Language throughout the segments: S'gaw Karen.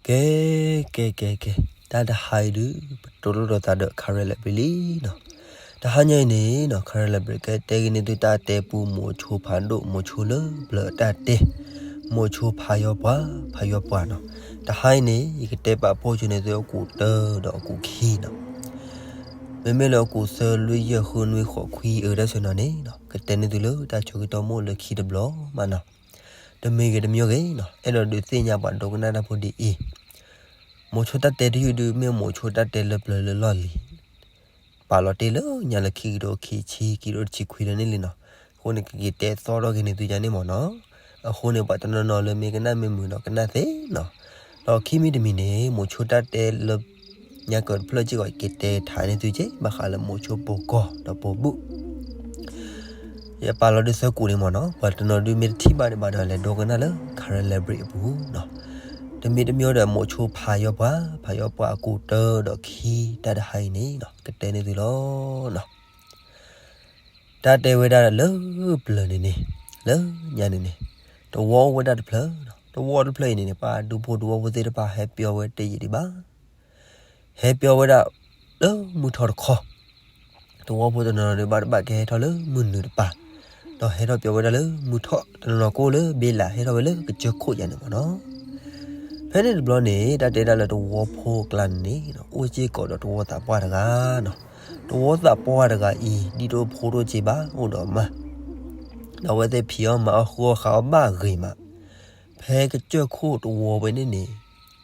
ကဲ ကဲ ကဲ ကဲ, တၢ်တဟါအံၤဒုး ပတိၢ်လိာ်ဒီးသးဒီး Karen Library လံနီၤ. တဟါညါအံၤန့ၣ်နီၤ Karen Library ကတဲက့ၤန့ၢ်သုတၢ်တဲပူ မိၤဆိဖးဒိၣ် မိၤဆိလၢပျၢၤအတၢ်တဲ, မိၤဆိဖးယီၤပှၤ ဖးယီၤပှၤနီၤ. တဟါအံၤန့ၣ် ယကတဲပာ်ဖှိၣ်ဆိန့ၢ်သုအကူာ်တၢဒီးအကူာ်ခံနီၤ. မ့မ့ၢ်လၢအကူာ်သၢ လွံၢ် ယဲၢ် ဃု နွံ ဃိး ခွံ အၢ တၢ်ဆၢနီၤန့ၣ်နီၤ ကတဲန့ၢ်သုလၢတၢ်ဆၢကတီၢ်မိၢ်လၢခံတဘျီမးနီၤ. တမ့ၢ်ဂ့ၤတမ့ၢ်ဂ့ၤနီၤ အဲၣ်ဒိးဒုးသ့ၣ်ညါပှၤဒိကနၣ်တၢ်ဖိဒ်အံၤ, မိၤဆိတၢ်တဲတယုၢ်ဒုး မ့ၢ်မိၤဆိတၢ်တဲလၢပျၢၤလၢလီၢ်လံၤ ပာ်လီၤတ့ၢ်လၢညါလၢခံကထိခံဆံ ခံကထိတဆံခွံလၢန့ၣ်လံနီၤ. အဃိန့ၣ် ကက့ၤတဲသီထီၣ်က့ၤန့ၢ်သုယါန့ၣ်မ့ၢ်နီၤ. အဃိန့ၣ် ပှၤတနီၤနီၤလၢမ့ၢ်ကနၣ်မ့ၢ်မုာ်ဒီးကနၣ်သ့နီၤ. ဒီးခံမံၤတမံၤန့ၣ် မိၤဆိတၢ်တဲလၢ ညါကၢၤတဖျၢၣ်စ့ၢ်ကီး က့ၤတဲထါန့ၢ်သုက့ၤ ဘၣ်ဃးလၢမိၤဆိပိာ်ကီၢ်ဒီးပိာ်ဘုၣ် ယပာ်လီၤဒုးသၢကူာ်န့ၣ်မ့ၢ်နီၤ. ပှၤတနီၤဒုးမ့ၢ်တထံၣ်ဘၣ်ဒံးဘၣ်ဒီး လဲၤဒိကနၣ်လၢ Karen Library အပူၤနီၤ. တမ့ၢ်တမ့ၢ်ဒီး မိၤဆိဖးယီၤပှၤ ဖးယီၤပှၤအကူာ်တၢဒီးခံ တၢ်တဟါအံၤန့ၣ်နီၤ ကတဲန့ၢ်သုလီၤနီၤ. တၢ်တဲဝဲဒၣ်လၢပျၢၤန့ၣ်န့ၣ် လၢညါန့ၣ်န့ၣ် တဝီအိၣ်ဝဲဒၣ်တဖျၢၣ်, တဝီတဖျၢၣ်အံၤန့ၣ်န့ၣ် ပှၤဒူဖိတဝီဖိသ့ၣ်တဖၣ်ဟဲပၠီဝဲတယံာ်ဒံးဘၣ်. ဟဲပၠီဝဲဒၣ် လၢမုၢ်ထီၣ်တခီ, တဝီဖိတနီၤနီၤဒုးဘၣ်တဘၣ်ကဟဲထီၣ်လၢမုၢ်နုာ်တပၤ, ဒီးဟဲထီၣ်ပၠီဝဲဒၣ်လၢမုၢ်ထီၣ်, တနီၤနီၤကအိၣ်လၢဘ့လး ဟဲထီၣ်ဝဲလၢကစၢၢ်ခိၣ်ယါန့ၣ်မ့ၢ်နီၤ. ဖဲန့ၣ်တဘျီန့ၣ် တၢ်တဲဒၣ်လၢတဝီဖိအကျါန့ၣ်န့ၣ် အိၣ်စ့ၢ်ကီးဒီးတဝီသးပှၢ်တဂၤနီၤ. တဝီသးပှၢ်တဂၤအံၤ ဒ်သိးဖိတအိၣ်စ့ဘၣ် အိၣ်ဒီးအမါ, ဒီးအဝဲသ့ၣ်ဖံးအီၣ်မၤအီၣ် ဃုအီၣ်ဃးအီၣ်ဘၣ်ဂ့ၤမး. ဖဲကစၢၢ်ခိၣ်တဝီဝဲန့ၣ်န့ၣ်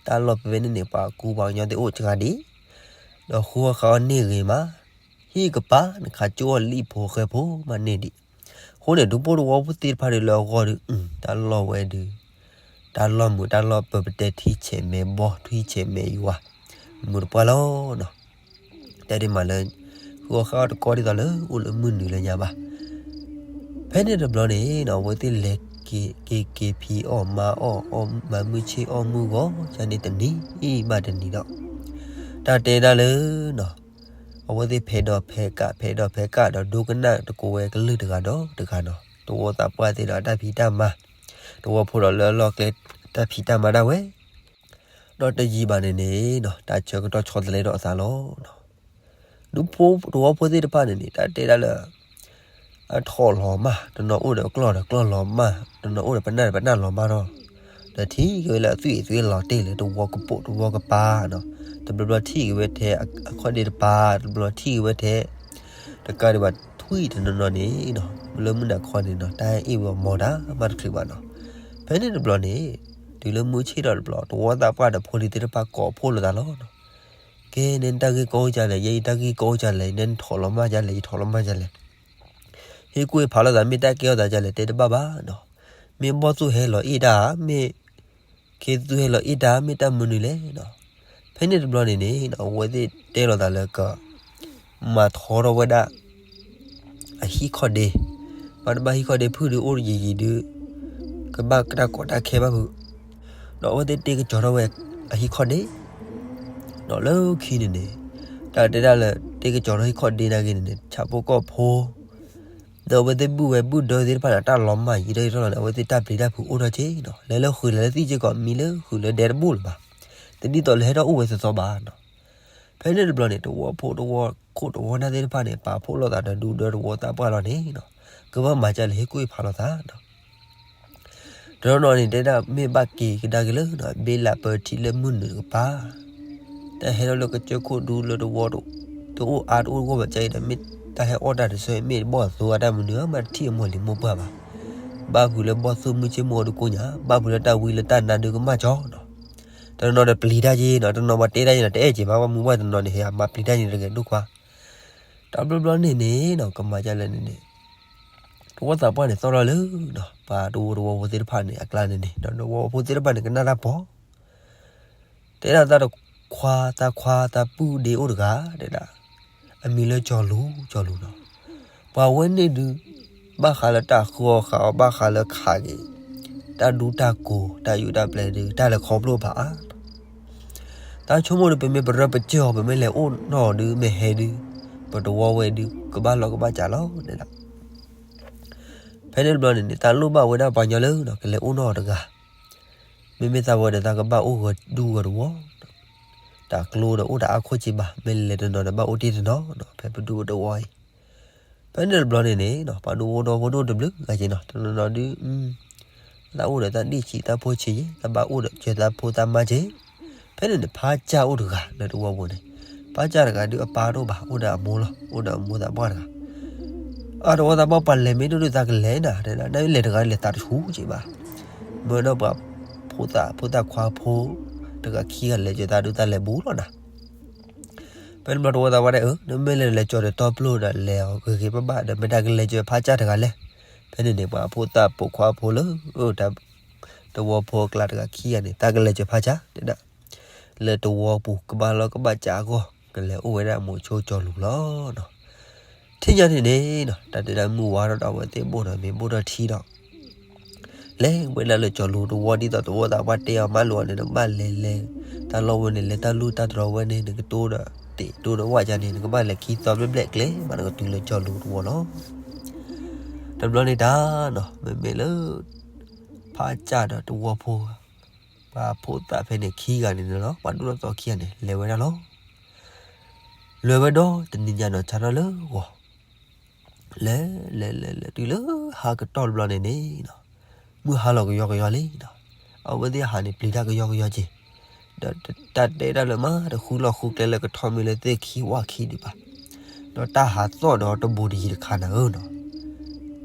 တၢ်လီၢ်ဖဲဖဲန့ၣ်န့ၣ် ပှၤကူပှၤကညီသ့ၣ်အိၣ်စှၤဒံး, ဒီးဃုအီၣ်ဃးအီၣ်န့ၢ်ဂ့ၤမး, ဟံၣ်ကပၤ နခးကၠိအီၣ်လံၣ်ဖိဃဲဖိမးန့ၢ်ဒံး. အဃိန့ၣ် ဒူဖိတဝီဖိသ့ၣ်တဖၣ်ဒုးလၢအဂီၢ်ဒုး တၢ်လီၢ်ဝဲဒုး တၢ်လီၢ်မုာ်တၢ်လီၢ်ပၢၤပတဲထံဆဲးမဲာ်ဘီ ထံဆဲးမဲာ်ယွၤ မုာ်တပှၢ်လီၤနီၤ. တဲဒ်မးလၢ ဃုအီၣ်ဃးအီၣ်တကီဒ်သိးလၢအိၣ်လၢမုၢ်နုာ်လၢညါဘၣ်. ဖဲန့ၣ်တဘျီန့ၣ်နီၤ အဝဲသ့ၣ်လဲၤက့ၤက့ၤက့ၤဖံးအီၣ်မၤအီၣ် အီၣ်မၤမုၢ်ဆ့ၣ်အီၣ်မုၢ်ဂီၤ ကန့ၣ်တနံၤဘၣ်တနံၤဒီး တၢ်တဲဒၣ်လၢနီၤ အဝဲသ့ၣ်ဖဲးဒီးဖဲးကး ဖဲးဒီးဖဲးကးဒီး ဒိကနၣ်တကိးဝဲကလုၢ်တဂၤဒီးတဂၤနီၤ. တဝီသးပှၢ်သ့ၣ်ဒီးတၢ်ဖံးတၢ်မၤ, တဝီဖိဒီးလၢအလီၢ်ကျဲ တၢ်ဖံးတၢ်မၤဒၣ်ဝဲ ဒီးတယံာ်ဘၣ်န့ၣ်န့ၣ်နီၤ တၢ်ဆၢကတီၢ်ဆီတလဲဒီးအသးလီၤ. ဒူဖိတဝီဖိသ့ၣ်တဖၣ်န့ၣ်န့ၣ် တၢ်တဲဒၣ်လၢ အထီၣ်လီၤမၢ် တနီၤအိၣ်ဒီးကျီၢ်ဒီးကျီၢ်လီၤမၢ် တနီၤအိၣ်ဒီးပနၢ်ဒီးပနၢ်လီၤမၢ်ထီၣ်, ဒီးထံၣ်က့ၤဝဲလၢအသွံၣ်အသွံၣ်လီၤတ့ၢ်လၢတဝီကပိာ်တဝီကပၤနီၤ. တဘျီဘျီထံၣ်က့ၤဝဲထဲအခီၣ်ဒ့တပၤ, တဘျီထံၣ်က့ၤဝဲထဲ တကးဒံးဘၣ်ထွံၣ်တနီၤနီၤန့ၣ်နီၤ လၢမုၢ်နၤခီန့ၣ်နီၤ တၢ်အ့ၣ်ဝဲအီၤမီၤတၢ်မးတချုးဘၣ်နီၤ. ဖဲန့ၣ်တဘျီန့ၣ် တုၤလၢမုၢ်ဆ့ၣ်ထီၣ်တဘျီ တဝီသးပှၢ်ဒီးဖိလံၤသ့ၣ်တဖၣ်ကိးဖှိၣ်လိာ်သးလီၤနီၤ. ကဲ နဲနတၢ်ဂ့ၢ်ကီအိၣ်ဒ်လဲၣ်, ယဲယတၢ်ဂ့ၢ်ကီအိၣ်ဒ်လဲၣ်, နဲနထီၣ်လီၤမၢ်ဒ်လဲၣ်, ယထီၣ်လီၤမၢ်ဒ်လဲၣ်, ဟ့ၣ်ကူၣ်ဟ့ၣ်ဖးလိာ်သး မ့ၢ်တၢ်ကဲထီၣ်သးဒ်လဲၣ် တဲတဘၣ်ဘၣ်နီၤ. မ့ၢ်ဘီၣ်သိၣ်ဟဲလီၤအ့ၣ်တၢ်, မ့ၢ်ခ့သူဟဲလီၤအ့ၣ်တၢ်, မ့ၢ်တၢ်မနုၤလဲၣ်နီၤ. ဖဲန့ၣ်တဘျီန့ၣ်န့ၣ် အဝဲသ့ၣ်တဲလိာ်သးလၢက မၤထီထီၣ်ဝဲဒၣ် အဟံၣ်ခီၣ်ဒ့, ဘၣ်တဘၣ်ဟံၣ်ခီၣ်ဒ့ဖုၣ်ဒုးအိၣ်ယံာ်ယံာ်ဒုး ကဘၣ်တၢ်ကီတၢ်ခဲဘၣ်ဖုး, ဒီးအဝဲသ့ၣ်တ့ကစီၤထီၣ်ဝဲအဟံၣ်ခီၣ်ဒ့, ဒီးလၢခံန့ၣ်န့ၣ် တၢ်တဲဒၣ်လၢတ့ကစီၤထီၣ်ဟံၣ်ခီၣ်ဒ့နာ်က့န့ၣ်န့ၣ် ဆၣ်ဖိကီၢ်ဖိ ဒီးအဝဲသ့ၣ်ဘုၣ်ဝဲဘုၣ်ဒၢသ့ၣ်တဖၣ်န့ၣ် တၢ်လီၤမၢ်ယံာ်ထီၣ်ယံာ်ထီၣ်လီၤန့ၣ် အဝဲသ့ၣ်တၢ်ပျံၤတၢ်ဖုးအိၣ်ထီၣ်က့နီၤ, လဲၤလၢဃုာ်လဲၤလၢသံၣ်စ့ၢ်ကီး မံလၢဃုာ်လၢဒဲတဘိလၢၤဘၣ်, တဒ်သိးလၢဟဲထီၣ်အိၣ်ဝဲသီသီဘၣ်နီၤ. ဖဲန့ၣ်တဘျီန့ၣ် တဝီဖိတဝီခိၣ်တဝီနၢ်သ့ၣ်တဖၣ်န့ၣ် ပာ်ဖှိၣ်လိာ်သးဒီးဒူဒီတဝီသးပှၢ်လီၤန့ၣ်နီၤ, ကဘၣ်မၤဒ်လဲၣ် ဟ့ၣ်ကူၣ်ဟ့ၣ်ဖးလိာ်သးနီၤ. တနီၤနီၤန့ၣ် တဲဒၣ်မ့ၢ်ဘၣ်က့ၤကဒါက့ၤလၢ ဘ့လးပၢထံလၢမုၢ်နုာ်တကပၤ, တၢ်ဟဲထီၣ်လၢကစၢၢ်ခိၣ်ဒူလၢတဝီ တအိၣ်အါတအိၣ်ဂီၢ်ဘၣ်ကါအံၤဒီး မ့ၢ်တၢ်ဟဲအီၣ်တၢ်တဆၢ မ့ၢ်တဘီၣ်အသိးအတၢ်မနုၤဧါ မ့ၢ်တထံၣ်အမိၢ်လံၤမိၢ်ပှၢ်ဘၣ်. ဘၣ်ဖုးလၢဘီၣ်သိၣ်မုၢ်ဆ့ၣ်မုၢ်ဂီၤဒုးကိညၣ်, ဘၣ်ဖုးလၢတၢ်ဝံလၢတၢ်နါဒုးကမၣ်ကၠီနီၤ. တနီၤနီၤဒီးပျံၤတၢ်က့နီၤ, တနီၤပှၤတဲတၢ်က့နီၤ တအဲၣ်က့ဘၣ်, ဘၣ်မနုၤဘၣ်တနီၤန့ၣ် ဟဲမၤပျံၤတၢ်က့န့ၣ်တဂ့ၤဒိၣ်ခွါ. တဘျီဘျီန့ၣ်န့ၣ်နီၤ ကမၤဒ်လဲၣ်န့ၣ်န့ၣ် တဝီသးပှၢ်န့ၣ် သီၣ်ထီၣ်လၢ ပှၤတဝီတဝီဖိသ့ၣ်တဖၣ်န့ၣ် အကျါန့ၣ်န့ၣ် ဒီးတဝီဖိသ့ၣ်တဖၣ်န့ၣ် ကနၣ်တၢ်ပီၤ တဲဒၣ်သးတခွါ သးခွါ သးပုၢ်ဒ့အိၣ်တဂၤ တဲဒၣ် အမံၤလၢကၠီၤလူၤ ကၠီၤလူၤနီၤ. ပှၤဝဲန့ၣ်ဒုး ဘၣ်ဃးလၢတၢ်ဃုအီၣ်ဃုအီ ဘၣ်ဃးလၢခးက့ၤ တၢ်ဒူတၢ်ကိၤ တၢ်ယူးတၢ်ပျဲၢ်ဒုး တၢ်လဲၤခီဖျိဖးအါနီၤ. တၢ်ဆိကမိၣ်ဒုး ပမ့ၢ်ပရၢပစၢၢ်အီၤ ပမ့ၢ်လဲၤအိၣ်နီၢ်အီၤဒုး မ့ၢ်ဟဲဒုး ပတဝီဝဲဒုး ကဘၣ်လီၢ်ကဘၣ်စးလီၤ တဲဒၣ်. ဖဲန့ၣ်တဘျီန့ၣ်န့ၣ် တၢ်လိၣ်ဘၣ်ဝဲဒၣ်ပှၤညီလၢ ကလဲၤအိၣ်နီၢ်အီၤတဂၤ, မ့မ့ၢ်သးဝဲဒီးသးကဘၣ်အိၣ်ဂီၤဒူဂီၤတဝီ, တၢ်ကျိဒီးအိၣ်တၢ်အါခိၣ်က့ဘၣ်, မ့ၢ်လဲၤတနီၤဒီးဘၣ်အိၣ်တ့ၢ်တနီၤနီၤ, ဖဲပဒူပတဝီအံၤ. ဖဲန့ၣ်တဘျီန့ၣ်န့ၣ်နီၤ ပှၤဒူဖိတဝီဖိဒိၣ်တဘျုးဂၤက့နီၤ, တနီၤနီၤဒုး သးအိၣ်ဒီးသးဒ့ၣ်ဆံးသးဖိဆံးယ့, သးဘၣ်အိၣ်ဒီးစၢၤသးဖိသးမါက့. ဖဲန့ၣ်န့ၣ် ဖါစၢ်အိၣ်တဂၤလၢတဝီပူၤန့ၣ်, ဖါစၢ်တဂၤဒုးအပၢ်တအိၣ်ဘၣ်, အိၣ်ဒီးအမိၢ်လီၤ, အိၣ်ဒီးအမိၢ်သးပှၢ်တဂၤ. အတဝီသးပှၢ် ပှၤလဲၤမ့ၢ်ဒိၣ်ဒုးသးကလဲၤနၤ, တဲဒၣ် နမ့ၢ်လဲၤတဂၤလဲၤသးတဆူးက့ဘၣ်. မ့ၢ်ဒီးပှၤဖိသၣ်ဖိသၣ်ခွါဖိ တဂၤခံဂၤလဲၤကၢၤသးဒုးသးလဲၤဘူးလီၤနၤ. ဖဲန့ၣ်ဘျီတဝီသးပှၢ်တဲအၢ နမ့ၢ်လဲၤလဲၤကၠီၤဒီးတီပျိၢ်ဒီးလဲၤအီၤဂ့ၤဂ့ၤဘၣ်ဘၣ်ဒီး မ့ၢ်တၢ်ကလဲၤကၢၤဖါစၢ်တဂၤလဲၣ်. ဖဲန့ၣ်န့ၣ် ပှၤဖိသၣ်ပိာ်ခွါဖိလၢ တဝီဖိအကျါတဂၤခံဂၤန့ၣ် သးကလဲၤကၢၤဖါစၢ် တဲဒၣ် လၢတဝီပူၤ ကဘၣ်လီၢ်ကဘၣ်စးအဂီၢ် ကလဲၤအိၣ်ဝဲဒၣ်မိၤဆိကၠီၤလူၤလီၤနီၤ. ထံၣ်ညါန့ၣ်န့ၣ်နီၤ တၢ်တဲဒၣ်မုၢ်ဝါထီၣ်ဒီး အဝဲသ့ၣ်ဘိၣ်ထီၣ်မ့ၤဘိၣ်ထီၣ်ထံဒီး လဲၤဝဲဒၣ်လၢကၠီၤလူၤတဝီ ဒ်သိးတဝီသးပှၢ်တဲအီၤမးလိာ်အီၤန့ၣ် နကဘၣ်လဲၤလဲၤ တၢ်လီၢ်ဝဲန့ၣ် လဲၤတၢ်လူၢ်တၢ်တြီၤဝဲန့ၣ် နကတိၢ်ဒီးတ့ၢ်တိၢ်ဒီးဝၣ်ကါန့ၣ် နကဘၣ်လဲၤခံသီဘျဲၣ်ဘျဲၣ်ကျဲမး နကတုၤလၢကၠီၤလူၤတဝီလီၤ. တဘျီန့ၣ်တၢ်နီၤ မ့မ့ၢ်လၢ ဖါစၢ်ဒီးတဝီဖိ ပှၤဖိသၣ်ဖဲန့ၣ်ခံဂၤန့ၣ်လီၤ ပှၤဒိၣ်ထီၣ်သီခံဂၤန့ၣ် လဲၤဝဲဒၣ်လီၤ. လဲၤဝဲဒီးတနံၤညါနီၤ ဆါထီၣ်လၢဂီၤ လဲၤလဲၤလဲၤလဲၤတုၤလၢဟါကတီၢ်တဘျီန့ၣ်န့ၣ်နီၤ မုၢ်ဟါလီၤကယီကယီလံနီၤ အဝဲသ့ၣ်ဟးန့ၣ်ပျံၤတၢ်ကယီကယီက့ၤ ဒီးတၢ်တဲတၢ်လၢမး တဃုလီၢ်ဃုကျဲလၢကထီၣ်မ့ၢ်လၢသ့ၣ်ခံဝၣ်ခံဒံးဘၣ် ဒီးတၢ်ဟးသီၣ်ဒီးတဘူးတယံၤတခါနၤဧၢနီၤ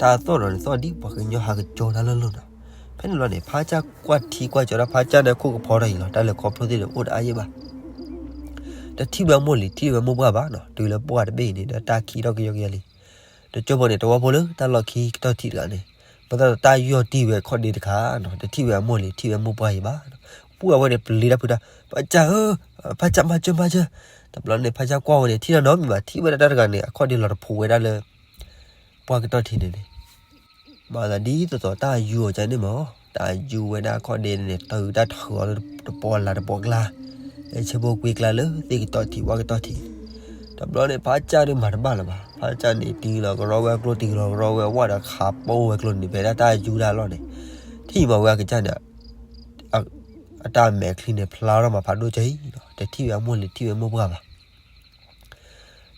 တၢ်သီၣ်ဒီးန့ၣ်သီၣ်ဒ်ပှၤကညီဟးကကၠီတၢ်လၢလၢနီၤ ဖဲန့ၣ်လီၤန့ၣ် ဖါစၢ်ကွၢ်ထံကွၢ်ကၠီတၢ် ဖါစၢ်န့ၣ်ခိၣ်ကဖီထီၣ်အံၤလီၤ တၢ်လဲၤခီဖျိသ့ၣ်ဒီးအိၣ်တအါယံၣ်ဘၣ် တထံၣ်ဝဲအမိၢ်လံၤ ထံၣ်ဝဲမိၢ်ပှၢ်ဘၣ်နီၤ တုၤလၢပှၢ်တဘ့ၣ်အံၤန့ၣ်ဒီး တၢ်ခံးထီၣ်ကယီကယီလံ တကၠိဖိန့ၣ် တဝီဖိလၢတၢ်လီၢ်ခံကတီၢ်ထံးတဂၤန့ၣ် ပသးတၢ်ယီၢ်တံၢ်ဝဲခီၣ်ဒ့တခါနီၤ တထံၣ်ဝဲအမိၢ်လံၤ ထံၣ်ဝဲမိၢ်ပှၢ်အံၤဘၣ်နီၤ ပှၢ်ဝဲန့ၣ်ပျံၤတၢ်ဖုတၢ် ဖါစၢ်ဧၢ ဖါစၢ်မၤစၢၤမၤစၢၤ တဘျီန့ၣ် ဖါစၢ်ကွၢ်ဝဲန့ၣ် ထံၣ်တၢ်နီတမံၤဘၣ် ထံၣ်ဝဲဒၣ်တၢ်တဂၤန့ၣ် အခီၣ်ဒ့လီၤတဖိးဝဲဒၣ်လၢ ပှၢ်ကတီၢ်ထံးန့ၣ်န့ၣ် မၤသးဒ်သိးသိးတၢ်ယူၤအီၤကန့ၣ်မး တၢ်ယူၤဝဲဒၣ်အခီၣ်ဒ့န့ၣ် တုၤတၢ်ထုးအီၤလၢတပီၢ်လၢ်တပီၢ်ကျါ လၢဆၢဖိကွံကျါလၢသ့ၣ်ကတီၢ်ထံးဝၣ်ကတီၢ်ထံး တဘျီန့ၣ် ဖါစၢ်ဒုးမၤတဘၣ်လၢၤဘၣ် ဖါစၢ်န့ၣ် တံၤလီၤကရီဝဲကျိ တံၤလီၤကရီဝဲဝၣ်ဒီးခးပိဝဲကျိန့ၣ် ဖဲဒၣ်တၢ်ယူၤတၢ်လီၢ်န့ၣ် ထံၣ်မးဝဲအကစၢ်န့ၣ် အတၢ်မဲာ်ချံန့ၣ် ဖျါထီၣ်မးဖးဒိၣ်ကၠီအံၤ တထံၣ်ဝဲအမိၢ်လံၤ ထံၣ်ဝဲမိၢ်ပှၢ်ဘၣ်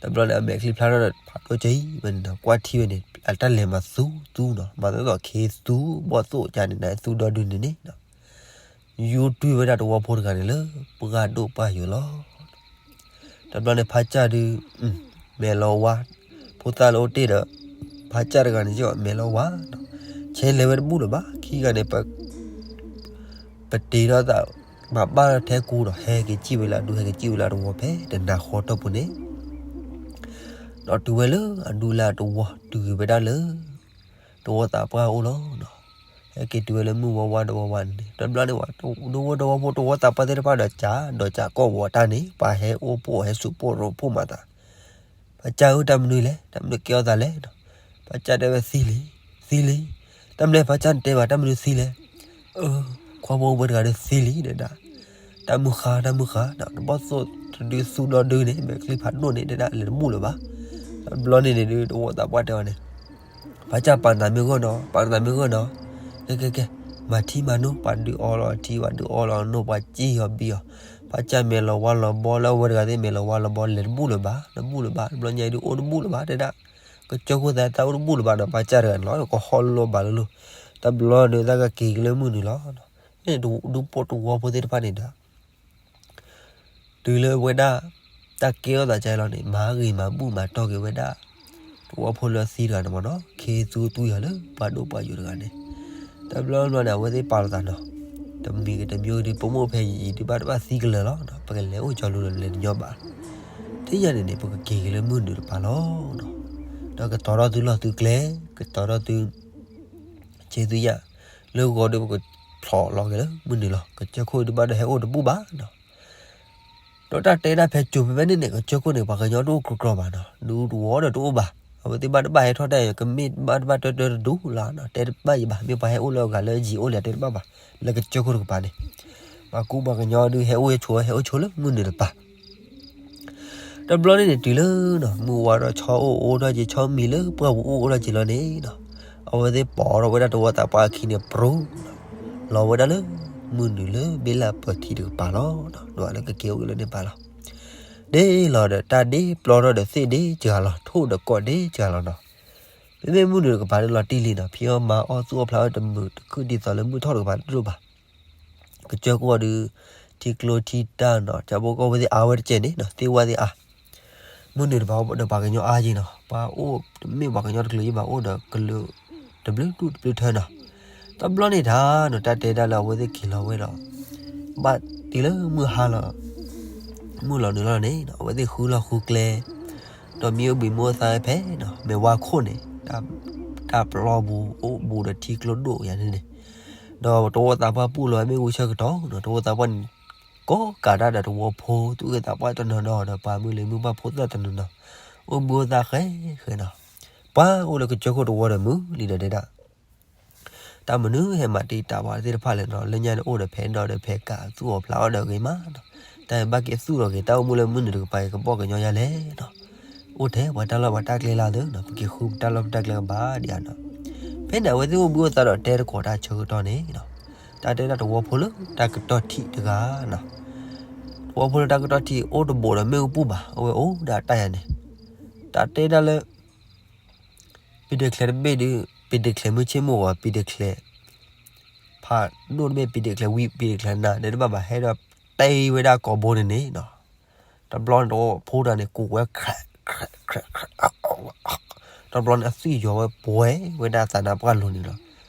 တဘျီန့ၣ် အမဲာ်ချံဖျါထီၣ်ဒီးဖးဒိၣ်ကၠီအံၤ ဝဲန့ၣ်ဒီး ကွၢ်ထံၣ်ဝဲန့ၣ် အတၢ်လဲၤမၤသူသူနီၤ မၤသးသိးခ့သူဘီၣ်သိၣ်ကန့ၣ် နသူဒီဒုန့ၣ်န့ၣ် ယူၤတွံၢ်ဝဲဒၣ်တဝီဖိတဂၤန့ၣ်လၢ ပှၢ်ဒိၣ်ပှၢ်ယိာ်လီၤ. တဘျီန့ၣ် ဖါစၢ်ဒုး မဲာ်လီၤဝါ ဖိသၣ်လၢအိၣ်တ့ၢ်ဒီး ဖါစၢ်တဂၤန့ၣ် ယီၢ်မဲာ်လီၤဝါ ဆဲးလဲၤဝဲတဘူၣ်လၢၤဘၣ် ခံဂၤန့ၣ် ပတ့ထီၣ်သး ပှၤဘၣ်ထဲကူဒီး ဟဲက့ၤစံၣ်ဝဲလၢအဒူ ဟဲက့ၤစံၣ်ဝဲလၢအတဝီဖဲတနၤဃီတီၢ်ပူၤန့ၣ် ဒီးတုၤဝဲလၢအဒူလၢအတဝီ တုၤဝဲဒၣ်လၢ တဝီသးပှၢ်အိၣ်လီၤ. ဟဲက့ၤတုၤဝဲလၢမုၢ်ဝါဝါတဝီဝါန့ၣ် တဘျီန့ၣ် ဒူဖိတဝီဖိတဝီသးပှၢ်သ့ၣ်တဖၣ်ဒီး ကးဒီးကးကီၢ်ဝီၤတၢ်န့ၣ် ပှၤဟဲအိၣ်ဖှိၣ် ဟဲစူးဖှိၣ်ရိဖှိၣ်မၤသး ဖါစၢ်ဧၢ တၢ်မနုၤလဲၣ် တၢ်မနုၤကဲထီၣ်သးလဲၣ်. ဖါစၢ်တဲဝဲသံလံ, သံလံ. တၢ်မနုၤလဲၣ် ဖါစၢ်န့ၣ်တဲဘၣ် တၢ်မနုၤသံလဲၣ်. အၢ, ခွါဖိဝဲတဂၤဒီးသံလံ တဲဒၣ်. တၢ်မုၢ်ဃါ တၢ်မုၢ်ဃါ တဘီၣ်သိၣ်တဒုသူဒီဒုန့ၣ် မဲာ်ချံဖးဒိၣ်န့ၣ် တဲဒၣ် လဲၤတဘူၣ်လၢၤဘၣ်. တဘျီန့ၣ်န့ၣ်ဒုး တဝီသးပှၢ်တဲအီၤန့ၣ် ဖါစၢ်ပာ်နသးမ့ၢ်ဂီၢ်နီၤ ပာ်နသးမ့ၢ်ဂီၢ်နီၤ. ကဲ ကဲ ကဲ မၤထံမၤနိ ပှၤဒုးအီလီၤထံ ပှၤဒုးအီလီၤနိ ပှၤစံၣ်အီၤဘံအီၤ. ဖါစၢ်မဲာ်လီၤဝါလီၤဘီလၢအဝဲတဂၤသ့ၣ် မဲာ်လီၤဝါလီၤဘီ လဲၤတဘူၣ်လၢၤဘၣ် တဘူၣ်လၢၤဘၣ်. တဘျီညါဒုးအိၣ်တဘူၣ်လၢၤဘၣ် တဲဒၣ်. ကစၢၢ်ခိၣ်သးတၢ်အိၣ်တဘူၣ်လၢၤဘၣ်နီၤ ဖါစၢ်တဂၤန့ၣ်လီၤ ကဟီၣ်လိာ်ဘၣ်လိာ်လိာ်. တဘျီန့ၣ် တၢ်ကက့ၤက့ၤလၢမုၢ်နုာ်လီၤ. ဖဲန့ၣ်ဒူဖိတဝီဖိသ့ၣ်တဖၣ်န့ၣ်ဒီး တုၤလၢဝဲဒၣ် တၢ်ကဲထီၣ်သးကဲလီၤန့ၣ် မၤဂ့ၤမၤဘူၣ်မၤတီၢ်က့ၤဝဲဒၣ် တဝီဖိလၢအသံတဂၤန့ၣ်မ့ၢ်နီၤ ခ့သူသွံၣ်အီၤလၢပှၤဒိၣ်ပှၤယိာ်တဂၤန့ၣ်. တဘျီဘျီန့ၣ် အဝဲသ့ၣ်ပာ်လီၤသးနီၤ တမံၤဂ့ၤတမံၤဂ့ၤဒုး ပမိၢ်ဖဲယံာ်ယံာ်ဒုးဘၣ်တဘၣ်သံကလၢာ်လီၤ ပကလဲၤအိၣ်ကၠီၤလူၤဒီးလဲၤတညီဘၣ်. ထံၣ်ညါန့ၣ်န့ၣ် ပကက့ၤက့ၤလၢမုၢ်နုာ်တပၤလီၤ. ဒီးကတီၤထီၣ်သုလီၢ်သုကျဲ ကတီၤထီၣ်သု ဆ့သုယၣ် လၢဂီၤဒုးပကဖျိးလီၤက့ၤလၢမုၢ်နုာ်လီၤ ကစၢၢ်ခိၣ်ဒုးဘၣ်ဒီးဟဲအိၣ်တဘူၣ်ဘၣ်နီၤ. ဒီးတၢ်တဲဒၣ်ဖဲကၠိဖဲဖဲန့ၣ်န့ၣ် ကစၢၢ်ခိၣ်န့ၣ် ပှၤကညီတအိၣ်ကြီကြီဘၣ်နီၤ ဒူတဝီဒီးတအိၣ်ဘၣ်. အဝဲသ့ၣ်ဘၣ်တဘၣ်ဟဲထီၣ်တၢ်အံၤ ကမ့ၢ်ဘၣ်တဘၣ်တၢတၢတဒူလီၤနီၤ တဲတဘၣ်ယံၤဘၣ် မ့ၢ်ပှၤဟဲအိၣ်လၢအဂၤလၢအယံၤအိၣ်လံတဲတဘၣ်ဘၣ်. လၢကစၢၢ်ခိၣ်တကပၤန့ၣ် ပှၤကူပှၤကညီဒုးဟဲအိၣ်ဟဲဆိး ဟဲအိၣ်ဆိးလၢမုၢ်နုာ်တပၤ တဘျီန့ၣ်န့ၣ် တုၤလၢနီၤ မုၢ်ဝါထီၣ်ဆီအိၣ်အိၣ်ထီၣ်က့ၤ ဆီမံၤလၢပှၢ်ပူၤအိၣ်အိၣ်ထီၣ်က့ၤလီၤန့ၣ်နီၤ အဝဲသ့ၣ်ပိာ်ထီၣ်ဝဲဒၣ်တဝီသးပှၢ်အခံန့ၣ် ပြူၤ လီၤဝဲဒၣ်လၢ မုၢ်နုာ်လၢဘ့လၣ်ပၢၤထံတကပၤလီၤ. ဒ်လၢကက့ၤအိၣ်လၢန့ၣ်ပၤလီၤ. ဒ်လီၤဒီးတၢ်ဒ့ပျီထီၣ်ဒီးသ့ၣ်ဒ့စှၤလီၤ ထိၣ်ဒီးကိးဒ့စှၤလီၤနီၤ. မ့မ့ၢ်မုၢ်နုာ်တကပၤဒ်လီၤတံၢ်လံနီၤ ဖံးအီၣ်မၤအီၣ်သူၣ်အီၣ်ဖျးအီၣ်တမုာ်တခုၣ်ဒ်သိးလၢမုၢ်ထီၣ်တကပၤတဒိၣ်ဘၣ်. ကစၢၢ်ခိၣ်အီၤဒုး ထံကျိထံတၢ်နီၤ ကၠီဘိကီၢ်ဝဲသ့ၣ်အါဝဲတကဲးန့ၣ်နီၤ သ့ၣ်ဝဲသ့ၣ်အါ မုၢ်နုာ်တပၤဒီးပှၤကညီအါယံၤနီၤ ပှၤအိၣ်တမ့ၢ်ပှၤကညီတကလုာ်ယံၤဘၣ် အိၣ်ဒီးကလုာ်တဘျုးဒူၣ်တဘျုးထၢနီၤ. တဘျီန့ၣ်တၢ်နီၤ တၢ်တဲဒၣ်လၢအဝဲသ့ၣ်က့ၤလီၤဝဲဒီး ဘၣ်တုၤလၢမုၢ်ဟါလီၤ မုၢ်လီၤနုာ်လီၤန့ၣ် အဝဲသ့ၣ်ဃုလီၢ်ဃုကျဲ ဒီးမံအိၣ်ဘှံးမုၢ်အိၣ်သါဖဲနီၤ မဲာ်ဝါခိၣ်န့ၣ် တၢ်ပျီပူၤအိၣ်ဘူးဒီးထံကျိဒိၣ်ယၤန့ၣ်န့ၣ် ဒီးတဝီသးပှၢ်ပူၣ်လီၤဝဲမ့ၣ်အူဆၢကတီၢ်နီၤ တဝီသးပှၢ်န့ၣ် ကိးကးတၢ်ဒီးတဝီဖိ သူၣ်ဂ့ၢ်သးပှၢ်တနီၤနီၤဒီးပှၤမုၢ်လံၤမုၢ်ပှၢ်ဖိသၣ်တနီၤနီၤ အိၣ်ဘှံးအိၣ်သါဃဲဃဲနီၤ. ပှၤအိၣ်လၢကစၢၢ်ခိၣ်တဝီဒီးမုၢ်လံဒီးတဲဒၣ် တၢ်မနုၤဟဲမၤတံာ်တာ်ပှၤသ့ၣ်တဖၣ်လဲၣ်နီၤ လၢညါန့ၣ်အိၣ်ဒီးဖဲဒီးဒီးဖဲကးသူၣ်အီၣ်ဖျးအီၣ်ဒီးဂ့ၤမးနီၤ တၢ်ဘၣ်က့ၤသူၣ်လီၤက့ၤ တၢ်အိၣ်မူလၢမုၢ်နုာ်တကပၤကဘီၣ်ကညီယါလဲၣ်နီၤ အိၣ်ထဲပှၤတၢ်လီၢ်ပှၤတၢ်ကျဲလၢသုနီၤ ပက့ၤဃုပတၢ်လီၢ်ပတၢ်ကျဲကဘၣ်ဒံးဧါနီၤ. ဖဲန့ၣ်အဝဲသ့ၣ်အိၣ်ဘှံးအိၣ်သါဒီးတဲတကိးတၢ်ဆၢကတီၢ်န့ၣ်နီၤ တၢ်တဲဒၣ်တဝီဖိလၢတၢ်ကတီၢ်ထံးတဂၤနီၤ တဝီဖိလၢတၢ်ကတီၢ်ထံးအိၣ်တဘိးဒီးမ့ၣ်အူပူၤဘၣ် အဝဲအိၣ်ဒၣ်တၢ်ယၤန့ၣ် တၢ်တဲဒၣ်လၢ ပံၤဒဲးချဲတဘ့ၣ်ဒုး ပံၤဒဲးချဲမုၢ်ဆ့ၣ်မုၢ်ဂီၤ ပံၤဒဲးချဲ ဖးဒိၣ်တဘ့ၣ် ပံၤဒဲးချဲဝံ ပံၤဒဲးချဲနၤ ဒဲးတဘၣ်ဘၣ် ဟဲဒီးတဲဝဲဒၣ်ကိာ်ဘိန့ၣ်န့ၣ်နီၤ တဘျီန့ၣ်တဝီဖိတဂၤန့ၣ် ကူးဝဲ ခြဲးခြဲးခြဲး တဘျီန့ၣ် အသွံၣ်ယီၤဝဲပှဲၤဝဲဒၣ်သးနါပှၢ်လိၤန့ၣ်နီၤ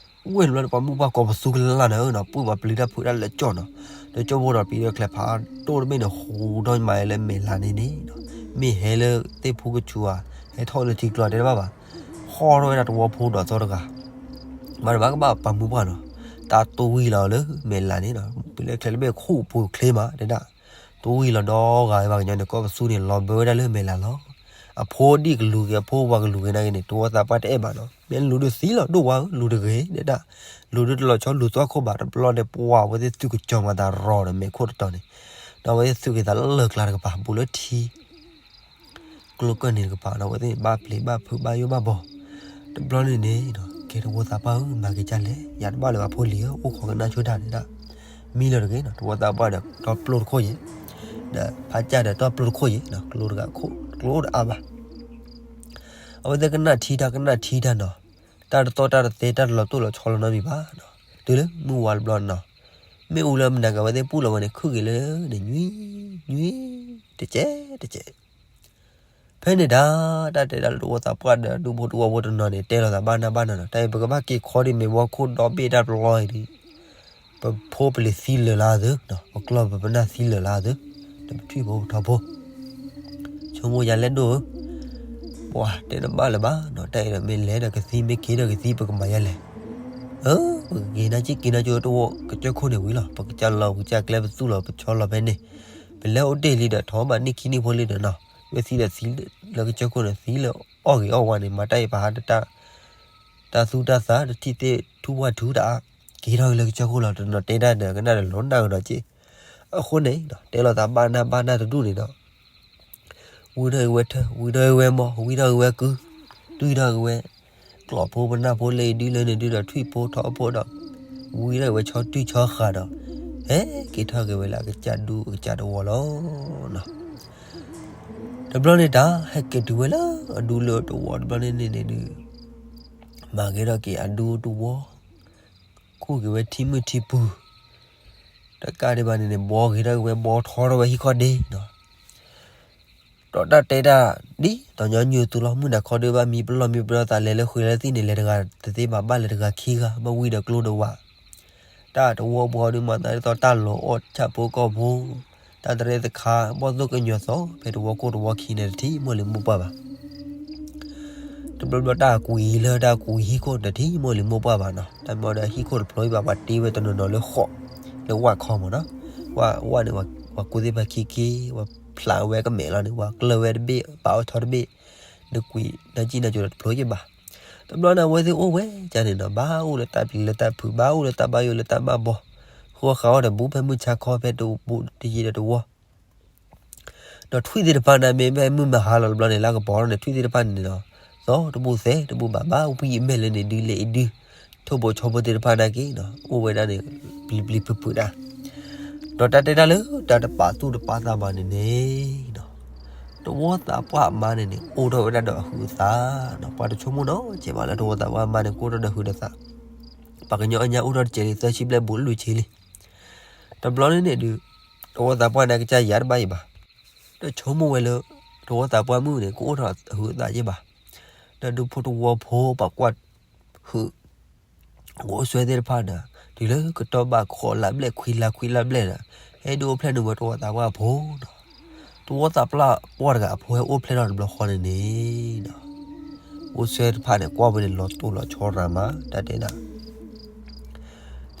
ဝဲၢ်လီၤပှၤမုၢ်ပှၢ်ကိးပသူကလၢ်လၢ်န့ၣ်နီၤ ပုၢ်ပှၤပျံၤတၢ်ဖုးတၢ်လၢကၠီၣ်နီၤ ဒီးကၠီၣ်ဖိဒီးပံၤဒဲးချဲဖးဒိၣ်တဘ့ၣ်န့ၣ် ဟူးထီၣ်မးလၢမဲာ်လးန့ၣ်န့ၣ်နီၤ မ့ၢ်ဟဲလၢသ့ၣ်ဖူကဆူးဧါ ဟဲထီၣ်လၢထံကျိတဲတဘၣ်ဘၣ် ဟီၣ်ထီၣ်ဝဲဒၣ်တဝီဖိဒီးသီတဂၤ မၤတဘၣ်ကဘၣ်ပှၤမုၢ်ပှၢ်နီၤ တၢ်သွံၣ်လီၤလၢမဲာ်လးန့ၣ်နီၤ ပံၤဒဲးချဲတဘ့ၣ်ခူၣ်ပူၤချ့မးတဲဒၣ် သွံၣ်လီၤဒီဂၤဝဲပှၤကညီန့ၣ် ကိးပသူန့ၣ် လီၤဘၢဝဲဒၣ်လၢမဲာ်လးလီၤ အဖိဒံၣ်ကလူၤက့ၤ အဖိဝၤကလူၤက့ၤနာ်က့န့ၣ် တဝီသးပှၢ်တအဲၣ်ဘၣ်နီၤ မ့ၢ်လူၤဒုးသံလီၤ ဒိၣ်ဝါဧၢ လူၤတဂ့ၤဒဲဒၣ် လူၤဒုးတလီၤဆီလူၤသွၣ်ခိၣ်ဘၣ် တဘျီန့ၣ် ပှၤဝဲသ့ၣ်သုးကစီၤမၤသးရီၤဒီးမဲာ်ခိၣ်တတီၤန့ၣ် ဒီးအဝဲသ့ၣ်သုးက့ၤသးလၢလၢၢ်ကျါတကပၤ ဘူးလၢထံ ကျိကၢၢ်န့ၣ်တကပၤ ဒီးအဝဲသ့ၣ်ဘၣ်ပျံၤဘၣ်ဖုးဘၣ်ယိၣ်ဘၣ်ဘီ တဘျီန့ၣ်န့ၣ် ကဲတဝီသးပှၢ်ဧၢ မၤက့ၤဒ်လဲၣ် ယၤတဘၣ်လၢၤဘၣ်ဖိလံၤဧၢ အိၣ်ခိးကနၣ်ဆိတၢ်ဒဲဒၣ် မံလီၤတဂ့ၤနီၤ တဝီသးပှၢ်ဒီးတီပျိတခိၣ်ယဲၢ် ဒီးဖးကၢ်ဒီးတီပျိတခိၣ်ယဲၢ်နီၤ ကျိတဂၤခိၣ် ကျိအိၣ်တအါဘၣ် အဝဲသ့ၣ်ကနၣ်ထံတၢ်ကနၣ်ထံတၢ်နီၤ တၢ်တသီၣ်တၢ်တသဲတၢ်တလီၤတိၢ်လီၤဆီလီၤနီတမံၤဘၣ်နီၤ တုၤလၢမုၢ်ဝါတဘျီနီၤ မ့ၣ်အူလၢမနၤကဝဲသ့ၣ်ပူၣ်လီၤဝဲန့ၣ် ခုၣ်က့ၤလၢန့ၣ် ညွံ ညွံ တကဲးတကဲး ဖဲန့ၣ်ဒၣ် တၢ်တဲဒၣ်လၢတဝီသးပှၢ်ဒီးဒူဖိတဝီဖိတနီၤန့ၣ် တဲလိာ်သးဘၣ်နၢ်ဘၣ်နၢ်နီၤ တၢ်အံၤပကဘၣ်က့ၤခီဒ်မဲာ်ဝီခိၣ်ဒီဘ့ၣ်တၢ်ပျီအံၤဒုး ပဖိပလံၤသံလၢာ်လၢသုနီၤ ပကျီၢ်ပပနၢ်သံလၢာ်လၢသု ဒီးပထွံၣ်ဖိပထီဖိ ဆိကမိၣ်ယၤလဲၣ်ဒိၣ်ဧၢ ပှၤတဲတဘၣ်လၢၤဘၣ်နီၤ တၢ်အံၤဒီးမ့ၢ်လဲၤဒီးကသံ မ့ၢ်က့ၤဒီးကသံ ပကမၤယၤလဲၣ် အၢ ပကက့ၤနၢ်က့ၤက့ၤနၢ်က့ၤတဝီကစၢၢ်ခိၣ်န့ၣ်ဝံၤလီၤ ပကစၢ်လီၤပကစၢ်ကျဲပသူၣ်လီၤပဆီလီၤဖဲန့ၣ် ပလဲၤအိၣ်တ့ၢ်လံဒီးထီၣ်ဘၣ်နံၣ်ခံနံၣ်ဖိလံဒီးနီၤ ဝဲသံဒီးသံလၢကစၢၢ်ခိၣ်န့ၣ် သံလၢအီၣ်ဂ့ၤအီၣ်ဝါန့ၣ် မၤတၢ်အံၤပဟးတၢ် တၢ်သူတၢ်သး တထံၣ်သ့ၣ်ထူၣ်ဝၣ်ထူတအါ က့ၤထီၣ်က့ၤလၢကစၢၢ်ခိၣ်လီၤ တနီၤတဲတၢ်ဒီးကနၣ်ဒီးလီၤနၢ်ကဒီးက့ၢ် အဃိန့ၣ် တဲလိာ်သးဘၣ်နၢ်ဘၣ်နၢ်တဒူၣ်န့ၣ်ဒီး ဝံထီၣ်က့ၤဝဲထၢ ဝံထီၣ်က့ၤဝဲမီၢ် ဝံထီၣ်က့ၤဝဲကု တွံၢ်ထီၣ်က့ၤဝဲ ကျီၢ်ဖိပနၢ်ဖိလၢအံၤဒုလၢန့ၣ်ဒုဒီးထွံၣ်ဖိထီဖိဒီး ဝံထီၣ်က့ၤဝဲဆီတွံၢ်ဆီဃာ်ဒီး ဟဲက့ၤထီၣ်က့ၤဝဲလၢအကစၢ်ဒူအကစၢ်တဝီလီၤ တဘျီန့ၣ်တၢ် ဟဲက့ၤတုၤဝဲလၢအဒူလၢတဝီတဘျီန့ၣ်န့ၣ်န့ၣ်ဒုး မၤက့ၤထီၣ်က့ၤအဒူတဝီ ခူၣ်က့ၤဝဲထံမုၢ်ထံပူၤ တကးဒံးဘၣ်န့ၣ်န့ၣ် ဘှီက့ၤထီၣ်က့ၤဝဲ ဘှီထီထီၣ်ဝဲဟံၣ်ခီၣ်ဒ့နီၤ ဒီးတၢ်တဲတၢ်ဒ်သိးညီနုၢ်အသိးလီၤ မုၢ်နၤခီဒုးဘၣ်မံပလီၢ်မံပဒီသး လဲၤလၢဃုာ်လၢသံၣ်န့ၣ် လဲၤတဂၤတသ့ဘၣ် ဘၣ်လဲၤတဂၤခံဂၤ ဘၣ်ဝံဒီးကျိဒိးဝး တၢ်တဝီပှၤဒုးမၤသးဒ်သိးတၢ်လီၤအီၣ်ဆၣ်ဖိကီၢ်ဖိ တၢ်တရဲၣ်တခါ ဘီၣ်သိၣ်ကညီၤသီ ဖဲတဝီခိၣ်တဝီခံန့ၣ် တထံၣ်မိၢ်လံၤမိၢ်ပှၢ်ဘၣ် တဘျီဘျီတၢ်ကွံာ်လၢတၢ်ကွံာ်ဟံၣ်ခိၣ် တထံၣ်မိၢ်လံၤမိၢ်ပှၢ်ဘၣ်နီၤ တၢ်မ့ၢ်ဒီးဟံၣ်ခိၣ်တဖျိအံၤဘၣ် ပှၤတ့ဝဲတနီၤနီၤလၢဃိး လၢဝၣ်ခီမ့ၢ်နီၤ ဝၣ်ဝၣ်န့ၣ် ပှၤကူသ့ၣ်ဖးခံခံ ပှၤဖျးဝဲကမဲာ်လီၤန့ၣ် ပှၤကျၢၢ်ဝဲတဘ့ၣ် ပာ်အီၣ်ထီတဘ့ၣ် နကွံာ်နၢ်ကံၣ်နၢ်ကၠိဒီးတဖျိက့ၤဘၣ် တဘျီန့ၣ် အဝဲသ့ၣ်အိၣ်ဝဲဒ်န့ၣ်နီၤ ဘၣ်အိၣ်လၢတၢ်ပျံၤလၢတၢ်ဖုး ဘၣ်အိၣ်လၢတၢ်ဘၣ်ယိၣ်လၢတၢ်ဘၣ်ဘှီ ဃိဃာ်အီၣ်ဒီးဘူးဖဲမုၢ်ဆါခီဖဲတဘူးတယံၤဒီးတဝီ ဒီးထွံၣ်သ့ၣ်တဖၣ်န့ၣ် မ့မ့ၢ်မုၢ်မဟါလီၤတဘျီန့ၣ် လၢကပီၤထီၣ်န့ၣ် ထွံၣ်သ့ၣ်တဖၣ်န့ၣ်နီၤ သီတဘူးသဲတဘူးဘၣ် ဘၣ်ဝံအမဲာ်လၢန့ၣ်ဒုးလဲၤအံၤဒုး ထ ထိၣ်ဖိဆီဖိသ့ၣ်တဖၣ်နာ်က့နီၤ အိၣ်ဝဲဒၣ်န့ၣ် ပျံၤပျံၤဖုးဖုးဒၣ်, ဒီးတၢ်တဲဒၣ်လၢတၢ်တပာ်သူၣ်တပာ်သးဘၣ်န့ၣ်န့ၣ်နီၤ, သဝီသးပှၢ်အမါန့ၣ်န့ၣ် အိၣ်ထီၣ်ဝဲဒၣ်ဒီးအဟုးအသးနီၤ, ပှၤတဆိကမိၣ်နီတစဲးဘၣ်လၢသဝီသးပှၢ်အမါန့ၣ် ကအိၣ်ထီၣ်ဒီးဟုးဒီးသး, ပှၤကညီအညါအိၣ်ထီၣ်တစဲးလံ သၢဆံဘျဲၣ်ဘူးလွံၢ်ဆံလံ. တဘျီန့ၣ်န့ၣ်ဒုး သဝီသးပှၢ်န့ၣ် ကစၢ်ယၤတဘၣ်အံၤဘၣ်, တဆိကမိၣ်ဝဲလၢ သဝီသးပှၢ်မုၣ်န့ၣ် ကအိၣ်ထီၣ်အဟုးအသးယဲၢ်ဘၣ်, ဒီးဒူဖိသဝီဖိပှၤကွၢ်ဟုး အိၣ်ဆွဲသ့ၣ်တဖၣ်ဒီး တုၤလၢကတီၢ်ဘၣ်ဃိးလါဘျဲၣ်ခွံလါခွံလါဘျဲၣ်ဒီး ဟဲဒုးအိၣ်ဖျဲၣ်န့ၢ်ဝဲသဝီသးပှၢ်အဖိနီၤ, သဝီသးပှၢ်ပှၢ်တဂၤအဖိဟဲအိၣ်ဖျဲၣ်ထီၣ်တဘျီဃီန့ၣ်န့ၣ်နီၤ, အိၣ်ဆွဲတဖၣ်န့ၣ် ကွၢ်ဝဲန့ၣ်လီၤတိၢ်လီၤဆီရၤမး တၢ်တဲဒၣ်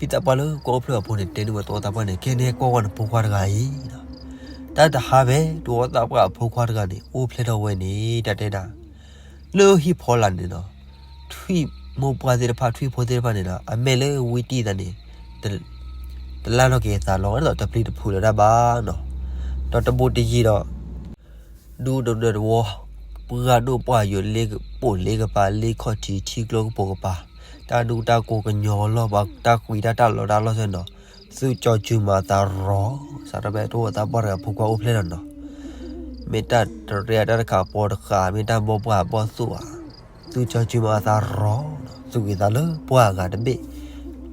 သံၣ်သးပှၢ်လၢကွၢ်အိၣ်ဖျဲၣ်အဖိန့ၣ် တဲန့ၢ်ဝဲသဝီသးပှၢ်န့ၣ် ကဲန့ၣ်ကွၢ်ဝဲနဖိခွါတဂၤအံၤနီၤ, တၢ်တဟါဖဲသဝီသးပှၢ်အဖိခွါတဂၤန့ၣ် အိၣ်ဖျဲၣ်ထီၣ်ဝဲန့ၣ် တၢ်တဲဒၣ် လၢဟံၣ်ဖီလာ်န့ၣ်နီၤ, ထွံၣ်မိၢ်ပှၢ်သ့ၣ်တဖၣ် ထွံၣ်ဖိသ့ၣ်တဖၣ်န့ၣ်ဒီး အမဲာ်လၢဝံတံၢ်သးန့ၣ် တလၢ်ထီၣ်က့ၤအသးလီၤ, ဒီးတပျံၤတဖုးလၢၤတၢ်ဘၣ်နီၤ, ဒီးတဘူးတယံၤဒီး ဒူတဒၢးတဝီ ပှၢ်ဒိၣ်ပှၢ်ယိာ်လ့ကပိာ်လ့ကပၤ လ့ခီၣ်ထံးထံကျိကပိာ်ကပၤ, တၢ်ဒူတၢ်ကိးကညီလီၢ် ပှၤတၢ်ကွံတၢ်တၢ်လီၤတၢ်လီၢ်ဆဲနီၤ, သုးကၠီၤစုၤမၤသးရီၤ, စးထီၣ်ဖဲသဝီသးပှၢ်တဂၤအဖိခွါအိၣ်ဖျဲၣ်ထီၣ်နီၤ, မ့ၢ်တၢ်တရ့အတၢ်တခးပီတဃာ် မ့ၢ်တၢ်ဘီၣ်ပှၢ်ဘီၣ်သိၣ်ဧါ, သုးကၠီၤစုၤမၤသးရီၤနီၤ, သူၣ်ဂ့ၤသးလၢပှၢ်အဂၤတဘ့ၣ်,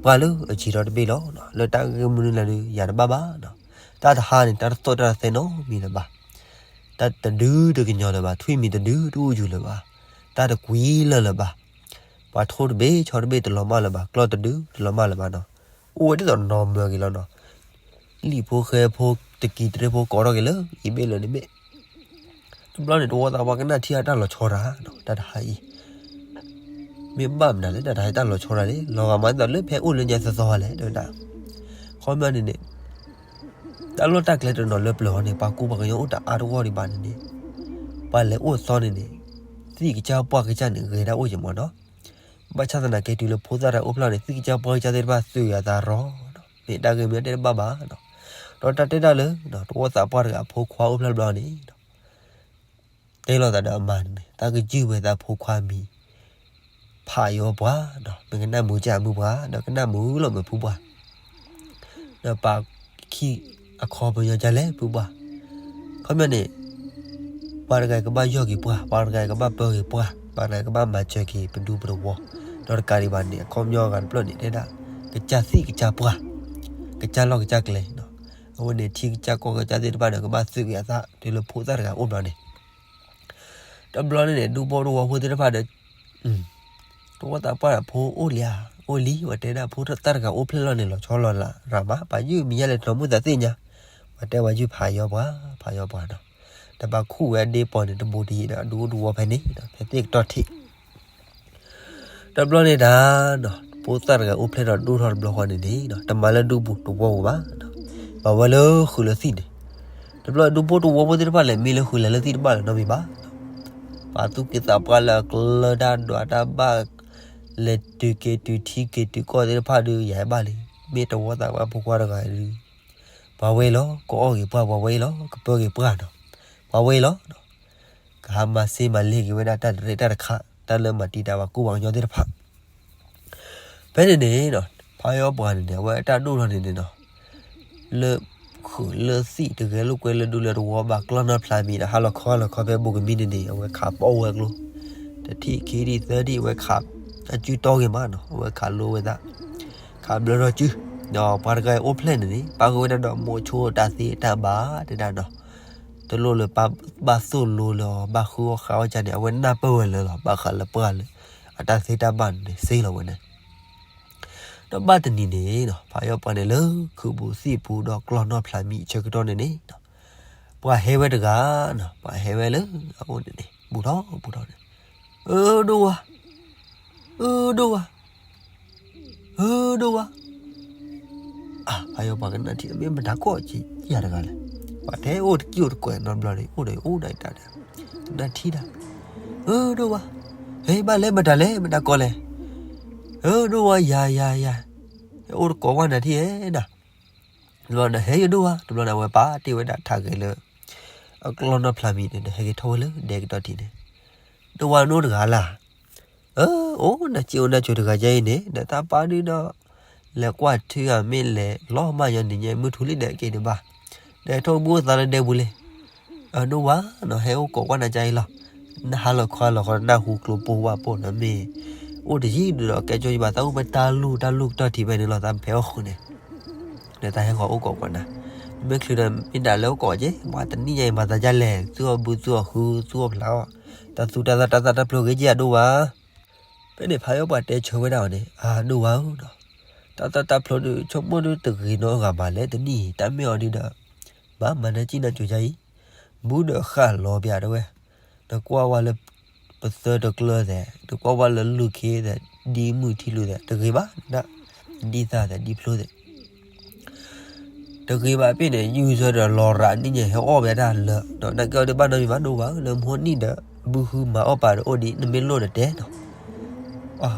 ပှၢ်လၢအဆံးထီၣ်တဘ့ၣ်လီၤ, လၢတၢ်ဂ့ၢ်မနုၤလဲၣ်ဒီး ယၤတဘၣ်ဘၣ်နီၤ, တၢ်တဟါန့ၣ် တၢ်တသိၣ်တၢ်တသဲနီတမံၤလၢၤဘၣ်, တၢ်တဒုတကညီၤလၢၤဘၣ်, ထွံၣ်မံၤတဒုတအိၣ်ယူၤလၢၤဘၣ်, တၢ်တကွံလၢၤလၢၤဘၣ်, ပှၤထိၣ်တဘ့ၣ်ဆီတဘ့ၣ်တလီၤမၢ်လၢၤဘၣ်, ကျီၢ်တဒုတလီၤမၢ်လၢၤဘၣ်နီၤ, အိၣ်ဝဲဒ်သိးနီၢ်မၢက့ၤလီၤနီၤ, လံာ်ဖိဃဲဖိတကံၤတရ့ဖိကိးထီၣ်က့ၤလၢအံၤဘ့ၣ်လၢန့ၣ်ဘ့ၣ်, တဘျီန့ၣ် သဝီသးပှၢ်ကနၣ်ထံၣ်အတၢ်လီၤဆီတၢ်နီၤ, တၢ်တဟါအံၤ မ့ၢ်ဘၣ်မနုၤလဲၣ် တၢ်တဟါအံၤတၢ်လီၤဆီတၢ်န့ၣ် လီၤဂာ်မးဒ်သိးလၢဖဲအိၣ်လၢညါသီသီလဲၣ် တဲဝဲဒၣ်, ခီပညီန့ၣ်န့ၣ် တၢ်လီၢ်တၢ်ကျဲတနီၤလၢပျၢၤအီၤန့ၣ် ပှၤကူပှၤကညီအိၣ်တအါတဂီၢ်ဒံးဘၣ်န့ၣ်န့ၣ်, ပှၤလဲၤအိၣ်သီန့ၣ်န့ၣ် သံၣ်ကစၢ်ပှၢ်ကစၢ်န့ၣ် ဂဲၤဒၣ်အိၣ်က့ၤမးနီၤ, ဘၣ်ဆၣ်သနာ်က့တုၤလၢဖိသၣ်တၢ်အိၣ်ဖျဲၣ်န့ၣ် သံၣ်ကစၢ်ပှၢ်ကစၢ်သ့ၣ်တဖၣ်သုးဂ့ၤအသးရီၤနီၤ, မ့ၢ်တၢ်ဂ့ၢ်မနုၤတဲတဘၣ်ဘၣ်နီၤ, ဒီးတၢ်တဲတၢ်လၢ သဝီသးပှၢ်တဂၤအဖိခွါအိၣ်ဖျဲၣ်တဘျီန့ၣ် တဲလိာ်သးဒီးအမါန့ၣ်န့ၣ် တၢ်ကယုၢ်ဝဲသးဖိခွါမံၤ ဖးယီၤပှၢ်နီၤ, မ့ၢ်ကနၣ်မုာ်ကၢ်မုာ်ပှၢ် ဒီးကနၣ်မုာ်လီၤမုာ်ဖုပှၢ်, ဒီးပာ်ခံအခီပညီကၢ်လဲၣ်ဖုပှၢ်, ခီပညီန့ၣ် ပှၤတဂၤကဘၣ်ယီၢ်က့ၤပှၢ်, ပှၤတဂၤကဘၣ်ပၢက့ၤပှၢ်, ပှၤတဂၤကဘၣ်မၤစၢၤက့ၤပဒူပသဝီ, ဒီးတကးဒံးဘၣ်န့ၣ် အခီပညီအဂၤတဖျၢၣ်န့ၣ် တဲဒၣ် ကစၢ်သံၣ်ကစၢ်ပှၢ်, ကစၢ်လီၢ်ကစၢ်ကျဲနီၤ, အဝဲန့ၣ်ထံကစၢ်ကီၢ်ကစၢ်သ့ၣ်တဖၣ်ဒီး ကဘၣ်သုးက့ၤအသး တုၤလၢဖိသၣ်တဂၤအိၣ်ဘျီန့ၣ် တဘျီန့ၣ်န့ၣ် ဒူဖိသဝီဖိသ့ၣ်တဖၣ်ဒီး သဝီသးပှၢ်ဖိအိၣ်လံဧါ, အိၣ်လံ, ပှၤတဲဒၣ်ဖိသၣ်တဂၤအိၣ်ဖျဲၣ်လီၤန့ၣ် လီၤဆီလီၤလးရၤမး, ပှၤယုၢ်မံၤယါလဲၣ်တနီၤမုၢ်သးသ့ၣ်ညါ, ပှၤတဲပှၤယုၢ်ဖးယီၤပှၢ်, ဖးယီၤပှၢ်နီၤ, ဒီးပှၤခူၣ်ဝဲအဒ့ပီၤန့ၣ် တဘူးတယံၤဒီး ဒူဖိသဝီဖဲန့ၣ် ဖဲသ့ၣ်ကတီၢ်ထံး တဘျီန့ၣ်တၢ်နီၤ, ဖိသၣ်တဂၤအိၣ်ဖျဲၣ်ထီၣ်ဒိၣ်ထီၣ်တဘျီဃီန့ၣ်န့ၣ် တမၤလၢဒူပူၤသဝီပူၤဘၣ်, မၤဝဲလၢဃုာ်လၢသံၣ်န့ၣ်, တဘျီဒူဖိသဝီဖိသ့ၣ်တဖၣ်လဲၤမံလၢဃုာ်လဲၤလၢသံၣ်တဘၣ်လၢၤနီတမံၤဘၣ်, ပာ်သူၣ်က့ၤသးပှၢ်လၢအကျၢၤတၢ်ဒွးတၢ်ဘၣ်, လဲၤတုၤက့ၤတုၤထံက့ၤတုၤကီၢ်သ့ၣ်တဖၣ်ဒုး ယၤဘၣ်လံ, မ့ၢ်သဝီသးပှၢ်ဖိခွါတဂၤဒုး ပှၤဝဲအံၤလီၤ, ကအီၣ်ဂ့ၤပှၢ်ပှၤဝဲအံၤလီၤ, ကပၢက့ၤပှၢ်နီၤ, ပှၤဝဲအံၤလီၤ ကဟးမၤစ့မၤလ့က့ၤဝဲဒၣ်တၢ်တရ့တၢ်တခါ, တၢ်လၢမၤတံာ်တာ်ပှၤကူပှၤကညီသ့ၣ်တဖၣ်, ဖဲန့ၣ်န့ၣ်နီၤ, ဖးယီၤပှၢ်န့ၣ်န့ၣ် အဝဲအတၢ်ဒိၣ်ထီၣ်န့ၣ်န့ၣ်နီၤ, လၢဃုာ်လၢသံၣ်တဂဲၤလိာ်ကွဲလၢဒူလၢသဝီဘၣ်ကျီၢ်နီၢ်ဖျါမံၤဒီး ဟါလီၤခီဟါလီၤခီဖဲဘိးကမံန့ၣ်န့ၣ် အဝဲခးပီၣ်ဝဲကျိ, တထံၣ်ခံထံၣ်သၢထံၣ် အဝဲခး, အစုတီဂ့ၤမးနီၤ, အဝဲခးလိဝဲသး, ခးဘျၢထီၣ်စု, ဒီးပှၤတဂၤအံၤအိၣ်ဖျဲၣ်န့ၣ်န့ၣ် ပာ်ဃုာ်ဝဲဒၣ်ဒီးမိၤဆိတၢ်သ့တၢ်ဘၣ်တဲဒၣ်နီၤ, တလိၣ်လၢပဘၣ်သိၣ်လိလၢၤ ဘၣ်ဃုအီၣ်ဃုအီကၢ်န့ၣ် အဝဲနၢ်ပၢၢ်ဝဲလၢာ်လီၤ, ဘၣ်ဃးလၢပှၢ်လၢ အတၢ်သ့တၢ်ဘၣ်န့ၣ် စ့လီၤဝဲန့ၣ်, ဒီးဘၣ်တနံၤန့ၣ်နီၤ, ဖးယီၤပှၢ်န့ၣ်လၢခုးပူၤသံၣ်ပူၤဒီး ကျီၢ်နီၢ်ဖျါမံၤအဆၢကတီၢ်န့ၣ်န့ၣ်, ပှၤဟဲဝဲတဂၤနီၤ, ပှၤဟဲဝဲလၢအအိၣ်န့ၣ်န့ၣ် ဘူးထီၣ်ဘူးထီၣ်န့ၣ်, အၢဒိၣ်ဝါ, အၢဒိၣ်ဝါ အၢဒိၣ်ဝါ, ဖးယီၤပှၢ်ကနၣ်ထံၣ် မ့ၢ်မတၤကိးက့ၤယၤတဂၤလဲၣ်, ပှၤထဲအိၣ်တကံၢ်အိၣ်တကွဲးနီတဘျီန့ၣ် အိၣ်ဒီးအိၣ်ဒၣ်တၢ်ဒီး, ကနၣ်ထံၣ်ဒၣ်, အၢဒိၣ်ဝါ, ဟဲဘၣ်လဲၣ်မတၤလဲၣ် မတၤကိးလဲၣ်, အၢဒိၣ်ဝါ ယၤယၤယၤ, ဟဲအိၣ်တကိးဝဲနၤထံၣ်ဧဲဒၣ်, တဘျီန့ၣ် ဟဲယဒိၣ်ဝါ, တဘျီန့ၣ် အဝဲပာ်တ့ၢ်ဝဲဒၣ်ထးဂဲၤလၢ အကျီၢ်နီၢ်ဖျါမံၤန့ၣ်ဒီး ဟဲက့ၤထီၣ်ဝဲလၢဒဲကတီၢ်ထံးန့ၣ်, ဒိၣ်ဝါနအိၣ်တဂၤလၢ်, အိၣ်နၢ်စံၣ်အိၣ်နၢ်စိၤတဂၤယဲအံၤန့ၣ် ဒီးတၢ်ပၢ်ဒုဒီး လဲၤကွၢ်ထံဂၤမ့ၢ်လဲၤလီၤမၢ်ညီနံၤညါ မုၢ်ထူလံဒီးက့ၤဒံးဘၣ်, ဒီးထိၣ်ဘုအိၣ်သးလၢဒဲပူၤလံ. အဒိၣ်ဝါနီၤ ဟဲအိၣ်ကိးကွၢ်နၤကါအံၤလီၤ. နဟါလီၤခီလီၤဃီ နၢ်ဟူကျိပိၢ်ဝၣ်ပိၢ်နီၤ မ့ၢ်အိၣ်တယံာ်ဒုဒီး ကဲကၠိယဘၣ် သးအိၣ်ဖဲတၢ်လူၢ်တၢ်လူၢ်ကတီၢ်ထံးဖဲန့ၣ်လီၤ သးဖဲအီၣ်ဃုာ်န့ၣ် ဒီးတၢ်ဟဲဃီၤအိၣ်ကိးကွၢ်နၤ, မ့ၢ်ချုးဒီးမ့ၢ်ဒၣ်လၢအိၣ်ကိးက့ၤ ပှၤတနံၣ်ညါအံၤ မၤသးဒ်လဲၣ် သူၣ်အီၣ်ဘုသူၣ်အီၣ်ဟု သူၣ်အီၣ်ဖျါအီၣ်, တၢ်သူတၢ်သၣ်တၢ်သၣ်တၢ်ဖျိဂ့ၤက့ၤအဒိၣ်ဝါ. ဖဲန့ၣ်ဖးယီၣ်ပှၤတဲဆၢဝဲဒၣ်အီၤန့ၣ် အဒိၣ်ဝါဧၢနီၤ, တၢ်သၣ်တၢ်ဖျိဒုး ဆိကမိၣ်ဒုးတဂ့ၤနီတဂၤဘၣ်လဲၣ် တနံၣ်အံၤ တၢ်မ့ၢ်အီၤဒုဒီး ဘၣ်မၤနၢၤကံၣ်နၢၤကၠိၤယါအံၤ, ဘူးဒီးဃၣ်လီၤပၠးတဝဲ, နကွၢ်ဝဲလၢ ပသၢတကျၢၤသဲး နကွၢ်ဝဲလၢလူၢ်ခ့သဲး ဒ်မုၢ်ထံလူၤသဲး တဂ့ၤဘၣ်ဒၣ်, ဒ်သၣ်သဲးဒ်ဖျိသဲး တဂ့ၤဘၣ်ပ့ၢ်န့ၣ် ယူၢ်ဆၢဒီးလီၤရၤနံၣ်ညါဟဲအီၣ်ဝဲဒၣ်လၢာ်, ဒီးနကဲအီၤဒုးဘၣ်နီတမံၤဘၣ်ဒိၣ်ဝါဧၢ လၢမဟိနံၣ်ဒီး ဘုဟုမၤအီၣ်ပာ်ဒီးအိၣ်ဒံး နမ့ၢ်လိၣ်ဒီးတဲနီၤ.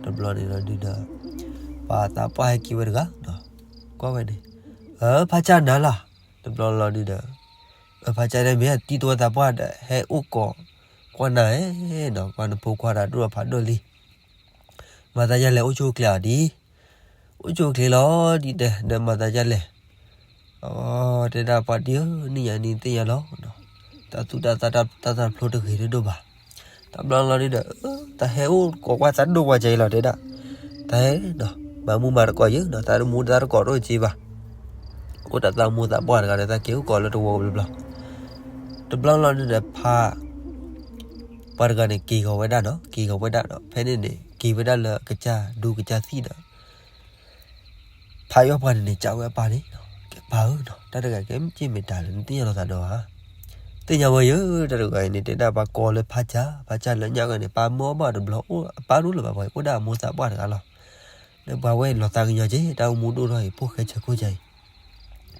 တဘျီန့ၣ်လီၤဒုဒီး ပှၤသးပှၢ်ဟဲက့ၤဝဲတဂၤ, ကွၢ်ဝဲန့ၣ်, ဖးကၢ်နၤလီၤ. တဘျီလီၤဒုဒီး ဖးကၢ်န့ၣ်မ့ၢ်တံၤသဝီသးပှၢ်ဒီး ဟဲအိၣ်ကိးကွၢ်နၤနီၤ, ကွၢ်နဖိခွါတၢ်ဒိၣ်ဖးဒိၣ်လံ မၤသးယဲလဲၣ် အိၣ်ဆူၣ်အိၣ်ချ့အီၤဒံး, အိၣ်ဆူၣ်အိၣ်ချ့လီၤ ဒ်တဲ ဒီးမၤသးယဲလဲၣ်, တဲဒၣ်ပှၤတံၤဧၢ နံၣ်ညါနံၣ်သ့ၣ်ညါလီၤ, တၢ်သူတၢ်သၣ်တၢ်သၣ်တၢ်ဖျိတဂ့ၤဒိၣ်ဒိၣ်ဘၣ်, တဘျီလီၤဒုဒီး တၢ်ဟဲအိၣ်ကိးကွၢ်သးဒိၣ်ဝါကဲအံၤလီၤ တဲဒၣ်, တၢ်ဟဲနီၤ မၤမူမၤတကိးယဲနီၤ သးတမူသးတကိးတအိၣ်က့ဘၣ်, အိၣ်တၢ်သးမူသးပှၢ်တဂၤဒီး သးက့ၤအိၣ်ကိးလၢတဝီဘျီဘျီ တဘျီလီၤဒုဒီး ဖး ပှၤတဂၤန့ၣ် က့ၤဂီၤဝဲဒၣ်နီၤ, က့ၤဂီၤဝဲဒၣ်ဒီး ဖဲန့ၣ်န့ၣ် က့ၤဝဲဒၣ်လၢကစၢ်ဒူကစၢ်သံၣ်ဒီး ဖးယီၣ်ပှၤန့ၣ်န့ၣ် စံးဝဲအပၢ်န့ၣ်, ကဲပၢ်ဧၢနီၤ တၢ်တဂၤကဲမ့ၢ်စ့ၢ်မ့ၢ်တၢ်လဲၣ် နသ့ၣ်ညါလီၤသးဒီးဧါ, သ့ၣ်ညါဝဲယဲ တၢ်တဂၤအံၤန့ၣ် တဲဒၣ်ပှၤကိးလၢဖးကၢ်, ဖးကၢ်လၢညါဝဲန့ၣ် ပၢ်မၢအီၣ်ဘၣ်တဘျီ အပၢ်ဒိၣ်လၢၤဘၣ်ပှၤအံၤ အိၣ်ဒၣ်အမိၢ်သးပှၢ်တဂၤလီၤ, လၢပှၤဝဲလီၤသးကညီၤက့ၤ တၢ်အိၣ်မူဒိၣ်ထီၣ်အံၤ ဖိၣ်ဃဲဆၢခိၣ်ကၢ်အံၤ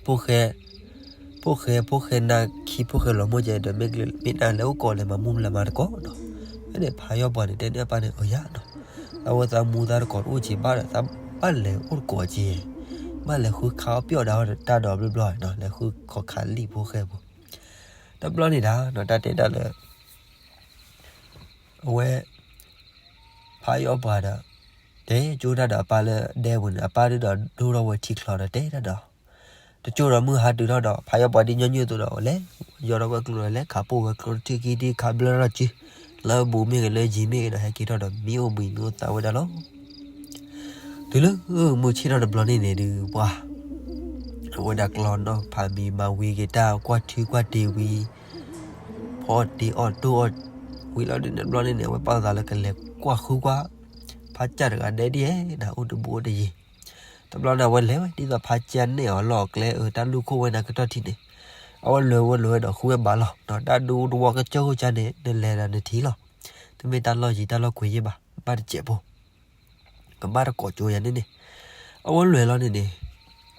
ဖိၣ်ဃဲ, ဖိၣ်ဃဲ ဖိၣ်ဃဲနၢ်ခံ ဖိၣ်ဃဲလီၤမိၢ်ကဲဒီး မ့ၢ်ကျဲမ့ၢ်နၢ်လဲၤအိၣ်ကိးလဲၤမၤမူလဲၤမၤတကိးနီၤ, ဖဲန့ၣ်ဖးယီၣ်ပှၤန့ၣ် တဲန့ၢ်အပၢ်န့ၣ် အၢယၤနီၤ, အဝဲသးမူသးတကိးတအိၣ်က့ဘၣ်ဒီး သးဘၣ်လဲၤအိၣ်တကိးက့, ဘၣ်လဲၤဃုခးအီၣ်ပျီၣ်ဒၣ်တၢ်ဒီးဘျီဘျီနီၤ, လဲၤဃုခီခးလံာ်ဖိၣ်ဃဲဖိ, တဘျီန့ၣ်ဒၣ်နီၤ တၢ်တဲဒၣ်လၢ အဝဲ ဖးယီၣ်ပှၤဒီး တဲကၠိတၢ်ဒီးအပၢ်လၢဒဲပူၤန့ၣ် အပၢ်ဒုဒီးဒိၣ်ထီၣ်ဝဲထံချီဒီးတဲတၢ်ဒီး တကၠိဒီးမုၢ်ဟါတုၤထီၣ်ဒီး ဖးယီၣ်ပှၤဒ်ညီနုၢ်အသိးဒီး လဲၤ ယီၢ်ထီၣ်ဝဲကျိဒီး လဲၤခးပိာ်ဝဲကျိတထံၣ်ခံထံၣ် ခးဘျၢထီၣ်စု လၢအဘူးမ့ၢ်ဂ့ၤလၢယံၤမ့ၢ်ဂ့ၤဒီး ဟဲက့ၤထီၣ်ဒီး မံအိၣ်ဘှံးမံအိၣ်သးဝဲဒၣ်လီၤ. တုၤလၢမုၢ်ဆ့ၣ်ထီၣ်တဘျီန့ၣ်န့ၣ်ဒုး ပှၤ အဝဲဒၣ်ကျီနီၢ်ဖးမံၤ မၤဝံၤက့ၤတၢ် ကွၢ်ထံကွၢ်တ့ၤဝံၤ ဖီအီၣ်တ့ၤအီၣ်တိၢ်အီၣ်ဝံၤလီၤဒုးန့ၣ် တဘျီန့ၣ်န့ၣ် အဝဲပာ်သးလၢကလဲၤကွၢ်ဃုကွၢ် ဖးကၢ်တဂၤဒဲဒ်ဧဲ နၤအိၣ်တဘူးအိၣ်တယံၤ, တဘျီန့ၣ် အဝဲလဲၤဝဲ ဒ်သိးဖးကၢ်နဲၣ်အီၤလီၢ်အကျဲအၢ တၢ်လူၢ်ခိၣ်ဝဲန့ၣ်ကတီၢ်ထံးန့ၣ်, အဝဲလဲၤဝဲလဲၤဝဲဒီးဃုဝဲဘၣ်လီၤ. တၢ်ဒူတဝီကစၢၢ်ခိၣ်ကၢ်န့ၣ် နလဲၤဒီးနထံၣ်လီၤ. တမ့ၢ်တၢ်လီၢ်ယံၤတၢ်လီၢ်ကွံာ်ယဲၢ်ဘၣ်, ဘၣ်တစဲးဖိ ကဘၣ်တကိးကၠိယၤန့ၣ်န့ၣ်, အဝဲလဲၤလီၤန့ၣ်န့ၣ်,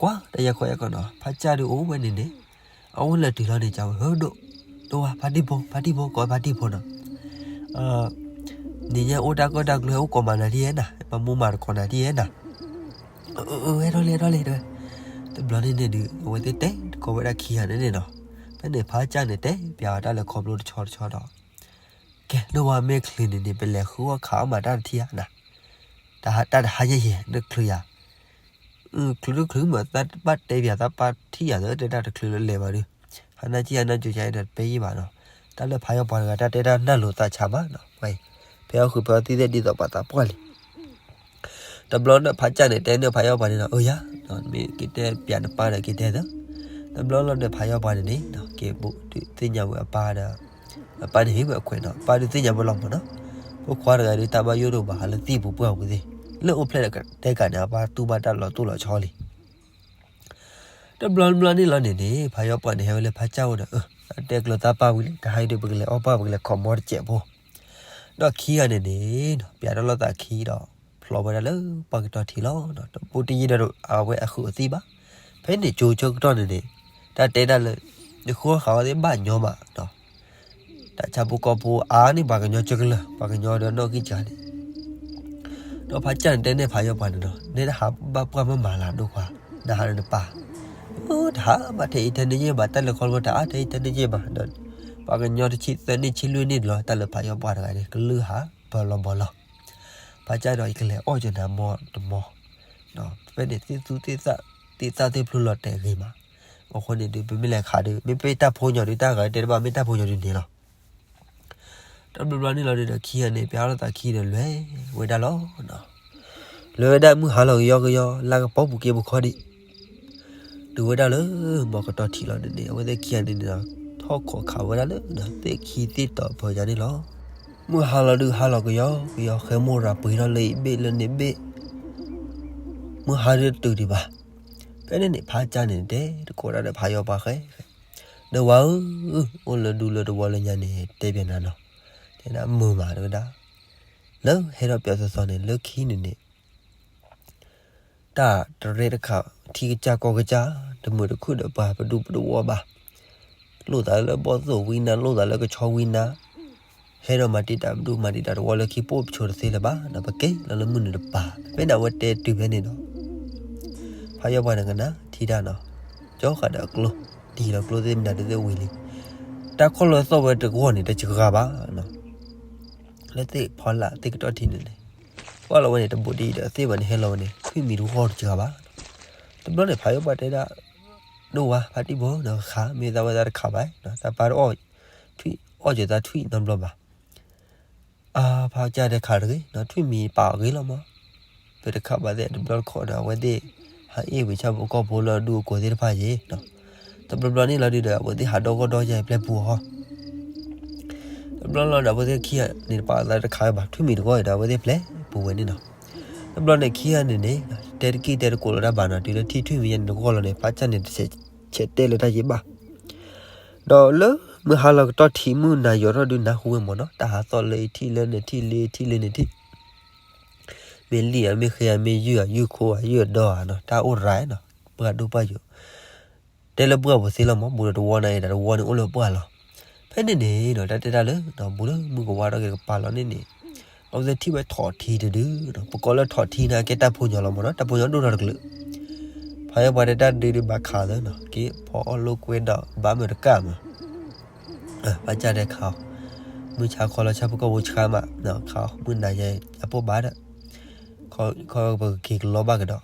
ကွၢ်တၢ်ယဲၢ်ခီယဲၢ်ခီနီၤ ဖးကၢ်ဒုးအိၣ်ဝဲန့ၣ်န့ၣ်, အဝဲလဲၤတုၤလီၤန့ၣ် ကဝဲ ဟၢဒိၣ်, ဒိၣ်ဝါ ဖါတံၢ်ဖိ ဖါတံၢ်ဖိ ကိးဖါတံၢ်ဖိနီၤ, နံၤညါအိၣ်တၢ်ကီတၢ်ကျိၤ ဟဲအိၣ်ကိးမးနၤဒ်ယဲၢ်နၤ, မၤမူမၤတကိးနၤဒ်ယဲၢ်နၤ, အၢ အၢ ဟဲထီၣ်လံ ဟဲထီၣ်လံတဲဝဲ, တဘျီန့ၣ်န့ၣ်ဒုး အဝဲသ့ၣ်တဲတကိးဝဲဒၣ်ခံဂၤန့ၣ်န့ၣ်နီၤ, ဖဲန့ၣ်ဖးကၢ်န့ၣ် တဲပျးဝဲတၢ်လၢခီဖျိတဆီတဆီဒီး ကဲ ဒိၣ်ဝါ မ့ၢ်ချုးန့ၣ်န့ၣ် ပလဲၤဃုအီၣ်ခးအီၣ်မးတၢ်တထံၣ်ဧါနၤ, တၢ်တဟါညါယဲၢ် နချုးယၤ, ချုးတချုးမး သးဘၣ်တဲပျးသးပၢ်ထံၣ်ယၤသၢတဲဒၣ်တချုးလၢလဲၤဘၣ်ဒုး, ဟါနၤကံၣ်ဟါနၤကၠိၤယါဒီးတပဲယံာ်ဘၣ်နီၤ, တၢ်လၢဖးယီၣ်ပှၤတဂၤ တၢ်တဲတၢ်နၢ်လိၤသးဆါမးနီၤ, ဖဲအီၣ်ဃုာ်ဖဲအီသံၣ်သ့ၣ်ဒ်သိးပှၤသးပှၢ်လံ တဘျီဒီးဖးကၢ်န့ၣ် တဲန့ၢ်ဖးယီၣ်ပှၤန့ၣ်နီၤ, အၢယၤ, မ့ၢ်က့ၤတဲပျးနပၢ်ဒီးက့ၤတဲသၢ, တဘျီလီၤဒီးဖးယီၣ်ပှၤန့ၣ်န့ၣ် က့ၤဘူးဒုးသ့ၣ်ညါဝဲအပၢ်ဒီး, အပၢ်န့ၣ်ဟ့ၣ်ဝဲအခွဲးနီၤ, အပၢ်ဒုးသ့ၣ်ညါဝဲလီၤမးနီၤ, ဖိခွါတဂၤဒုးတၢ်ဘၣ်ယိၣ်တအိၣ်ဘၣ် ဟးလၢသံၣ်ပူၤပှၢ်ပူၤသ့ၣ်, လၢအိၣ်ဖျဲၣ်ဒီးတဲကးန့ၣ် အပၢ်တူၢ်ဘၣ်တၢ်လီၤတိၢ်လီၤဆီလံ တဘျီတဘျီန့ၣ်လီၤန့ၣ်န့ၣ် ဖးယီၣ်ပှၤန့ၣ် ဟဲဝဲလၢဖးကၢ်အိၣ်ဒီး အတဲကျၢၤသးပၢ်ဝံၤလံ တဟါအံၤဒုး ပကလဲၤအီၣ်ပှၢ် ပကလဲၤခီမီတစဲးဖိ, ဒီးခံဂၤန့ၣ်န့ၣ် ပျးတၢ်လီၤသးခံဒီး ဖျိဝဲဒၣ်လၢပှၢ်ကတီၢ်ထံးလီၤ. တဘူးတယံၤဒီးအဝဲအဃုာ်အသံၣ်ဘၣ်. ဖဲန့ၣ်ကၠိဆၢကတီၢ်န့ၣ်န့ၣ် တၢ်တဲဒၣ်လၢ နဃုအီၣ်ဃုာ်အီသ့ၣ်ဘၣ်ညီမးဒီး တၢ်ဆၣ်ဖိကီၢ်ဖိအါန့ၢ်ပှၤကညီကၢကလၢာ် ပှၤကညီဒီးနီၣ်ဂံၢ်စှၤန့ၣ် ဒီးဖးကၢ်န့ၣ်တဲန့ၢ်ဖးယီၣ်ပှၤန့ၣ်ဒီး နဲဒၣ်ဟးဘၣ်ပှၢ်မ့ၢ်မၤလၤဒိၣ်ခွါ နဟးဒီးနပၢ် တဟးဘၣ်ထဲအံၤထဲန့ၣ်ယဲၢ်ဘၣ် တၢ်လၢခီဖျိတအါထဲအံၤထဲန့ၣ်ယဲၢ်ဘၣ်ဒီး ပှၤကညီတဆံသၢနံၣ်ဆံလွံၢ်နံၣ်လီၤ တၢ်လၢဖးယီၣ်ပှၤတဂၤန့ၣ် ကလုၢ်ဟးဘၣ်လီၤဘၣ်လီၤ. ဖးကၢ်ဒီး ယကလဲၤအီၣ်က့ၤနၤမီတမီ, ဖဲန့ၣ်သ့ၣ်သူသ့ၣ်သၣ် သ့ၣ်သၣ်သ့ၣ်ဖျိလီၤတဲာ်ဂ့ၤမး, အဃိန့ၣ်ဒုး ပမ့ၢ်လဲၤခးဒုး မ့ၢ်ပတၢ်ဖိညီဒုး တၢ်ဂၤတဲတဘၣ်မ့ၢ်တၢ်ဖိညီဒုးန့ၣ်လီၤ. တဘျီဘျီန့ၣ်လီၤဒုးဒီး ခံဂၤန့ၣ် ပျဲလီၤသးခံဒီး လဲၤဝဲဒၣ်လီၤ. လဲၤဝဲဒၣ်မုၢ်ဟါလီၤကယီကယီ လၢကပီၤပူၤက့ပူၤခီဒံး, တုၤဝဲဒၣ်လၢ မီကတီၢ်ထံးလီၤန့ၣ်န့ၣ် အဝဲသ့ၣ်ခံဂၤန့ၣ်န့ၣ်ဒီး ထီၣ်ခိးခးဝဲဒၣ်လၢ သ့ၣ်ခံသ့ၣ်တီၤဖၢညါန့ၣ်လီၤ. မုၢ်ဟါလီၤဒုးဟါလီၤကယီကယီ ဃဲမိၢ်ရၤပှ့ၤထီၣ်လၢအံၤဘ့ၣ်လၢန့ၣ်ဘ့ၣ်, မုၢ်ဟါဒုးတတုၤဒံးဘၣ်. ဖဲန့ၣ်န့ၣ် ဖးကၢ်န့ၣ်တဲတကိးဒၣ်ဒီးဖးယီၤပှၤဃဲ ဒီးဝၤဧၢ, အိၣ်လၢဒူလၢတဝီလၢညါန့ၣ် တဲပၠးနၤနီၤ, တဲဒၣ်မုာ်မးတဝဲဒၣ်, လၢဟဲထီၣ်ပၠးသီသီန့ၣ် လၢခံန့ၣ်န့ၣ် တၢ်တရဲတခး ထံကစၢ်ကီၢ်ကစၢ် တမုာ်တခုၣ်ဒီးပှၤပဒူပတဝီဘၣ်, လိၣ်သးလၢဘီၣ်သိၣ်ဝံနါ လိၣ်သးလၢကဆီဝံနါ, ဟဲဒီးမၤတံာ်တာ်ပဒူမၤတံာ်တာ်တဝီလၢခံ ပိၣ်ပဆိးတသ့လၢၤဘၣ်ဒီး ပက့ၤလီၤလၢမုၢ်နုာ်တပၤ, ဖဲန့ၣ်အဝဲတဲတုၤဖဲန့ၣ်ဒီး ဖးယီၤပှၤန့ၣ်ကနၣ်ထံတၢ်နီၤ, ကၠီဃာ်ဒီးအကျိ တံၢ်လီၤကျိသ့ၣ်မနုၤဒုးသ့ၣ်ဝံၤလံ, တၢ်ခီၣ်လၢသီၣ်ဝဲတဂီၢ်န့ၣ် တစှၤဘၣ် လၢသ့ၣ်ဖီလာ်သ့ၣ်ကတီၢ်ထံးန့ၣ်န့ၣ်, ကွၢ်လီၤဝဲန့ၣ် တဘူးဒံးဒီးသ့ၣ်ဘၣ်န့ၣ် ဟဲလီၤဝဲန့ၣ် ထွံၣ်မံၤတဂီၢ်တစှၤဘၣ်. တဘျီန့ၣ် ဖးယီၤပှၤတဲဒၣ်, ဒိၣ်ဝါ ဖါတံၢ်ဖိ နခး မ့ၢ်သးဝဲသးတခးဘၣ်, တၢ်ပၢ်တအီၣ်, ထွံၣ်အီၣ်က့ၤသးထွံၣ်နီတဘျီဘၣ်. အါ ဖးကၢ်တဲခးတဂ့ၤ, ထွံၣ်မံၤပာ်အီၤဂ့ၤလီၤမး, ပတခးဘၣ်သ့ၣ်တဘျီတခီၣ်ဒီး အဝဲသ့ၣ် ဟးအ့ၣ်ဝံၤဆၣ်ဖိကီၢ်ဖိလၢအဒူအကိးသ့ၣ်တဖၣ်ယ့ၣ် တဘျီဘျီန့ၣ်လီၤဒုးဒီး အဝဲသ့ၣ်ဟးဒီဂီၢ်ဒီယါအံၤပျဲၢ်ပူၤအီၤ, တဘျီလီၤဒီး အဝဲသ့ၣ်ခံဂၤန့ၣ် တပာ်သးတခးဝဲဘၣ် ထွံၣ်မံၤတဂီၢ်အံၤဒီး အဝဲသ့ၣ်ပျဲၢ်ပူၤဝဲန့ၣ်နီၤ. တဘျီန့ၣ်ခံဂၤန့ၣ်န့ၣ် တဲတက့ၢ်တဲတကိးလီၤတၢ်ဘၣ်နီၤ တုၤလၢထံၣ်ထွံၣ်မံၤယါန့ၣ်တဂီၢ်လီၤန့ၣ် ဖးကၢ်န့ၣ် ဆဲးတဲလၢတၢ်ယ့ၣ်ဘၣ် ဒီးလၢမုၢ်ဟါလီၤကတီၢ်ထံး မုၢ်နၤယိးထီၣ်ဒုးနၢ်ဟူဝဲမးနီၤ တၢ်ဟးသီၣ်လၢအံၤထံၣ်လၢန့ၣ်ထံၣ်လၢထံၣ်လၢန့ၣ်ထံၣ် မ့ၢ်လံၣ်ဧါ မ့ၢ်ဃ့ဧါ မ့ၢ်ယုၢ်ဧါ ယုၢ်ခိဧါ ယုၢ်အဒီဧါနီၤ တၢ်အိၣ်ရၤနီၤ ပှၢ်ဒိၣ်ပှၢ်ယိာ် တဲလၢပှၢ်ပူၤသ့လီၤမး ဘူးဒီးတဝီန့ၣ်အံၤဒီးတဝီန့ၣ်အိၣ်လၢပှၢ်လီၤ. ဖဲန့ၣ်န့ၣ်ဒီး တၢ်တဲတၢ်လၢ ဘူးလၢမုၢ်ကဝါထီၣ်က့ၤကပၤလီၤန့ၣ်န့ၣ် အဝဲသ့ၣ်ထံၣ်ဝဲထိးထံတဒု ပကိးလၢထိးထံန့ၣ် ကဲတၢ်ဖိညီလီၤမးနီၤ တၢ်ဖိညီဒိၣ်ထီၣ်တကလုာ် ဖးယီၤပှၤတဲတၢ်ဒုးဒုးဘၣ်ခးသၢနီၤ က့ၤဖီအီၣ်လိာ်ကွဲဒီးဘၣ်မုာ်တကၢ်မး ဖးကၢ်တဲခးအီၤ မုၢ်ဆါခီလီၤဆၣ်ဖိကီၢ်ဖိဆှါမး ခးအီၤ မုၢ်နၤယဲအပိၢ်ဘၣ်ဒီး ခီပကက့ၤကလီဘၣ်ကဒီး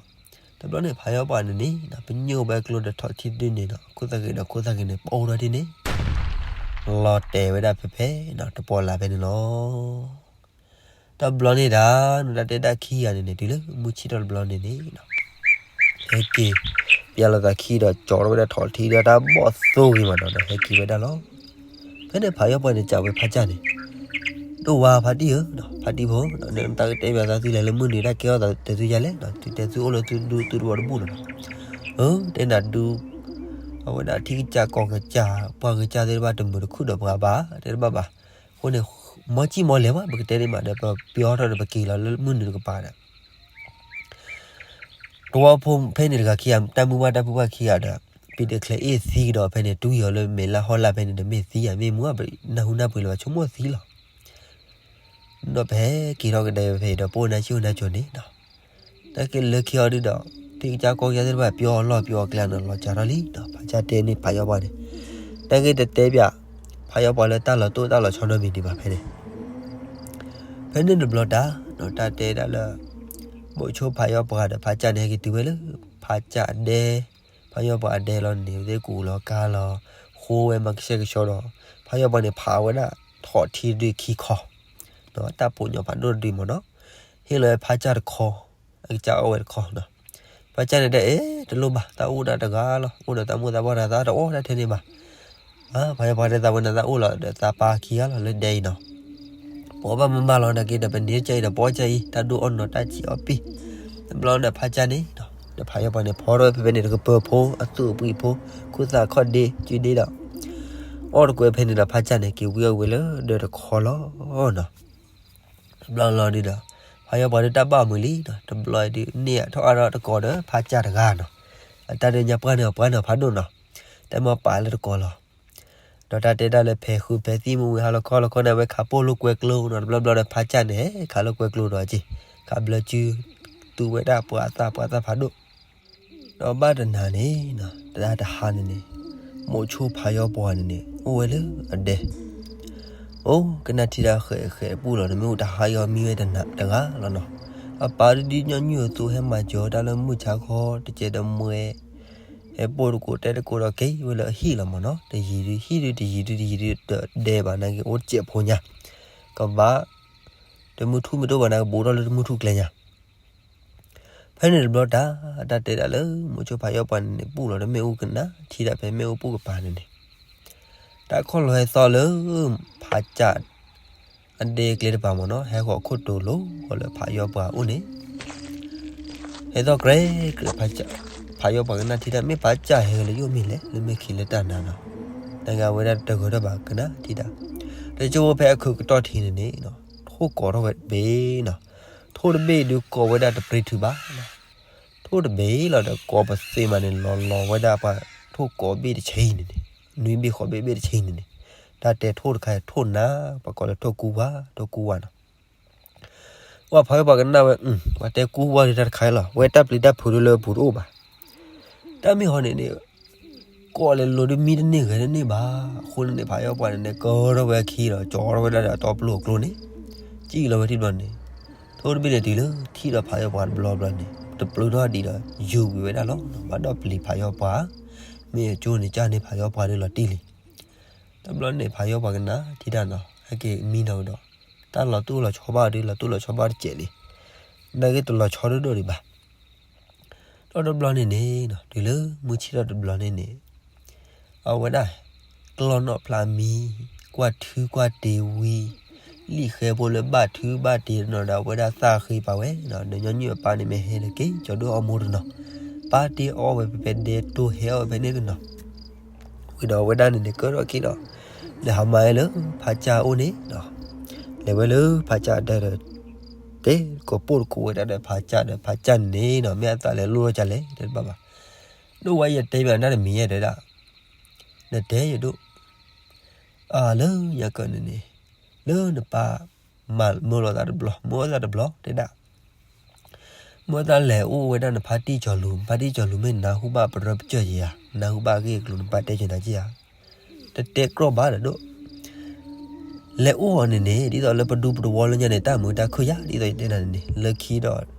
တဘျီန့ၣ် ဖးယီၤပှၤန့ၣ်န့ၣ် ပညိၣ်ဝဲကျိဒီးထိးထံဒုန့ၣ်ဒီး ခိၣ်သၣ်ဂ့ၤဒီးခိၣ်သၣ်ဂ့ၤန့ၣ် ပအိၣ်ထီၣ်ဒ်န့ၣ် လီၤတဲာ်ဝဲဒၣ်ဖဲဖဲ တပီၤလၢ်ဖဲန့ၣ်လီၤ. တဘျီန့ၣ်ဒၣ် နတၢ်တဲဒၣ်ခံဂၤန့ၣ်န့ၣ် တုၤလၢမုၢ်ဆ့ၣ်ထီၣ်တဘျီန့ၣ်န့ၣ် ဟဲက့ၤ ပျဲလီၤသးခံဒီး ကၠီထီၣ်ဝဲဒၣ်ထိးထံဒီးတၢ်ဘီၣ်သိဂ့ၤမးနီၤ ဒီးဟဲက့ၤဝဲဒၣ်လီၤ. ဖဲန့ၣ်ဖးယီၤပှၤန့ၣ် စံးဝဲဖးကၢ်န့ၣ် ဒိၣ်ဝါဖါတံၢ်ဧၢ, ဖါတံၢ်ဖိ, နတၢ်ကတဲဘၣ်သးသုလဲၤလၢမုၢ်နုာ်တၢ်ကဲထီၣ်သးတဲသုယါလဲၣ်, သုတဲသုအိၣ်လၢသုဒူသုတဝီတဘူၣ်လီၤ. အၢ တဲနၤဒူ အဝဲဒၣ်ထံကစၢ်ကီၢ်ကစၢ် ပှၢ်ကစၢ်သ့ၣ်တဖၣ်တမုာ်တခုၣ်ဒီးပှၤဘၣ် တဲတဘၣ်ဘၣ်. အဃိန့ၣ် မီၤကံၣ်မီၤလဲၤဘၣ် ပကတဲန့ၣ်မးဒီး ပပျီထီၣ်ဒီးပက့ၤလီၤလၢမုၢ်နုာ်တကပၤဒီး တဝီဖိဖဲန့ၣ်တဂၤခံဂၤ တၢ်မုၢ်ဘၣ်တၢ်ဖုဘၣ်ခံဂၤဒီး ပံၤတချဲးအ့ၣ်သံကဒီးဖဲန့ၣ် တွံၢ်အီၤလၢမဲာ်လၢဟီၣ်လာ်ဖဲန့ၣ်ဒီးမ့ၢ်သံယၤ မ့ၢ်မူဘၣ်နၢ်ဟူနၢ်ပှ့ၤလၢၤဘၣ် ဆိကမိၣ်သံလီၤ. ဒီးပဟဲက့ၤထီၣ်ကဒါဖဲဒီး ပအိၣ်နါဆိၣ်နါစိၤန့ၣ်ဒီး တၢ်က့လၢခံအီၤဒုဒီး ထံကစၢ်ကီၢ်ကစၢ်သ့ၣ်တဖၣ်ပျီအီၤလီၢ်ပျီအီၤကျဲနီၤ လီၤစှၤထီၣ်လံဒီး ဖးကၢ်တဲန့ၣ်ဖးယီၤပှၤန့ၣ် တၢ်က့တတဲဘၣ် ဖးယီၤပှၤလၢတၢ်လီၤတိၢ်တၢ်လီၤဆီနီတမံၤဒံးဘၣ်ဖဲန့ၣ် ဖဲန့ၣ်တဘျီတၢ် တၢ်တဲဒၣ်လၢ မိးဆိဖးယီၤပှၤဒီးဖးကၢ်န့ၣ် ဟဲက့ၤတုၤဝဲလၢ ဖးကၢ်အဒဲ ဖးယီၤပှၤအဒဲလီၤန့ၣ် သ့ၣ်ကူၣ်လီၤကါလီၤ ဃိဝဲမၤကဆှဲကဆှီဒီး ဖးယီၤပှၤန့ၣ် ဖးဝဲဒၣ်ထိးထံတဒုခံခီ တၢ်ပိာ်ညီဖးဒိၣ်တဒုမးနီၤ ဟ့ၣ်လီၤဝဲဖးကၢ်တခီ အကစၢ်အီၣ်ဝဲတခီနီၤ ဖးကၢ်န့ၣ်တဲ အဲ တလိၣ်ဘၣ် သးအိၣ်ဒၣ်တဂၤလီၤ အိၣ်ဒီးသးမိၢ်သးပှၢ်တဂၤ သးတအီၣ်တၢ်ထဲန့ၣ်ဘၣ် ဖးယီၤပှၤတဲသးဝဲန့ၣ် သးအိၣ်လီၤဒီးသးပၢ်ခံဂၤလီၤလၢဒဲအံၤနီၤ ပအီၣ်ဘၣ်မၤဘၣ်လီၤ နာ်က့ဒီး ပန့ၢ်ကၢ်အံၤဒီး ပအီၣ်ကၢ်အံၤ တၢ်ဒိၣ်အီၣ်နီၤ တၢ်ဆံးအီၣ်ပံၢ် တဘျီဒီးဖးကၢ်န့ၣ် ဒီးဖးယီၤပှၤန့ၣ် ဖီထီၣ်ဝဲဖဲဖဲန့ၣ် တကပၢၤဖိ အသူၣ်အပှံာ်ဖိ ခိၣ်သၣ်ခီၣ်ဒ့ ကုဒ့ဒီး အီၣ်တကွဲးဖဲန့ၣ်ဒီး ဖးကၢ်န့ၣ် က့ၤဝံအီၣ်ဝဲလၢဒၢးတခီလီၤနီၤ တဘျီလီၤဒုဒီး ဖးယီၤပှၤဒုးတၢ်ဘၣ်အမုာ်လံနီၤ တဘျီဒုးန့ၢ်အထီၣ်အါထီၣ်တကိးဒီး ဖးကၢ်တဂၤနီၤ အတၢ်ဒုးညါပှၢ်န့ၣ် ပှၢ်န့ၣ်ဖးဒိၣ်နီၤ တၢ်မ့ၢ်ပာ်လၢတကိးလီၤ ဒီးတၢ်တဲဒၣ်လၢဖဲးဃုဖဲးသံၣ်မူဝံၤဟါလီၤခီလီၤခီန့ၣ် အဝဲခးပိၢ်လိာ်ကွဲကျိနီၤ တဘျီဘျီဒီးဖးကၢ်န့ၣ် ခးလိာ်ကွဲကျိဒီးက့ၤ ခးဘျၢစု သူဝဲဒၣ်ပှၤအသၣ်ပှၤသၣ်ဖးဒိၣ် ဒီးဘၣ်တနၤန့ၣ် တၢ်တဟါန့ၣ်န့ၣ် မိးဆိဖးယီၤပှၤန့ၣ်န့ၣ် အိၣ်ဝဲလၢအဒဲ အိၣ်ကနၣ်ထံတၢ်ဃဲးဃဲးပူၣ်လီၤ နမ့ၢ်အိၣ်တဟါယီၤမံဝဲတဂၤလီၤနီၤ အပၢ်ဒုးဒ်ညီနုၢ်အသိး ဟဲမၤစၢၤတၢ်လၢမုၢ်ဆါခီ တစဲးတမှဲ, ဟဲပိာ်တကိးတဲတကိးဒီးက့ၤဝဲလၢအဟံၣ်လီၤမ့ၢ်နီၤ. တယံာ်ဒုးဟံၣ်ဒုး တယံာ်ဒုးတယံာ်ဒုး တဒဲဘၣ်နာ်က့ အိၣ်တစဲးဖိညါ, ကဘၣ် တမုၢ်ထူၣ်မ့ၢ်တအိၣ်ဘၣ်နာ်က့ ဘူးထီၣ်လၢတမုၢ်ထူၣ်ကျဲညါ. ဖဲန့ၣ်တဘျီတၢ် တၢ်တဲဒၣ်လၢ မိၤဆိဖးယီၣ်ပှၤန့ၣ်န့ၣ် ပူၣ်လီၤဒီးမ့ၣ်အူကနၣ်ထံဒၣ် ဖဲမ့ၣ်အူပူၣ်ကပၤန့ၣ်န့ၣ်, တၢ်ခီၣ်လီၤဟဲသီလၢ ဖးကၠၣ် အဒဲကျဲတပၤမ့ၢ်နီၤ, ဟဲဃီၤခိၣ်တိၤလိၤဃီၤလၢဖးယီၣ်ပှၤအိၣ်န့ၣ်, ဟဲသီၣ်ကြဲးကြဲး ဖးယီၣ်ပှၤကနၣ်ထံဒၣ် မ့ၢ်ဖးကၠၣ်ဟဲလၢယအိၣ်မ့ၢ်လဲၣ် လၢမ့ၢ်ခံလၢတၢ်နါနီၤ, နာ်က့အဝဲဒၣ်တဂၢၢ်ထီၣ်ဘၣ်ကနၣ်ထံဒၣ်, တကၠိဖိဖဲအခၢးကတီၢ်ထံးန့ၣ်န့ၣ်, ထိၣ်ကိးထီၣ်ဝဲတဘ့ၣ်နီၤ, ထိၣ်တဘ့ၣ်ဒုးကိးဝဲဒၣ်တပြ့ထုးဘၣ် ထိၣ်တဘ့ၣ်လီၤဒီးကိးပသ့မးန့ၣ် လီၤလီၤဝဲဒၣ်ပှၤထိၣ်ကိးဘ့ၣ်တဆံန့ၣ်န့ၣ်, နွံဘ့ၣ်ဃိးဘ့ၣ်ဘ့ၣ်တဆံန့ၣ်န့ၣ်, တၢ်တဲထိၣ်တခါအံၤထိၣ်နါ, ပှၤကိးလၢထိၣ်ကူဝါ, ထိၣ်ကူဝါနီၤ. ဝဲဖးယီၣ်ပှၤကနၣ်ဝဲ, ပှၤတဲကူဝါဒုးတၢ်တခါအံၤလီၤ, ဝဲတၢ်ပျံၤတၢ်ဖုးဒုးလၢအပူၤတအိၣ်ဘၣ်. တၢ်မ့ၢ်ဟီန့ၣ်န့ၣ် ကိးလဲၤလိၤဒုးမံတန့ၢ်ဂဲၤတန့ၢ်ဘၣ်. အဃိန့ၣ်န့ၣ် ဖးယီၣ်ပှၤန့ၣ်န့ၣ် ကၢထီၣ်ဝဲအခံဒီး ကၠီထီၣ်ဝဲဒၣ်ဒီးအတီပျိအကျိန့ၣ်, စံၣ်လီၤဝဲထံဘျီန့ၣ်, ထိၣ်တဘ့ၣ်န့ၣ်တုၤလၢထံၣ်ဒီးဖးယီၣ်ပှၤတဘျီဘျီန့ၣ် တပျုာ်ထီၣ်ဒံးဒီး ယူၤကွံာ်ဝဲဒၣ်လီၤ. ဘၣ်ဒီးပျံၤဖးယီၣ်ပှၤ, မ့ၢ်အကၠိန့ၣ် ကၢ်န့ၢ်ဖးယီၣ်ပှၤဒုးလီၤတံၢ်လံ. တဘျီန့ၣ် ဖးယီၣ်ပှၤကနၣ်ထံဒၣ်နီၤ ဟဲက့ၤမံနီၤဒီး တၢ်လီၤတိၢ်လီၤဆီဘၣ်ဒုး လီၤတိၢ်လီၤဆီဘၣ်တစဲးလံ. နာ်က့တလီၤဆီဒိၣ်ဒိၣ်ဒံးဘၣ်. ဒီးတဘျီန့ၣ်န့ၣ် တုၤလၢမုၢ်ဆ့ၣ်ထီၣ်တဘျီန့ၣ်န့ၣ်, အဝဲဒၣ် ကျီၢ်နီၣ်ဖျါမံ, ကွၢ်ထူကွၢ်တ့ၤဝံၤ, လံာ်ဃဲဖိလၢဘၣ်ထူဘၣ်တ့ၤတနီၤဒီး အဝဲဒၣ်သၣ်ဃ့ပာ်ဝဲ, ဒီးညီနုၢ်အပၢ်န့ၣ်မ့ၢ်ဟဲလၢက့ၤ ကၠီဒိၣ်အီၣ်မိၢ်တနီၤ, ပၢ်တ့အီၣ်ဝဲဖဲဖဲဒဲတိၢ်ဟဲအီၣ်ဝဲဖဲန့ၣ်တနီၤ ဝံၤဒီးအဝဲဒၣ်န့ၣ်န့ၣ် ကၢထီၣ်က့ၤဒီး လဲၤဟးမၤဝဲလၢဖးကၠၢ်အအိၣ်န့ၣ်, လဲၤဝဲလၢဖးကၠၢ်အတဲဒီး တဲကိးပိၢ်တကိးဝဲဒၣ်ဒီးဖးကၠၢ်ဒီး ဖးကၠၢ်န့ၣ်နီၤ မ့ၢ်အသးလဲၤလိၣ်ထီၣ်ကလဲၣ် တဲတဘၣ်ဘၣ်. ဒိၣ်ဝဲ ယတဲမ့ၢ်နတမံၤယဲတဲဒၣ်, နတဲယဒိၣ်, လၢညါကၢန့ၣ်န့ၣ်, လၢနပၢ်မၤမၢလီၤသးတဘျီ မၢသးတဘျီတဲဒၣ် မၢသးလဲၤအိၣ်ဝဲဒၣ်နဖါတံၢ်ကၠီၤလူၤ, နဖါတံၢ်ကၠီၤလူၤမ့ၢ်နၢ်ဟူဘၣ်ပရၢပကျၢၢ်ယၤ, နၢ်ဟူဘၣ်အဂ့ၢ်အကျိၤ နပၢ်တဲကၠီၤနၤက့ဧါ, တတဲကြီဘၣ်ဒီးဒိၣ်, လဲၤအိၣ်အီၤန့ၣ်န့ၣ် ဒ်သိးလၢပဒူပတဝီလၢညါန့ၣ် တၢ်မုာ်တၢ်ခုၣ်ယၤ ဒ်သိးယတဲနၤန့ၣ်န့ၣ် လၢခံဒီး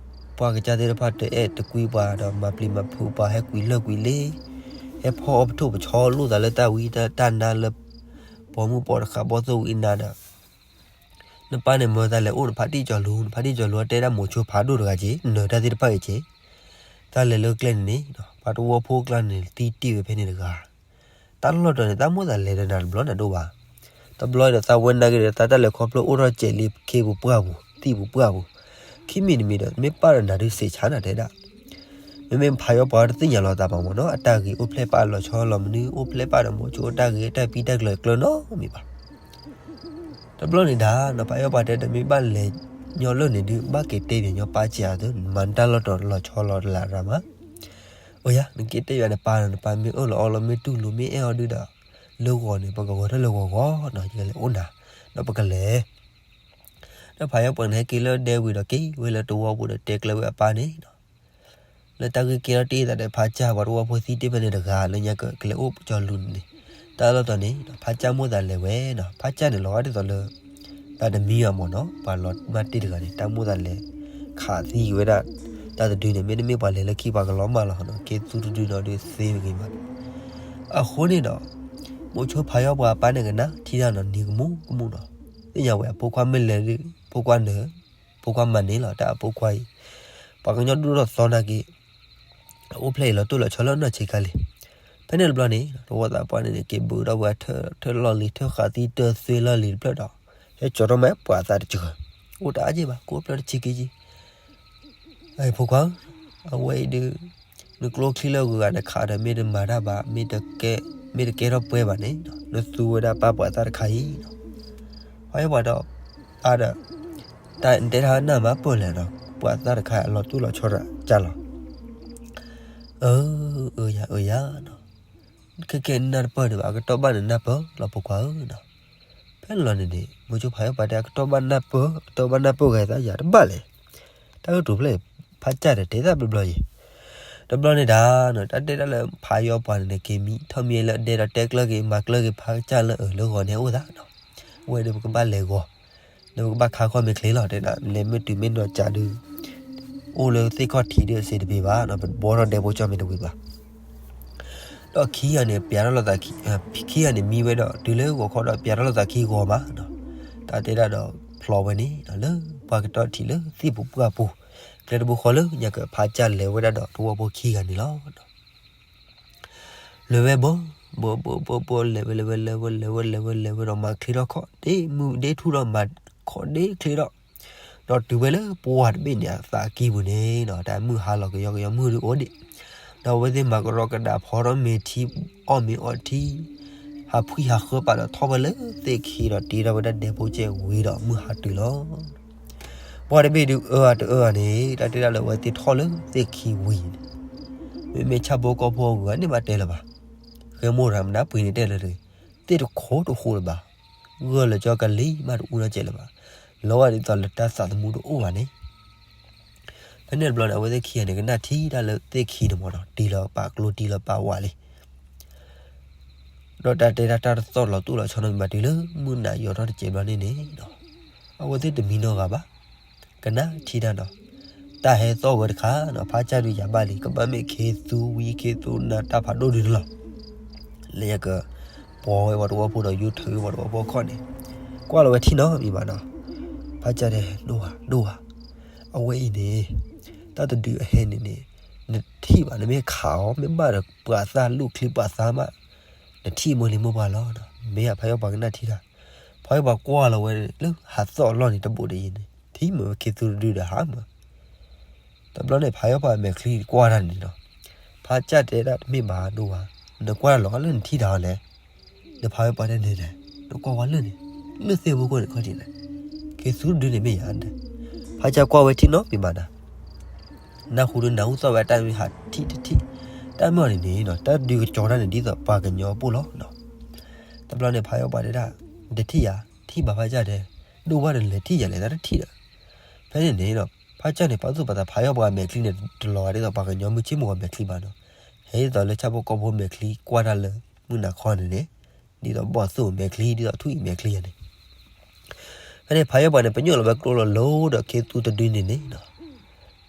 ပှၤကစၢ်သ့ၣ်တဖၣ်တအဲၣ်တကွံပှၤဒီး မၤပျံၤမၤဖုးပှၤ ဟဲကွံာ်လၢာ်ကွံာ်လ့ ဟဲဖီအီၣ်ပထိၣ်ပဆီလိာ်သးလၢတၢ်ဝံတၢ်နါလၢ ပိာ်မုၣ်ပိာ်တဃးဘီၣ်သိၣ်ဝံနါဒီး နပၢ်န့ၣ်မၢသးလဲၤအိၣ်နဖါတံၢ်ကၠီၤလူၤ, နဖါတံၢ်ကၠီၤလူၤတဲဒၣ်မိၤဆိဖးဒိၣ်တဂၤက့ၤ နၢၤတၢ်သ့ၣ်တဖၣ်အံၤက့ၤ, တၢ်လဲၤလၢကျဲန့ၣ်န့ၣ် ပှၤတဝီဖိကျါန့ၣ် သံတ့ၢ်ဝဲဖဲန့ၣ်တဂၤ, တၢ်လီၢ်တီၤန့ၣ် တၢ်မိၣ်သးလဲၤဒီးနၤတဘျီနၤဒိၣ်ဘၣ်, တဘျီဒီးသးဝဲနာ်က့ၤဒီး သးတၢ်လဲၤခီဖျိအိၣ်ထီၣ်စဲးလံခ့ပူၤပှၢ်ပူၤ သံပူၤပှၢ်ပူၤ, ခံမံၤတမံၤဒီး မ့ၢ်ပၢ်ဒီးနၤဒုးစံးဆါနၤတဲဒၣ် မ့မ့ၢ်ဖးယီၤပှၤတသ့ၣ်ညါလီၤသးဘၣ်မ့ၢ်နီၤ, အတၢ်ဂ့ၤအိၣ်ဖျဲၣ်ပၢ်လီၤဆီလီၤမနုၤ အိၣ်ဖျဲၣ်ပၢ်ဒီးမိၤဆိအတၢ်ဂ့ၤအတၢ်ပံတၢ်ကျၢၤကျၢၤနီတမံၤဘၣ်. တဘျီန့ၣ်ဒၣ် နဖးယီၤပှၤတဲဒီး မ့ၢ်ဘၣ်လဲၤညီလၢာ်န့ၣ်ဒုး ဘၣ်က့ၤတဲပၠးညီပၢ်စံးအသိး နမၤနတၢ်လီၢ်တီၤလီၤဆီလီၤတလးရၤမး, အိၣ်ယၤ နက့ၤတဲပၠးနပၢ်ဒီး နပၢ်မ့ၢ်အၢၣ်လီၤအီလီၤ မ့ၢ်တူၢ်လိာ် မ့ၢ်အဲၣ်အီၤဒုးဒီး လၢဂီၤန့ၣ် ပကဂီၤထၢၣ်လၢဂီၤဂီၤနီၤ ယကလဲၤအိၣ်နၤ, ဒီးပကလဲၤ ဒီးဖးယီၤပှၤန့ၣ် ဟဲက့ၤလၢဒဲဝံၤဒီး က့ၤဝဲလၢတဝီပူၤဒီး တဲကျဲဝဲအပၢ်န့ၣ်နီၤ, လၢတၢ်ဂ့ၢ်ကဲထီၣ်တ့ၢ်သးဒီး ဖးကၠၢ်ပှၤတဝီဖိသံတ့ၢ်ဖဲန့ၣ်တဂၤ လၢညါကကလဲၤအိၣ်ကၠီၤလူၤန့ၣ်, တၢ်လီၢ်တီၤန့ၣ် ဖးကၠၢ်မိၣ်သးလဲၤဝဲနီၤ, ဖးကၠၢ်န့ၣ်လီၤဝဲဒ်သိးလၢ တၢ်တမံၤဘၣ်မ့ၢ်နီၤ, ပှၤလီၤမၢ်တ့ၢ်တဂၤန့ၣ် တၢ်မိၣ်သးလဲၤ ခးသံဝဲဒၣ် တၢ်တဒုန့ၣ် မ့တမ့ၢ်ပှၤလဲၤလၢခံပှၤကလီၤမၢ်လီၤနီၤ, ကဲသူတဒုနီၤဒုးသ့ဝဲဂ့ၤမး အဃိန့ၣ်ဒီး မိၤဆိဖးယီၤပှၤအပၢ်န့ၣ်ကနၣ်ထံတၢ်နီၤ နံၤကမူၣ်ကမူၣ်နီၤ, သ့ၣ်ညါဝဲအဖိခွါမ့ၢ်လဲၤဒုး ဖိခွါနၢၤ ဖိခွါမၤန့ၢ်လီၤ တၢ်အဖိခွါအံၤ, ပှၤကညီဒိၣ်ထီၣ်သီနာ်က့ၤ အအိၣ်ဖျဲၣ်အံၤလီၤတိၢ်လီၤဆီလၢနီၢ်ဆံးခါလံ. ဖဲန့ၣ်တဘျီန့ၣ် တဝီသးပှၢ်န့ၣ်န့ၣ် က့ၤဘုးထီၣ်ဝဲထၢၣ်လီၢ်လံၤ ထၢၣ်ဃးသံတၢၢ်သွ့လီၢ်လံၤတဖျၢၣ်ဒီး ဟဲကၠီၤထီၣ်မးပှၤအသးတစှၤ, အိၣ်တအါက့ဘၣ် ကိးဖျၢၣ်တဆံးက့က့ အဖိခွါဧၢ, အဝဲအံၤဒုး နကျိချံလၢဂုၤဂၤနခးဒီး မ့ၢ်တမၤတၢ်ဘၣ် မ့ၢ်တကဲထီၣ်ပှဲၤဘၣ်န့ၣ် နသူဝဲဒၣ်ပၢ်ပှၤသးတခါအံၤနီၤ. ဖဲပှၤဒီး အါဒီး တၢ်တဲတၢ်နၢ်မၤပၢၢ်လဲၣ်နီၤ ပှၤသးတခါအလီၤတိၢ်လီၤဆီတၢ်ကၢ်လီၤ. အၢ အၢယၤအၢယၤနီၤ, ခဲကဲနၢ်တပၢၢ်ဒံးဘၣ် အကတီၢ်ဘၣ်န့ၣ်နၢ်ပၢၢ်လီၤဖိခွါဧၢနီၤ. ဖဲန့ၣ်လီၤန့ၣ်န့ၣ် မိၤဆိဖးယီၤပှၤတဲအကတီၢ်ဘၣ်နၢ်ပၢၢ် အကတီၢ်ဘၣ်နၢ်ပၢၢ်ဂဲၤသးယၤတဘၣ်လဲၣ်. တၢ်ကတိၤဖျဲၣ် ဖးကၠၢ်ဒီးတဲသးဘျီဘျီယံၤ, တဘျီန့ၣ်ဒၣ်နီၤ တၢ်တဲတၢ်လၢဖးယီၤပှၤန့ၣ်န့ၣ် က့ၤမံထီၣ်မံလၢအဒဲဒီးတဲကျၢၤက့ၤ မၤကျၢၤက့ၤဖးကၠၢ်လၢအၢၣ်လၢဂီၤန့ၣ်အိၣ်သးနီၤ. ဝဲဒီးပကဘၣ်လဲၤဂီၤ ဒီးပကဘၣ်ခါခီမ့ၢ်ချ့လီၤ တဲဒၣ် လဲၤမ့ၢ်တုၤမ့ၢ်နီၢ်ကးဒုး အိၣ်လၢသ့ၣ်ခီၣ်ထံးဒၣ်စ့တဘ့ၣ်ဘၣ်, ပဘှီထီၣ်ဒဲဖိကၠီမ့ၢ်တဝံၤဘၣ်. ဒီးခံဂၤန့ၣ် ပျးထီၣ်လိာ်သး, ခံဂၤန့ၣ်မံဝဲဒီး တုၤလၢဂီၤခီဒီး ပျးထီၣ်လိာ်သးခံဂီၤမး, တၢ်တဲဒၣ်ဒီးဖျီဝဲန့ၣ် လၢပှၤကတီၢ်ထံးလၢသ့ၣ်ပူၤပှၢ်ပူၤ, ကျဲတဘိဃီလၢညါကဖးကၢ်လဲၤဝဲဒၣ်ဒီးသဝီဖိခံဂၤန့ၣ်လီၤ. လဲၤဝဲဘီ, ဘီဘီဘီဘီ လဲၤဝဲလဲၤဝဲလဲၤဝဲလဲၤဝဲလဲၤဝဲလဲၤဝဲဒီး မၤချ့ထီၣ်ခီၣ်ဒ့မုၢ်ဒ့ထူၣ်ဒီး မၤခီၣ်ဒ့ချ့ထီၣ်, ဒီးတုၤဝဲလၢပှၢ်တဘ့ၣ်န့ၣ် အသးကံၢ်ပူၤန့ၣ်ဒီး တၢ်မုၢ်ဟါလီၤကယီကယီ မုၢ်ဒုးအိၣ်ဒံး, ဒီးအဝဲသ့ၣ်မၤကရီကဒါ ဖီထီၣ်မ့ၤထံ အီၣ်မ့ၤအီထံ, ဟးဖှံဟးဃၢပာ်ဒီးထီၣ်ဝဲလၢသ့ၣ်ခံဒီး တ့ထီၣ်ဝဲဒၣ်ဒဲဖိကၠီဝံၤဒီး မုၢ်ဟါတုၤလီၤ. ပှၢ်တဘ့ၣ်ဒုးအၢအတအၢအန့ၣ် တၢ်တဲဒၣ်လၢအဝဲသ့ၣ်ထီၣ်လၢသ့ၣ်ခံဝံၤန့ၣ်, မ့မ့ၢ်ဆၣ်ဖိကီၢ်ဖိအဂုၤအဂၤန့ၣ်ဘၣ်တဲလၢၤဘၣ်, ဃဲမိၢ်တဂၤမနုၤပှ့ၤန့ၣ်တဲလၢၤတဂ့ၤ, သ့ၣ်တခိၣ်တဃိးလၢၤဘၣ်, ဂၢၢ်လၢကၠီကလံၤမးတအူနီတစဲးလၢၤဘၣ်, လီၤဂာ်ဒ်သိးလၢတၢ်သးသမူတအိၣ်ဘၣ်န့ၣ် ဖဲန့ၣ်တဘျီန့ၣ် အဝဲသ့ၣ်ခံဂၤန့ၣ် ကနၣ်ထံၣ်တၢ်လၢသ့ၣ်ခံန့ၣ်မ့ၢ်နီၤ တံၢ်လီၤပာ်ကျိတံၢ်လီၤပာ်ဝးလံ, ဒီးတၢ်တဲတၢ်တၢ်တသီၣ်လီၤတိၢ်လီၤဆီနီတမံၤဘၣ် တုၤလၢမုၢ်နၤယီၤထီၣ်တစဲးဘျီန့ၣ်န့ၣ်, အဝဲသ့ၣ်တမံနီတဂၤဘၣ်, ကနၣ်ထံၣ်တၢ်နီၤ, တၢ်ဟဲသီၣ်ဝဲတခါနီၤ ဖးကၢ်ဒုးယၤဘၣ်လံ ကဘၣ်မ့ၢ်ခ့သူဝံခ့သူနၤတၢ်ဖးဒိၣ်ဒုန့ၣ်လီၤ, လၢယက ပီၤဝဲပှၤတဝီဖိဒီး ယူထၢဝဲပှၤတဝီဖိအခီၣ်န့ၣ်, ကွၢ်လီၤဝဲထံၣ်နီတမံၤဘၣ်နီၤ, ဖးကၢ်တဲ ဒိၣ်ဧါ ဒိၣ်ဧါ, အဝဲအံၤန့ၣ် တၢ်တဒုအဟဲန့ၣ်န့ၣ် နထံၣ်ဘၣ် နမ့ၢ်ခးအီၤ မ့ၢ်ဘၣ်ဒီးပှၤသၣ်လူၢ်ချံပှၤသၣ်မး, နထံၣ်မိၢ်လံၤမိၢ်ပှၢ်လီၤ, မ့ၢ်ဧါ ဖးယီၣ်ပှၤကနၣ်ထံၣ်တၢ်, ဖးယီၣ်ပှၤကွၢ်လီၤဝဲလၢဟးသီၣ်အလီၢ်န့ၣ် တဘူးတယံၤန့ၣ် ထံၣ်မ့ၢ်ဝဲခ့သူတဒုဒီးဟးမး, တဘျီန့ၣ် ဖးယီၣ်ပှၤမဲာ်ချံကွၢ်တၢ်န့ၣ်ဒီး ဖးကၢ်တဲဒၣ်တမ့ၢ်ဘၣ်ဒိၣ်ဘၣ်, နကွၢ်တၢ်လီၤဂာ်လၢနထံၣ်တၢ်အီၤလဲၣ်, ဒီးဖးယီၣ်ပှၤတဲန့ၣ်ဒီး နကွၢ်ဝဲလၢန့ၣ်, လၢသ့ၣ်ဖိခိၣ်န့ၣ်ခီၣ်ထံးန့ၣ်, ခ့သူတဒုန့ၣ်မ့ၢ်ယၤဒီး, ဖးကၢ်ကွၢ်ဝဲထံၣ်နီတမံၤဘၣ်ဒီး နၢ်ဟူဒီးနၢ်ဟူသီၣ်ဝဲတၢ်မ့ၢ်ဟးထံၣ်တထံၣ်, တၢ်မ့ၢ်အီၤန့ၣ်န့ၣ် တၢ်ဒုးကကၠီတၢ်န့ၣ် ဒ်သိးပှၤကညီအပူၤလီၤနီၤ, တဘျီန့ၣ် ဖးယီၣ်ပှၤတဲဒၣ်, တထံၣ်ယၤ, ထံၣ်ဘၣ်ဖးကၢ်တဲ, ဒိၣ်ဝဲဒီးလဲၤထံၣ်ယၤလဲၣ် တၢ်တထံၣ်ဒီး, ဖဲန့ၣ်န့ၣ်ဒီး ဖးကၢ်န့ၣ် ပာ်သူၣ်ပာ်သး ဖးယီၣ်ပှၤမဲာ်ချံန့ၣ် တလီၤဂာ်ဒ်သိးပှၤကညီမုၢ်ဆ့ၣ်မုၢ်ဂီၤမဲာ်ချံဘၣ်နီၤ, ဟဲဒ်သိးလၢဆၣ်ဖိကီၢ်ဖိမဲာ်ချံကွၢ်တၢ်လၢ မုၢ်နၤခီန့ၣ်န့ၣ်, ဒ်သိးဘီၣ်သိၣ်မဲာ်ချံ ဒ်သိးထွံၣ်အံၤမဲာ်ချံယၤန့ၣ် ဖဲန့ၣ် ဖးယီၣ်ပှၤန့ၣ် ပညိၣ်လီၤဝဲကျိလီၤလိၤဒီးခ့သူတဒုန့ၣ်န့ၣ်,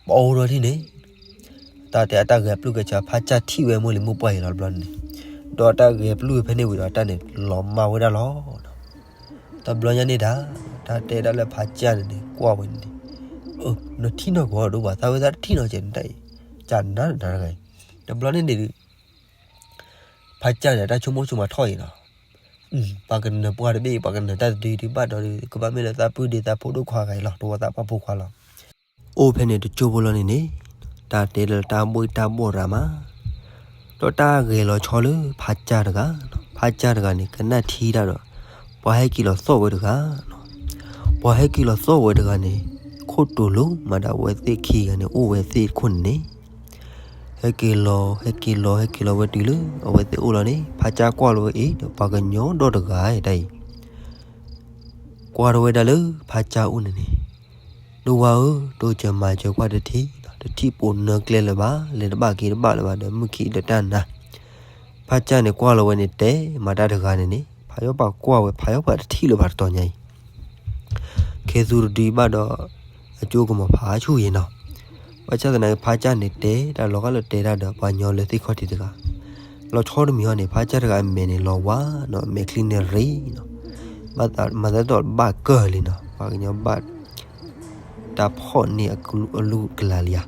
ပအိၣ်ထီၣ်ထံၣ်န့ၣ်, တၢ်တဲအတၢ်ဂဲၤပျုၢ်ကဲဆါ ဖးကၢ်ထံၣ်ဝဲမိၢ်လံၤမိၢ်ပှၢ်အံၤလီၤတဘျီန့ၣ်, ဒီးတၢ်ဂဲၤပျုၢ်ဖဲန့ၣ်ဝံၤဒီးတၢ်န့ၣ် လီၤမၢ်ဝဲဒၣ်လီၤ. တဘျီညါန့ၣ်ဒၣ်, တၢ်တဲဒၣ်လၢဖးကၢ်န့ၣ်န့ၣ် ကွၢ်ဝဲန့ၣ်န့ၣ်, နထံၣ်နီၢ်ကီၢ်ဒိၣ်ဘၣ် သးဝဲသးတထံၣ်နီၢ်ကီၢ်န့ၣ်တၢ်အံၤ, ကနၤနၤတဂၤအံၤ, တဘျီန့ၣ်န့ၣ်ဒုး ဖးကၢ်န့ၣ် တၢ်ဆိကမိၣ်ဆိကမးထီၣ်အံၤလီၤ. ပှၤကနၢၤပှၢ်တဘ့ၣ်အံၤ ပှၤကနၢၤတၢ်တဒုဒုးဘၣ်ဒီး ကဘၣ်မ့ၢ်လၢသးပုၢ်ဒ့သးဖိဒိၣ်ခွါဂၤအံၤလီၤ တဝီသးပှၢ်ဖိခွါလီၤ. အိၣ်ဖဲန့ၣ်တကၠိဖိလီၤန့ၣ်န့ၣ်, တၢ်တဲလၢတၢ်ဘှ့ၣ်တၢ်ဘှီၣ်ရၤမး, ဒီးတၢ်ဂဲၤလီၤဆီလၢဖးကၢ်တဂၤ, ဖးကၢ်တဂၤန့ၣ် ကနၣ်ထံတၢ်ဒီး ပှၤဟဲက့ၤလီၤသီၣ်ဝဲတဂၤ, ပှၤဟဲက့ၤလီၤသီၣ်ဝဲတဂၤန့ၣ် ခိၣ်တိၤလိၤမးဒီးအဝဲသ့ၣ်ခံဂၤန့ၣ် အိၣ်ဝဲသ့ၣ်တခိၣ်န့ၣ်န့ၣ် ဟဲက့ၤလီၤ ဟဲက့ၤလီၤ ဟဲက့ၤလီၤဝဲတုၤလၢ အဝဲသ့ၣ်အိၣ်လီၤန့ၣ် ဖးကၢ်ကွၢ်လီၤဝဲအံၤဒီး ပှၤကညီဒီတဂၤတၢ်အံၤ ကွၢ်ထီၣ်ဝဲဒၣ်လၢဖးကၢ်အိၣ်န့ၣ်န့ၣ်, ဒိၣ်ဝါဧၢ, တိစၢၤမၤစၢၤကွၢ်တထံၣ်, တထံၣ်ပိာ်နၢကျဲလၢၤဘၣ်, လဲၤတဘၣ်က့ၤတဘၣ်လၢၤဘၣ်ဒီး မုၢ်ခံဒီးတၢ်နၤ. ဖးကၢ်န့ၣ်ကွၢ်လီၤဝဲန့ၣ် တဲမၤတၢ်တဂၤန့ၣ်န့ၣ် ဖးယီၣ်ပှၤကွၢ်ဝဲ ဖးယီၣ်ပှၤတထံၣ်လၢၤဘၣ်တတီၤညါအံၤ ခ့သူတဒုဘၣ်ဒီး အကၠိကမီၤဖးဆူၣ်ယံၤနီၤ. ဘၣ်ဆၣ်သနာ်က့ ဖးကၢ်န့ၣ်တဲတၢ်လီၤဂာ်လၢတဲတၢ်ဒီး ပှၤကညီလၢသ့ၣ်ခီၣ်ထံးတဂၤ, လီၤဆီတမံၤဟီန့ၣ် ဖးကၢ်တဂၤအမဲာ်န့ၣ်လီၤဝါနီၤ, မဲာ်ချံန့ၣ်ရ့နီၤ, မၤသးဒ်သိးဘၣ်ကၢၢ်လံနီၤ, ပှၤကညီဘၣ် တၢ်ဖီၣ်န့ၢ်အကလုာ်ကလၤလံဧါ.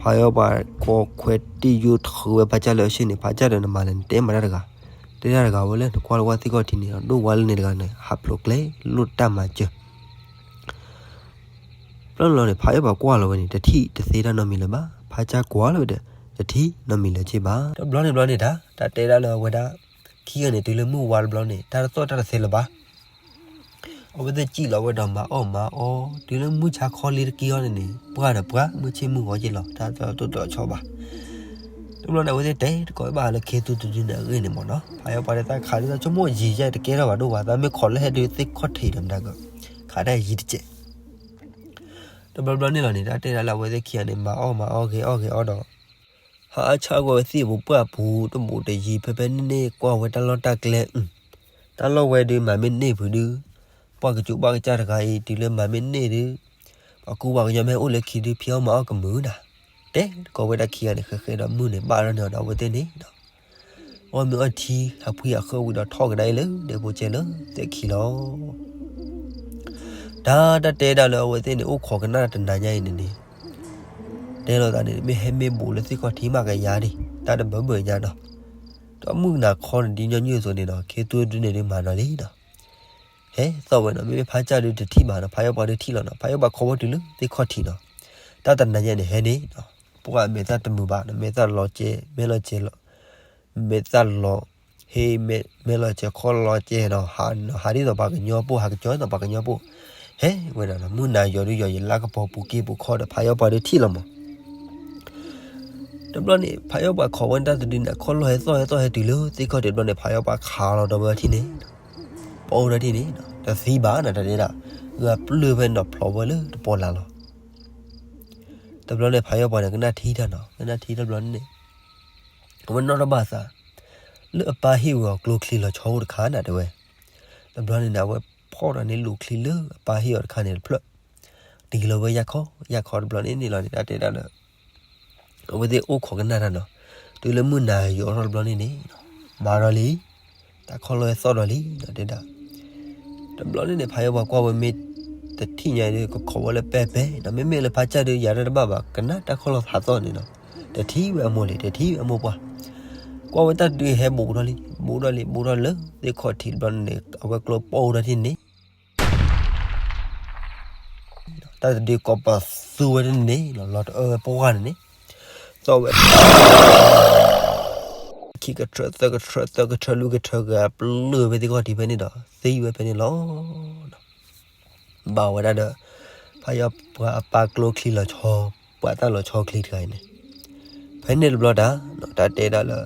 ဖးယီၣ်ပှၤကီခွဲးတံၢ်ယိထၢဝဲဖးကၢ်လၢအဆ့န့ၣ် ဖးကၢ်ဒီးနမၤလဲၣ် နတဲမၤတၢ်တဂၤ, တဲတၢ်တဂၤဝဲလၢနကွၢ်လၢဝဲသ့ၣ်ခီၣ်ထံးန့ၣ်ဒီး ဒိၣ်ဝါလၢန့ၣ်တဂၤန့ၣ် ဟးဖျိးကျဲလိာ်တၢ်မၤစၢၤ ဘျီန့ၣ်လီၤန့ၣ် ဖးယီၣ်ပှၤကွၢ်လီၤဝဲန့ၣ် တထံၣ်တသ့တၢ်နီတမံၤလၢၤဘၣ်. ဖးကၢ်ကွၢ်လီၤဝဲဒီး တထံၣ်နီတမံၤလၢၤဘၣ်. တဘျီန့ၣ်ဘျီန့ၣ်တၢ် တၢ်တဲဒၣ်လၢအဝဲဒၣ် ခံဂၤန့ၣ် တုၤလၢမုၢ်ဝါတဘျီန့ၣ် တၢ်တသီၣ်တၢ်တသဲလၢၤဘၣ်. အဝဲသ့ၣ်စံၣ်လီၤဝဲဒီးမၤအီၣ်မၤအီ တုၤလၢမုၢ်ဆါခီလံတက့ၢ်အီၤန့ၣ်န့ၣ် ပှၢ်ဒီးပှၢ် မုၢ်ဆ့ၣ်မုၢ်ဂီၤက့ၤလီၤ တၢ်တတိၢ်တဆီဘၣ်. တဘျီန့ၣ် အဝဲသ့ၣ်တဲတကိးဘၣ်လၢခ့သူတဒုန့ၣ်အဂ့ၢ်န့ၣ်မ့ၢ်နီၤ ဖးယီၣ်ပှၤတဲသးခးဒ်သိးဆိကမိၣ်ယံာ်ယဲၢ်တကဲထီၣ်ဘၣ်ဒိၣ်ဘၣ် သးမ့ၢ်ခိးလၢဟဲဒုးသ့ၣ်ခီၣ်ထံးဒီးမတၤက ခးတၢ်ယံာ်တကဲး တဘျီဘျီန့ၣ်လီၤန့ၣ် တၢ်တဲဒၣ်လၢအဝဲသ့ၣ်ခံဂၤန့ၣ် မၤအီၣ်မၤအီဂဲၤအီၣ်ဂဲၤအီဒီး ဟးအါဆၣ်ကွၢ်ဝဲသ့ၣ်ပူၤပှၢ်ပူၤ တဘူးတယံၤ ဖဲဖဲန့ၣ်န့ၣ် ကွၢ်ဝဲတၢ်လီၢ်တၢ်ကျဲ တၢ်လီၢ်ဝဲဒုး မၤမ့ၢ်န့ၢ်ဖုးဒုး ပှၢ်ကစူးဘၣ်ကစၢ်တဂၤအံၤ တုၤလၢမၤမ့ၢ်န့ၢ်ဒုး ပှၤကူပှၤကညီမ့ၢ်အိၣ်လၢခံဒုး ဖံးအီၣ်မၤအီၣ်ကမုာ်နၤ, တဲတကိးဝဲဒၣ်ခံဂၤန့ၣ် ဃဲးဃဲးဒီးမုၢ်န့ၣ်ဘၣ်ထီၣ်န့ၢ်အီၤဒီး အဝဲသ့ၣ်န့ၣ်ဒီး အီၣ်မ့ၤအီထံ ဟးဖှံဟးဃၢဝံၤဒီးထီၣ်ကဒါအံၤလၢဒဲဖိကဲလၢသ့ၣ်ခံလီၤ. တၢ်တၢ်တဲဒၣ်လၢအဝဲသ့ၣ်န့ၣ် အိၣ်ခိးကနၣ်တနၤညါအံၤန့ၣ်န့ၣ် တဲလိာ်သးန့ၣ် မ့ၢ်ဟဲမ့ၢ်ဘူးလၢသ့ၣ်ခီၣ်ထံးမးကယၤဒံး တၢ်တဘၢဘၢညါဒီး ဒီးမုၢ်နၤခီန့ၣ်ဒ်ညီနုၢ်အသိးန့ၣ်ဒီး ခ့သူဒုန့ၣ်ဒုးမၤနီၤလံဒီး ဟဲသီၣ်ဝဲနီၤ မ့မ့ၢ်ဖးကၢ်ဒုးတထံၣ်ဘၣ်နီၤ ဖးယီၣ်ပှၤဒုးထံၣ်လီၤနီၤ ဖးယီၣ်ပှၤခီဖီတုၤလၢသ့ၣ်ခီၣ်ထံးနီၤ တၢ်တနၤညါန့ၣ်ဟဲန့ၣ်နီၤ ပှၤမဲာ်သၣ်တမုာ်ဘၣ်နီၤ မဲာ်သၣ်လီၤကဲ မဲာ်လီၤကဲလီၤ မဲာ်သၣ်လီၤ ဟ့ မဲာ်လီၤကဲခီလီၤကဲနီၤ ဟးဒ်သိးပှၤကညီပိၢ် ဟးကၠီသိးပှၤကညီပိၢ် ဟဲဝဲဒၣ်နီၤ မုၢ်နၤယီၤဒုးယီၤယလါကပီၤပူၤက့ပူၤခီဒီး ဖးယီၣ်ပှၤဒုးထံၣ်လီၤမး တဘျီန့ၣ် ဖးယီၣ်ပှၤခိးဝဲတၢ်တဒုန့ၣ် အခီၣ်လီၢ်ဟဲသီၣ်ဟဲသီၣ်ဟဲတုၤလၢသ့ၣ်ခီၣ်ထံးတဘျီန့ၣ် ဖးယီၣ်ပှၤခးလီၤဒီးဝဲထံၣ်န့ၣ် ပအိၣ်ဒီးထံၣ်န့ၣ် တသံဘၣ်နၤတၢ်ဒဲဒၣ် ဂၤပျၢၢ်ဖဲနီၤဖျိးဝဲလၢတပီၤလၢ်လီၤ. တဘျီန့ၣ် ဖးယီၣ်ပှၤန့ၣ် ကနၣ်ထံတၢ်နီၤ ကနၣ်ထံတဘျီန့ၣ် အဝဲနီၣ်ထီၣ်ဘၣ်သး လၢအပၢ်ဟ့ၣ်ဝဲအီၤကျိချံလီၤဆီအိၣ်တခါနၤတဲဝဲ တဘျီန့ၣ်န့ၣ် အဝဲဖီၣ်ဒီးန့ၢ်လိာ်ချံလၢအပၢ်ဟ့ၣ်အီၤတခါန့ၣ်တဖျၢၣ် တ့လီၤဝဲယၢ်ခီ ယၢ်ခီတဘျီန့ၣ်န့ၣ်လီၤန့ၣ် တၢ်တဲဒၣ်လၢ အဝဲသ့ၣ်အိၣ်ခိးကနၣ်တၢ်နီၤ တုၤလၢမုၢ်နၤယီၤထီၣ်တဘျီန့ၣ်န့ၣ် မၤဒီးလံ တၢ်ခီၣ်လီၢ်ဟဲသီၣ်ဒီးလံနီၤတဲဒၣ် တဘျီန့ၣ်န့ၣ် ဖးယီၣ်ပှၤကွၢ်ဝဲမ့ၢ်တထံၣ်ညါဒီး ကခိးဝဲလၢပဲပဲနီၤ မ့မ့ၢ်လၢဖးကၢ်ဒုးယၤတၢ်တဘၣ်ဘၣ် ကနၣ်တၢ်ခီၣ်လီၢ်ဟးသီၣ်န့ၣ်နီၤ တထံၣ်ဝဲအမိၢ်လံ တထံၣ်ဝဲအမိၢ်ပှၢ် ကွၢ်ဝဲတၢ်ဒုးဟဲဘူးထီၣ်လံ ဘူးထီၣ်လံ ဘူးထီၣ်လၢသ့ၣ်ခီၣ်ထံးတဘျီန့ၣ်န့ၣ် အဝဲကျိပိၢ်ထီၣ်ထံၣ်န့ၣ် တၢ်တဒုးကိးပသူဝဲတန့ၣ်လီၤ လီၤတအၢဝဲပှၢ်န့ၣ်န့ၣ် သီၣ်ဝဲ ခံကထၢ သၢကထၢ သၢကထၢ လွံၢ်ကထၢ ဂၤပျၢၢ်ဖဲသ့ၣ်ခီၣ်ထံးဖဲန့ၣ်ဒီး သံဝဲဖဲန့ၣ်လီၤ. ဘၣ်ဝဲဒၣ်ဒီး ဖးယီၣ်ပှၤအပၢ်ကျိချံလီၤဆီ ပှၤတၢ်လီၤဆီချံတဂၤအံၤန့ၣ် ဖဲန့ၣ်တဘျီတၢ် တၢ်တဲဒၣ်လၢ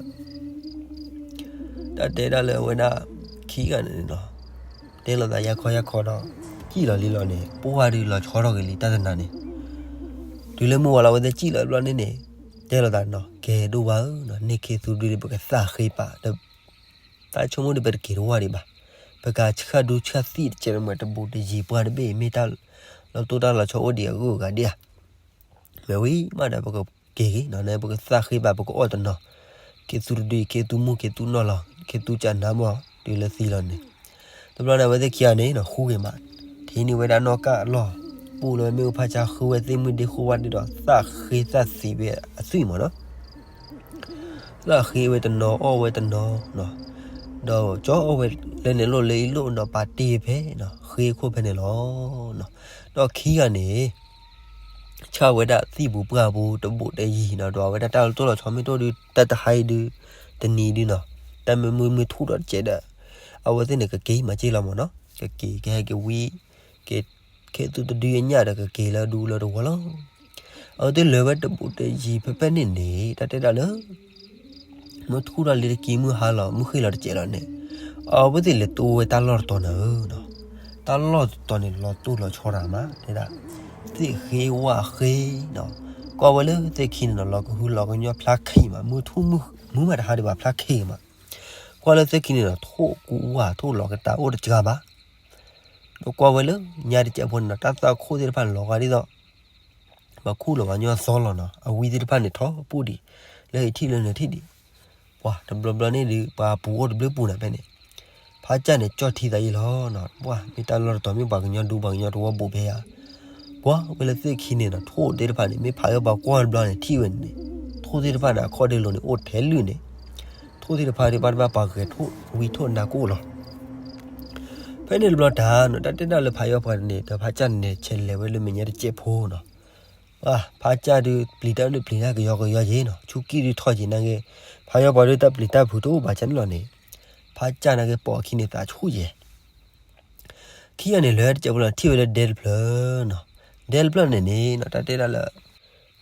တၢ်တဲဒၣ်လၢအဝဲဒၣ် ခံဂၤန့ၣ်နီၤ တဲလိာ်သးယၢ်ခီယၢ်ခီဒီး စံၣ်လီၤလံလီၤန့ၣ် ပှၢ်ဒုးလီၤဆီထီၣ်က့ၤလံတၢ်တနၤန့ၣ် တုၤလၢမုၢ်ဝါလီၤအဝဲသ့ၣ်စံၣ်လီၤတဘျီန့ၣ်န့ၣ် တဲလိာ်သးနီၤ ကဲဒိၣ်ဝါဧၢနီၤ န့ၢ်ခ့သူဒုဒီး ပကသးဃ့ပာ်ဒီး တၢ်ဆိကမိၣ်ဒီး ပတက့ၤတဝၢ်ဒံးဘၣ် ပကဆှၣ်ဒူဆှၣ်သံၣ်တကဲးတမှဲး တဘူးတယံၤပှၢ်တဘ့ၣ် မ့ၢ်တၢ်လီၤတိၢ်တၢ်လီၤဆီအိၣ်ဒံးအဂုၤအဂၤဒံးဧါ မ့ၢ်ဝံၤမးဒီး ပကက့ၤက့ၤနီၤ ပကသးဃ့ဘၣ် ပကအီၣ်တနီၤ ခ့သူတဒု ခ့သူမူ ခ့သူနီၢ်လီၤ ခ့သူကနါမီၢ် တုၤလၢသံလီၤန့ၣ် တဘျီန့ၣ် အဝဲသ့ၣ်ခံဂၤန့ၣ်နီၤ ဃူဂ့ၤမး ထံၣ်န့ၢ်ဝဲဒၣ်နီၢ်ကၢ်အလီၢ် ပူၣ်လၢမ့ၣ်အူဖးဆါ ဃုဝဲသ့ၣ်မုၢ်ဒ့ဃိဝဲဒၣ်ဒီး သးဃ့သးသံးဝဲအသွံၣ်မးနီၤ သးဃ့ဝဲတနီၤ အီၣ်ဝဲတနီၤနီၤ ဒီးကၠီအီၣ်ဝဲလၢန့ၣ်လိၣ်လၢအံၤလိၣ်နီၤ ပာ်တ့ၢ်ဖဲနီၤ ဃ့ခိၣ်ဖဲန့ၣ်လီၤ. ဒီးခံဂၤန့ၣ် ဆှၣ်ဝဲဒၣ်သံၣ်ပူၤပှၢ်ပူၤ တဘူးတယံၤနီၤ ဒီးအဝဲဒၣ်တၢ်လီၤတိၢ်လီၤဆီမ့ၢ်တအိၣ်ဒီး တၢ်တဟါအံၤဒုး တနံၤဒုးနီၤ တၢ်မ့ၢ်မုၢ်မ့ၢ်ထူၣ်ဒီးတကဲးဒီး အဝဲသ့ၣ်န့ၣ် ကက့ၤမၤစ့ၢ်လီၤမးနီၤ ကက့ၤ ကဟဲက့ၤဝံ က့ၤ ခ့သူတဒုအညၣ်ဒီး ကက့ၤလၢဒူလၢတဝီလီၤ. အဝဲသ့ၣ်လဲၤဝဲတဘူးတယံၤဖဲဖဲန့ၣ်န့ၣ် တၢ်တဲဒၣ်လၢ မုၢ်ထူၣ်ထီၣ်လံတက့ၢ် မုၢ်ဟါလီၤ မုၢ်ဃ့ၢ်လီၤတကဲးလီၤန့ၣ် အဝဲသ့ၣ်လဲၤတိဝဲတၢ်လီၢ်တတီၤန့ၣ်ဧၢနီၤ တၢ်လီၢ်တတီၤန့ၣ် လီၤတိၢ်လီၤဆီတၢ်မး တဲဒၣ် သ့ၣ်ဃ့ဝၣ်ဃ့နီၤ ကွၢ်ဝဲလၢသ့ၣ်ခံန့ၣ်နီၤ လီၤကဟုလီၤကညီဖျါခံမး မုၢ်ထူၣ်မုၢ်မုၢ်မးတဟါဒံးဘၣ်ဖျါခံမး ကွၢ်လၢသ့ၣ်ခံန့ၣ်နီၤ ထိၣ်ကူဝၣ် ထိၣ်လီၤကတၢ်အိၣ်တစှၤဘၣ် ဒီးကွၢ်ဝဲလၢညါတစဲးဖိန့ၣ်နီၤ တၢ်သးခိၣ်သ့ၣ်တဖၣ်န့ၣ် လီၤဂာ်ဒ်သိး ပှၤခူၣ်လီၤပှၤကညီသီလီၤနီၤ အဝံသ့ၣ်တဖၣ်န့ၣ် ထီၣ်ပူၣ်ဒံး လၢဟံၣ်ထံၣ်လၢနထံၣ်ဒံး ပှၤတဘျီဘျီန့ၣ်ဒုး ပှၤပူၤအိၣ်တဘျုးပူၤနၤဖဲန့ၣ် ဖးကၢ်န့ၣ် ကၠီၣ်ထံသးယံာ်လီၤနီၤ ပှၤမ့ၢ်တၢ်လီၢ်တတီၤ မ့ၢ်ပှၤကညီဒူပှၤကညီတဝီဘူးဖဲယၤ ကွၢ်ဝဲလၢသ့ၣ်ခံန့ၣ်နီၤ ထိၣ်သ့ၣ်တဖၣ်န့ၣ် မ့ၢ်ဖးယီၣ်ပှၤကွၢ်တဘျီန့ၣ် ထံၣ်ဝဲန့ၣ် ထိၣ်သ့ၣ်တဖၣ်န့ၣ် အခီၣ်ဒ့လိၤန့ၣ် အိၣ်ထဲလုာ်န့ၣ် ထိၣ်သ့ၣ်တဖၣ်ဒုး ဘၣ်တဘၣ်ပှၤဂဲၤထိၣ်ဝံထိၣ်နါကအိၣ်လီၤ ဖဲန့ၣ်တဘျီတၢ်နီၤ တၢ်တဲဒၣ်လၢဖးယီၣ်ပှၤန့ၣ် ဒီးဖးကၢ်န့ၣ် ဆဲးလဲၤဝဲလၢမဲာ်ညါတစဲးဖိနီၤ ဖးကၢ်ဒုး ပျံၤတၢ်ဒုးပျံၤတၢ်ကယီကယီယ့ၣ်နီၤ ဆူကံၢ်ဒုးထီၣ်က့ၤနာ်က့ ဖးယီၣ်ပှၤဒုးတၢ်ပျံၤတၢ်ဖုးတအိၣ်ဘၣ်ကၢ်န့ၣ်လီၤန့ၣ် ဖးကၢ်နာ်က့ပိာ်အခံန့ၣ်သးဆူၣ်ယဲၢ် ခံဂၤန့ၣ် လဲၤတစဲးဖိလီၤ ထံၣ်ဝဲလၢဒဲတဖျၢၣ်နီၤ ဒဲတဖျၢၣ်န့ၣ်န့ၣ်နီၤ တၢ်တဲဒၣ်လၢ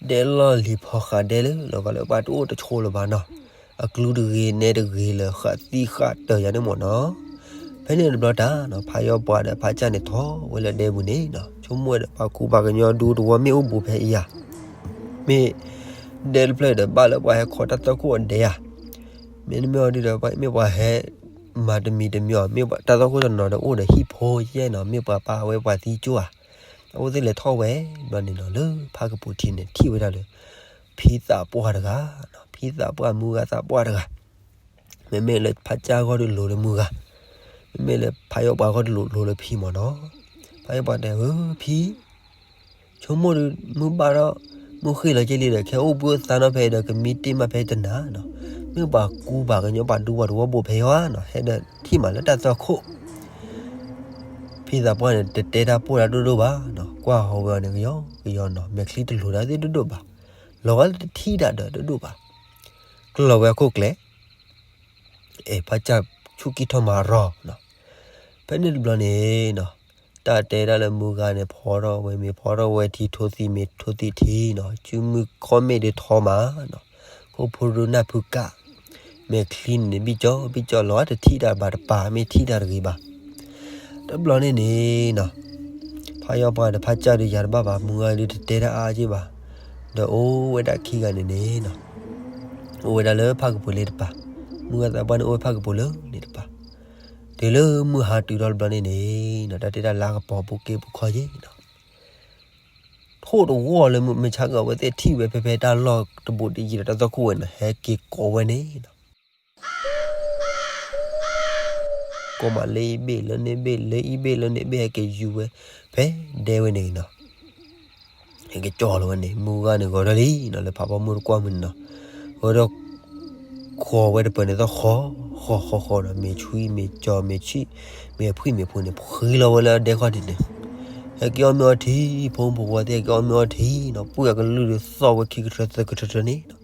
ဒဲလီၢ်လံၤဖီဃးဒဲလၢ လီၤဂာ်လၢပှၤတအိၣ်တဆိးလၢၤဘၣ်နီၤ အကလူးတဂ့ၤ နဲတဂ့ၤလၢ ဃးသံဃးတၢၢ်ယၤန့ၣ်မ့ၢ်နီၤ ဖဲန့ၣ်တဘျီတၢ်နီၤ ဖးယီၣ်ပှၤဒီးဖးကၢ်န့ၣ်ထီၣ်ဝဲလၢဒဲပူၤန့ၣ်နီၤ ဆိကမိၣ်ဝဲဒီးပှၤကူပှၤကညီဒူတဝီမ့ၢ်အိၣ်ဘူးဖဲအံၤယၤ မ့ၢ် ဒဲတဖျၢၣ်ဒီးဘၣ်လၢပှၤဟဲခီတၢ်သီခိၣ်အဒဲဧါ မ့တမ့ၢ်အီၤဒုဒီး မ့ၢ်ပှၤဟဲ မၤတမံၤတမံၤအီၤ မ့ၢ်တၢ်သီခိၣ်တနီၤဒီးအိၣ်ဒီးဟံၣ်ဖိယဲၢ်နီၤ မ့ၢ်ပှၤပာ်ဝဲပှၤသံကၠိဧါ အဝဲသ့ၣ်လဲၤထီၣ်ဝဲဘျီန့ၣ်နီၤ လၢဖးကပူၤထံးန့ၣ် ထံၣ်ဝဲဒၣ်လၢ ဖံသးပှၢ်တဂၤ, ဖံသးပှၢ် မုၢ်ဂၤသးပှၢ်တဂၤ, မ့မ့ၢ်လၢဖးကၠၢ်ဂီၢ်ဒီးလိၤလၢမုၢ်ဂၤ, မ့မ့ၢ်လၢဖးယီၣ်ပှၤဂီၢ်ဒီးလိၤလၢဖံမၢ်နီၤ. ဖးယီၣ်ပှၤတဲ ဧၢ ဖံ ဆိကမိၣ်ဒီး မုၢ်ဘၣ်ဒီး မုၢ်ဃ့ၢ်လီၤက့လံဒီး ခဲအိၣ်ဘှံးအိၣ်သါနီၤဖဲဒီး ကမံတ့ၢ်မးဖဲတနၤနီၤ, မ့ၢ်ပှၤကူပှၤကညီ ပှၤဒူပှၤသဝီဘိးဖဲယီၤဧါနီၤ, ဟဲဒီးထံၣ်မးလၢတၢ်သွၣ်ခိၣ် ဖံသးပှၢ်န့ၣ် တတဲတၢ်ပိၢ်တၢ်ဒိၣ်ဒိၣ်ဘၣ်နီၤ, ကွၢ်ဟီဝဲအီၤန့ၣ် ကယီကယီနီၤ, မဲာ်ချံတလိၤတၢ်သ့ၣ်ဒိၣ်ဒိၣ်ဘၣ်, လီၤဂာ်လၢတထံၣ်တၢ်ဒီးဒိၣ်ဒိၣ်ဘၣ်, ကျီၤဝဲအခိၣ်ကျဲ, အဲၣ်ဖးကၢ်ဆူၣ်ကံၢ်ထီၣ်မၤရီၤနီၤ, ဖဲန့ၣ်တဘျီန့ၣ်နီၤ, တၢ်တဲဒၣ်လၢမုၢ်ဂၤန့ၣ် ဖီထီၣ်ဝဲမ့ၤ ဖီထီၣ်ဝဲထံ ထိသံမ့ၤ ထိသံထံနီၤ, စုမုၢ်ခီၣ်မ့ၣ်ဒုးထီမးနီၤ, ခိၣ်ဖိရူနၢ်ဖုကၣ်, မဲာ်ချံန့ၣ် ဘံၣ်ကၠီဘံၣ်ကၠီ လီၤဂာ်တထံၣ်တၢ်ဘၣ်တပၤ မ့ၢ်ထံၣ်တၢ်တဂ့ၤဘၣ် တဘျီန့ၣ်န့ၣ်နီၤ, ဖးယီၣ်ပှၤဒီးဖးကၢ်ဒီးယၤတဘၣ်ဘၣ်, မုၢ်ဂၤဒုးတတဲတၢ်အါက့ဘၣ်, ဒီးအိၣ်ဝဲဒၣ်ခံဂၤန့ၣ်န့ၣ်နီၤ, အိၣ်ဝဲဒၣ်လၢဖးကပူၤလ့တပၤ, မုၢ်ဂၤသးပှၢ်န့ၣ်အိၣ်ဝဲဖးကပူၤလ့တပၤ, တုၤလၢမုၢ်ဟါတုၤထီၣ်တဘျီန့ၣ်န့ၣ်နီၤ, တၢ်တဲတၢ်လၢကပီၤပူၤက့ပူၤခီယ့ၣ်နီၤ, ထိၣ်တဂီၢ်လၢမုၢ်ဆါကီး အဝဲသ့ၣ်ထံၣ်ဝဲဖဲဖဲတၢ်လီၢ်တဘိးတယံၤဒီး တၢ်သွၣ်ခိၣ်ဝဲန့ၣ် ဟဲက့ၤကိးဝဲန့ၣ်နီၤ ကိးမးလၢအံၤဘ့ၣ်လၢန့ၣ်ဘ့ၣ် လၢအံၤဘ့ၣ်လၢန့ၣ်ဘ့ၣ် ဟဲက့ၤယူၤဝဲ ဖဲဒဲဝဲန့ၣ်နီၤ, ဟဲက့ၤကၠီလီၤဝဲန့ၣ် မုၢ်ဂၤန့ၣ်ဂီၤထီၣ်လံနီၤ လၢဖးဖီမုၢ်တကွၢ်မုၢ်န့ၣ်နီၤ, ဂီၤဒီး ဃီၤဝဲတပၢၤန့ၣ်သီၣ်ဃီ ဃီဃီဃီဒီး မ့ၤဆွံမ့ၤကၠီမ့ၤဆံၣ် မ့ၤဖှံမ့ၤဖိန့ၣ် ဖှံလီၤဝဲလၢအဒဲခီၣ်ထံးန့ၣ်, ဟဲက့ၤအီၣ်မ့ၤအီထံ ဖိမုၣ်ဖိခွါသ့ၣ် ဟဲက့ၤအီၣ်မ့ၤအီထံနီၤ ပှၢ်ကလုၢ်ဒီးသီၣ်ဝဲခံကထၢသၢကထၢထၢန့ၣ်နီၤ,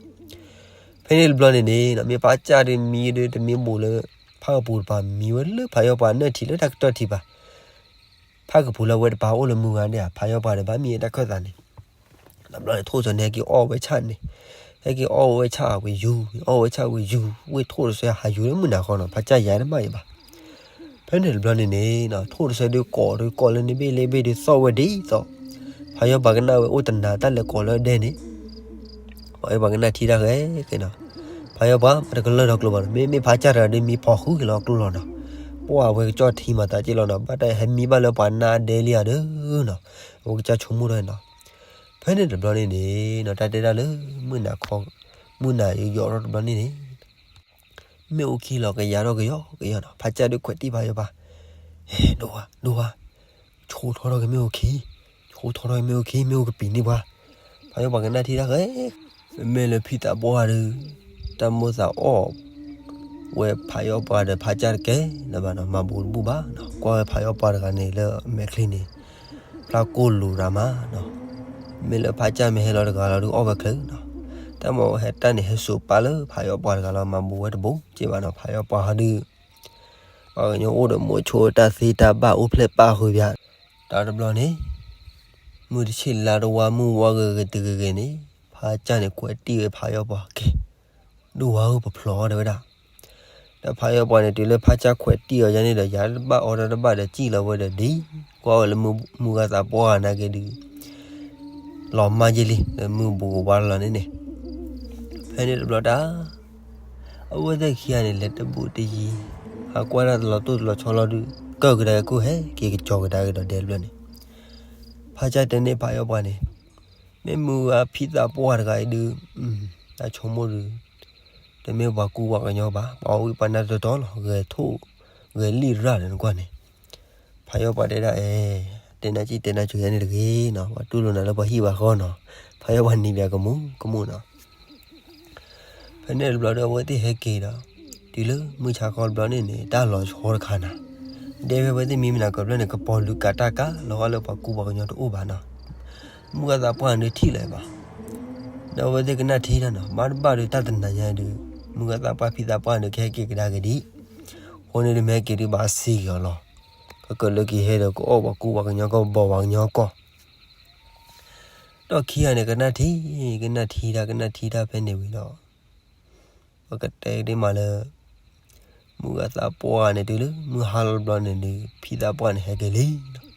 ဖဲန့ၣ်တဘျီန့ၣ်န့ၣ်နီၤ မ့ၢ်ဖးကၢ်ဒုးမံဒီး တမ့ၢ်ဘူးလၢ ဖးကပူၤတပၤ မံဝဲလၢဖးယီၣ်ပှၤနၢၣ်ထံးလၢတၢ်ကတၢၢ်ထံးဘၣ် ဖးကပူၤလၢအဝဲတပၤအိၣ်လၢမုၢ်ဂၤန့ၣ်ဧါ ဖးယီၣ်ပှၤန့ၣ် ဘၣ်မံဝဲတၢ်ခၢၣ်သးန့ၣ်, တဘျီန့ၣ်ထိၣ်စီၤန့ၣ် ဟဲက့ၤအီၣ်ဝဲဆၣ်န့ၣ်, ဟဲက့ၤအီၣ်ဝဲဆၣ်ဝံၤယူၤ အီၣ်ဝဲဆၣ်ဝံၤယူၤ ဝ့ၢ်ထိၣ်တစဲးဟးယူၤလၢမုၢ်နၤဃီနီၤ ဖးကၢ်ယၤတဘၣ်အံၤဘၣ် ဖဲန့ၣ်တဘျီန့ၣ်န့ၣ်နီၤ ထိၣ်တစဲးဒုးကိးဒုးကိးလၢန့ၣ်ဘ့ၣ်လၢဘ့ၣ်ဒုးသီၣ်ဝဲဒ်သိး ဖးယီၣ်ပှၤကနၣ်ဝဲအိၣ်တနၤတၢ်လဲၤကိးလၢဒဲန့ၣ်, ပှၤအံၤပှၤကနၣ်ထံတၢ်ဃဲဃဲနီၤ, ဖးယီၣ်ပှၤမ့ၢ်တကလၢၢ်ထီၣ်ကျိဘၣ်နီၤ မ့မ့ၢ်ဖးကၢ်တဂၤဒုးမံဖီၣ်ဃုက့ၤလီၤကျိလီၤနီၤ, ပှၢ်အဝဲကကၠီၣ်ထံမၤသးက့လီၤနီၤ ဘၣ်တၢ်ဟဲမံဘၣ်လၢပှၤနၢ်ဒဲလံဧါဒီးနီၤ အဝဲကစၢ်ဆိကမိၣ်ထီၣ်နီၤ, ဖဲန့ၣ်တဘျီန့ၣ်န့ၣ်နီၤ တၢ်တဲဒၣ်လၢ မုၢ်နၤခီ မုၢ်နၤယိးထီၣ်တဘျီန့ၣ်န့ၣ် မ့ၣ်အူခံလီၤကယၤထီၣ်ကယီကယီနီၤ ဖးကၢ်ဒုးခွဲးတံၢ်ဖးယီၣ်ပှၤ, ဟဲ ဒိၣ်ဝါ ဒိၣ်ဝါ, ဆိထီၣ်ထီၣ်က့ၤမ့ၣ်အူခံ, ဆိထီၣ်ထီၣ်က့ၤမ့ၣ်အူခံ မ့ၣ်အူကပံာ်န့ၢ်ပှၤ, ဖးယီၣ်ပှၤကနၣ်ထံတၢ်ဃဲ, မ့မ့ၢ်လၢဖံသးပှၢ်ဒီး တၢ်မိၣ်သးအီၣ် ဝဲဖးယီၣ်ပှၤဒီးဖးကၢ်တကဲလၢၤဘၣ်နီၤ မၤဘူးတဘူၣ်ဘၣ်နီၤ ကွၢ်ဝဲဖးယီၣ်ပှၤတဂၤန့ၣ်လၢမဲာ်ချံန့ၣ် ဖျါကိၢ်လူၤရၤမးနီၤ, မ့ၢ်လၢဖးကၢ်မ့ၢ်ဟဲလီၤတဂၤလီၤဒုးအီၣ်ဝဲချ့နီၤ, တၢ်မၤဝဲဟဲတၢ်န့ၣ် ဟဲစိာ်ပာ်လၢဖးယီၣ်ပှၤတဂၤလီၤ မၤဘူးဝဲတဘူးက့ဘၣ်နီၤ ဖးယီၣ်ပှၤဟီဒုး ပှၤကညီအိၣ်ဒီးမိၤဆိတၢ်သ့တၢ်ဘၣ်အိၣ်ဖျဲၣ်ပာ်ဃုာ်ပၠး, တၢ်တဘျီန့ၣ် မုၢ်တဆ့ၣ်လါတဝါမုၢ်ဝါဂ့ၤဂ့ၤတဂ့ၤဂ့ၤန့ၣ် ဖးကၢ်န့ၣ် ကွဲးတံၢ်ဝဲဖးယီၣ်ပှၤကဲ, ဒိၣ်ဝါဧၢ ပဖျိးအီၤတဲဝဲဒၣ်, ဒီးဖးယီၣ်ပှၤန့ၣ် တုၤလၢဖးကၢ်ခွဲးတံၢ်အီၤယါန့ၣ်ဒီး ယၤတဘၣ်အီၤတၢ်တဘၣ်ဒီး စံၣ်လီၤဝဲဒီးဒ် ကွၢ်ဝဲလၢမုၢ်ဂၤသးပှၢ်ဂၤနာ်က့ဒုး လီၤမၢ်ယ့လံ လၢမုၢ်ဘူးကဝါလီၤန့ၣ်န့ၣ်, ဖဲန့ၣ်တဘျီတၢ် အဝဲသ့ၣ်ခံဂၤန့ၣ် လဲၤတဘူးတယံၤ ဟးကွၢ်တၢ်တလီၤတိၢ်တလီၤဆီလီၤဒုး ကၢၢ်ကဒါက့ၤကိၢ်ဟဲက့ၤကစီၤကဒါက့ၤဒီးဒဲတဘျီန့ၣ်, ဖးကၢ်တဲန့ၢ်ဖးယီၣ်ပှၤန့ၣ် မ့ၢ်မုၢ်ဂၤဖံသးပှၢ်တဂၤအံၤဒုး တၢ်ဆိကမိၣ်ဒုး တမ့ၢ်ပှၤကူပှၤကညီဘၣ် ပှၤဝံပှၤနါတီတီလီၤ ဂဲၤထိၣ် ဂဲၤလံၣ်ရၣ်ဒီးနကွၢ်န့ၣ်, ဖးယီၣ်ပှၤတဲဒၣ်အဲ တဲနၤစံၣ်တဲနၤစူၤယဲန့ၣ်တဂ့ၤနီၤ ပှၤတူၢ်လိာ်နၤလၢပှၤဟံၣ်ပှၤဃီနီၤ, ဖးယီၣ်ပှၤနံၤဘၣ်ကမူၤကမူၤနီၤ ဖဲန့ၣ်တဘျီဒီး အဝဲသ့ၣ်ဟဲက့ၤဒီး တုၤလၢမုၢ်ဆါခီတဘျီန့ၣ်န့ၣ် တၢ်လီၤဆီတခါနၤ, ဒဲဖဲအဝဲသ့ၣ်မံမနၤကဘျီန့ၣ် ကပီၤလုာ်ကၤတၢ်ကၤ လီၤဂာ်လၢပှၤကူပှၤကညီတအိၣ်ဘၣ်နီၤ, မုၢ်ဂၤသးပှၢ်န့ၣ်ထံၣ်လၢၤဘၣ်, ဒီးအဝဲသ့ၣ်ကနၣ်ထံတၢ်နီၤ ဘၣ်တဘၣ်ဒီးတၢ်တနၤညါဒီး မုၢ်ဂၤသးပှၢ်ဖံသးပှၢ်န့ၣ် ကဟဲက့ၤကဒါက့ၤဒ်, အဃိန့ၣ်ဒီးမ့ၢ်ဟဲက့ၤဒုးဘၣ်စံၣ်က့ၤအီၤလီၤ, ကကလၢက့ၤဟဲဒီး ကအိၣ်ပှၤကူပှၤကညီကီၢ်ဘီပှၤကညီကီၢ် ဒီးခံဂၤန့ၣ် ကနၣ်ထံ ကနၣ်ထံတၢ် ကနၣ်ထံတၢ်ဖဲန့ၣ်ဝံၤဒီး ပကတဲဒ်မးလၢ မုၢ်ဂၤသးပှၢ်န့ၣ်တုၤလၢ မုၢ်ဟါလီၤတဘျီန့ၣ်ဒီး ဖံသးပှၢ်န့ၣ်ဟဲက့ၤလံနီၤ,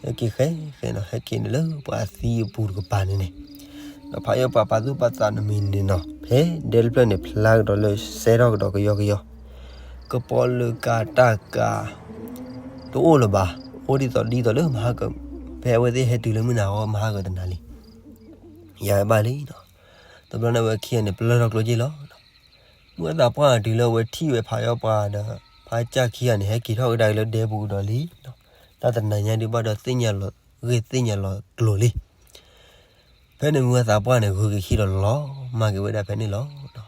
ဟဲက့ၤဃဲဃဲနီၤ ဟဲက့ၤန့ၣ်လၢပှၤသံအပူၤတကပၤန့ၣ်န့ၣ်, ဒီးဖးယီၣ်ပှၤပာ်သူၣ်ပာ်သးနမံၤန့ၣ်နီၤ ဖဲဒဲတဖျၢၣ်န့ၣ် ဖျါကဒီးလၢစဲထီၣ်ကဒီးကယီကယီ, ကပီၤလုာ်ကၤတၢ်ကၤ တအိၣ်လၢၤဘၣ်, အိၣ်ဒ်သိးဒ်သိးလၢမဟါက ဖဲအဝဲသ့ၣ်ဟဲတုၤလၢမုၢ်နၤအဂီၢ် မၤဟးဂီၤတနၤလံ, ယၤဝဲဘၣ်လံနီၤ. တဘျီန့ၣ်အဝဲခံဂၤန့ၣ် ပလၢၢ်ထီၣ်ကျိက့ၢ်လီၤ. မုၢ်အသးပှၢ်တုၤလၢအဝဲထံၣ်ဝဲဖးယီၣ်ပှၢ်ဒီး ဖးကၢ်ခံဂၤန့ၣ် ဟဲက့ၤထီၣ်ကဒါက့ၤလၢဒဲပူၤကဒီးလံနီၤ. တၢ်တနၤညါဒုးဘၣ်ဒီးသ့ၣ်ညါလီၤဂ့ၢ်သ့ၣ်ညါလီၤကျိၤလံ. ဖဲန့ၣ်မုၢ်အသးပှၢ်န့ၣ် ဂုၤက့ၤခံဒီးလီၤမၢ်က့ၤဝဲဒၣ်ဖဲန့ၣ်လီၤ.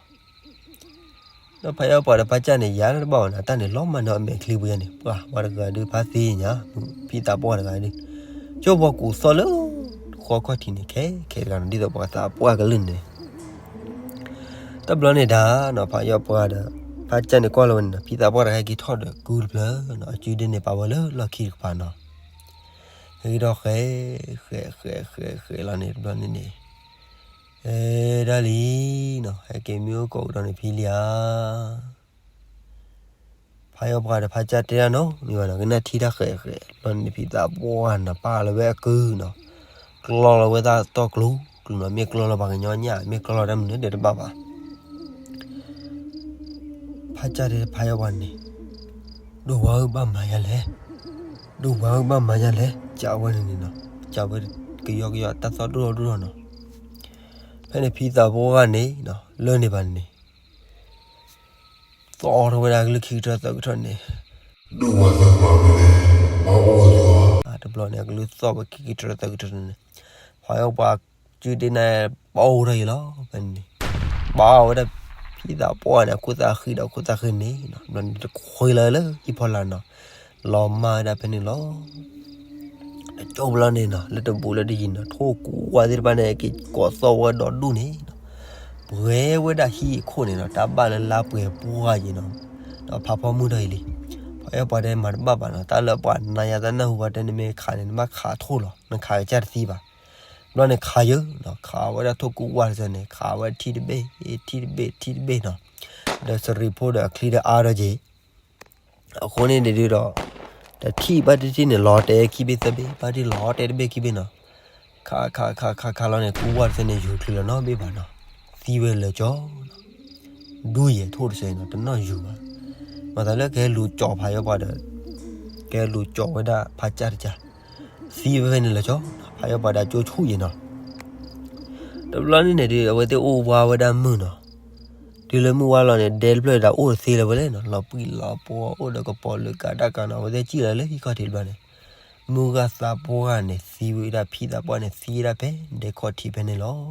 ဒီးဖးယီၣ်ပှၢ်ဒီးဖးကၢ်န့ၣ် ယၤလၢတဘၣ်ဘၣ်နီၤ, တၢ်န့ၣ်လီၤမၢ်န့ၢ်အမဲာ်ချံပူၤယါန့ၣ်, ပှၤဝဲတဂၤဒုးဖးသ့ညါ, ဖံသးပှၢ်တဂၤဒုး, ကၠိပှၤကူၣ်သီၣ်လၢ ဃီခီၣ်ထံးန့ၣ် ခဲခဲတဂၤနီၤ, ဒ်သိးပှၤသးပှၢ်ကလုၢ်န့ၣ် တဘျီန့ၣ်ဒၣ်နီၤ, ဖးယီၣ်ပှၢ်ဒီး ဖးကၢ်န့ၣ်ကွၢ်လီၤဝဲန့ၣ်နီၤ, ဖံသးပှၢ်တဂၤဟဲက့ၤထီၣ်ဒီးကုတဖျၢၣ်နီၤ, အစုဒ့န့ၣ်ပာ်ဝဲလၢလီၢ်ခံတကပၤနီၤ. ဟဲက့ၤထီၣ်ဃဲ, ဃဲ ဃဲ ဃဲ ဃဲလီၤန့ၣ် တဘျီန့ၣ်န့ၣ်, ဟဲဒၣ်လံနီၤ, ဟဲက့ၤမ့ၢ်အိၣ်ကိးကဒီးန့ၣ်ဖံလံဧါ. ဖးယီၣ်ပှၢ်ဒီးဖးကၢ်တဲဒၣ်နီတမံၤဘၣ်နီၤ, ကနၣ်ထံတၢ်ဃဲးဃဲး, တဘျီန့ၣ်ဖံသးပှၢ်နီၤ ပာ်လီၤဝဲအကုနီၤ, ကျီလီၤဝဲဒၣ်တီၢ်ကျိၤကျိၤနီၤ, မ့ၢ်ကျီလီၤပှၤကညီညၣ် မ့ၢ်ကျီလီၤတၢ်မနုၤဒီးတဘၣ်ဘၣ်. ဖးကၢ်တဲဖးယီၣ်ပှၢ်န့ၣ်, ဒိၣ်ဝါဧၢဘၣ်မၤယၤလဲၣ်, ဒိၣ်ဝါဧၢဘၣ်မၤယၤလဲၣ်, ကးဝဲန့ၣ်န့ၣ်နီၤ, ကးဝဲကယီကယီတၢ်သီၣ်ဒိၣ်ထီၣ်ဒိၣ်ထီၣ်နီၤ. ဖဲန့ၣ်ဖံသးပှၢ်န့ၣ်နီၤ လၢန့ၣ်ဘၣ်န့ၣ် သီၣ်ထီၣ်ဝဲဒၣ်အကလုၢ်ခံကထၢသၢကထၢန့ၣ်, ဒိၣ်ဝါသးပှၢ်မ့ၢ်လဲၣ်, ဘၣ်အီၣ်ဝဲဒၣ်, တဘျီန့ၣ် အကလုၢ်သီၣ်ဝဲခံကထၢသၢကထၢန့ၣ်, ဖးယီၣ်ပှၢ်စုဒ့န့ၣ် ပာ်အိၣ်ထီၣ်ယံၤလီၤ. ဖဲန့ၣ်န့ၣ် ပာ်ဝဲဒၣ်ဖံသးပှၢ်န့ၣ် အခိၣ်သးဃံဒီးအခိၣ်သးဃံန့ၣ်နီၤ, တဘျီန့ၣ်တခွ့လၢလၢဟံၣ်ဖီလာ်နီၤ, လီၤမၢ်ဝဲဒၣ်ဖဲန့ၣ်လီၤ. တကၠိဘျီန့ၣ်နီၤ လၢတဘူးလၢတယံၤနီၤ ထိၣ်ကူဝါသ့ၣ်တဖၣ်န့ၣ် က့ၤကိးသီၣ်ဝဲဒီဒူၣ်န့ၣ်နီၤ, ပှဲၤဝဲဒၣ်ဟံၣ်အခိၣ်န့ၣ်နီၤ တၢ်ဘၣ်လၢလါပှဲၤပှၢ်ယံၤနီၤ, ဒီးဖးဖီမုၢ်ထီၣ်အံၤလံ. ဖးယီၣ်ပှၢ်တဲမၤတဘၣ်ဘၣ်နီၤ, တၢ်လၢပှၤနါယၤတၢ်နၢ်ဟူဘၣ်တဲ နမ့ၢ်ခးန့ၣ် နဘၣ်ခးထိၣ်လီၤ, နခးကစၢ်တသံဘၣ်. ဘျီန့ၣ်ခးယံၤနီၤ, ခးဝဲဒၣ်ထိၣ်ကူဝါတစၢန့ၣ် ခးဝဲထံတဘ့ၣ် ထံတဘ့ၣ် ထံတဘ့ၣ်နီၤ, ဒီးစရံးဖိဒီးအချံဒီးအါထီၣ်က့ၤ အဃိန့ၣ်ဒုးဒီး တထံၣ်ဘၣ်တထံၣ်န့ၣ် လီၤတဲာ်ခံဘ့ၣ်သၢဘ့ၣ်, ဘၣ်တထံၣ်လီၤတဲာ်တဘ့ၣ်ခံဘ့ၣ်နီၤ, ခးခးခးခးခးလီၤန့ၣ် ကူဝါတစၢန့ၣ် ယူၤချုးလီၤနီတဘ့ၣ်ဘၣ်နီၤ, သံဝဲလၢာ်ကၠီနီၤ, ဒူယဲၢ်ထိၣ်တစၢနီၤ တနီၣ်ယူၤဘၣ်. မၤသးလၢကဟဲလူၤကၠီၤဖးယီၣ်ပှၢ်ဒီး ကဟဲလူၤကၠီၤဝဲဒၣ်ဖးကၢ်တကၢ်, သံဝဲဖဲန့ၣ်လၢာ်ကၠီ, ဖးယီၣ်ပှၢ်ဒီးကၠိဆူၣ်ယံၤနီၤ. တဘျီန့ၣ်န့ၣ်ဒုး အဝဲသ့ၣ်အိၣ်ဝါဝဲဒၣ်မုၢ်နီၤ, တုၤလၢမုၢ်ဝါလီၤန့ၣ် ဒဲတဖျၢၣ်ဒၣ်အိၣ်တသ့လၢၤဝဲလဲၣ်နီၤ, လီၤပှံၢ်လီၤပှီၤ အိၣ်ဒီးကပီၤလၢကးတၢ်ကးနီၤ, အဝဲသ့ၣ်စံၣ်လီၤလၢဟံၣ်ခီၣ်ထံးတဘျီန့ၣ်, မုၢ်ဂၤသးပှၢ်ဂၤန့ၣ် သံဝဲဒၣ်ဖံသးပှၢ်န့ၣ် သံဝဲဒၣ်ဖဲဒဲခီၣ်ထံးဖဲန့ၣ်လီၤ.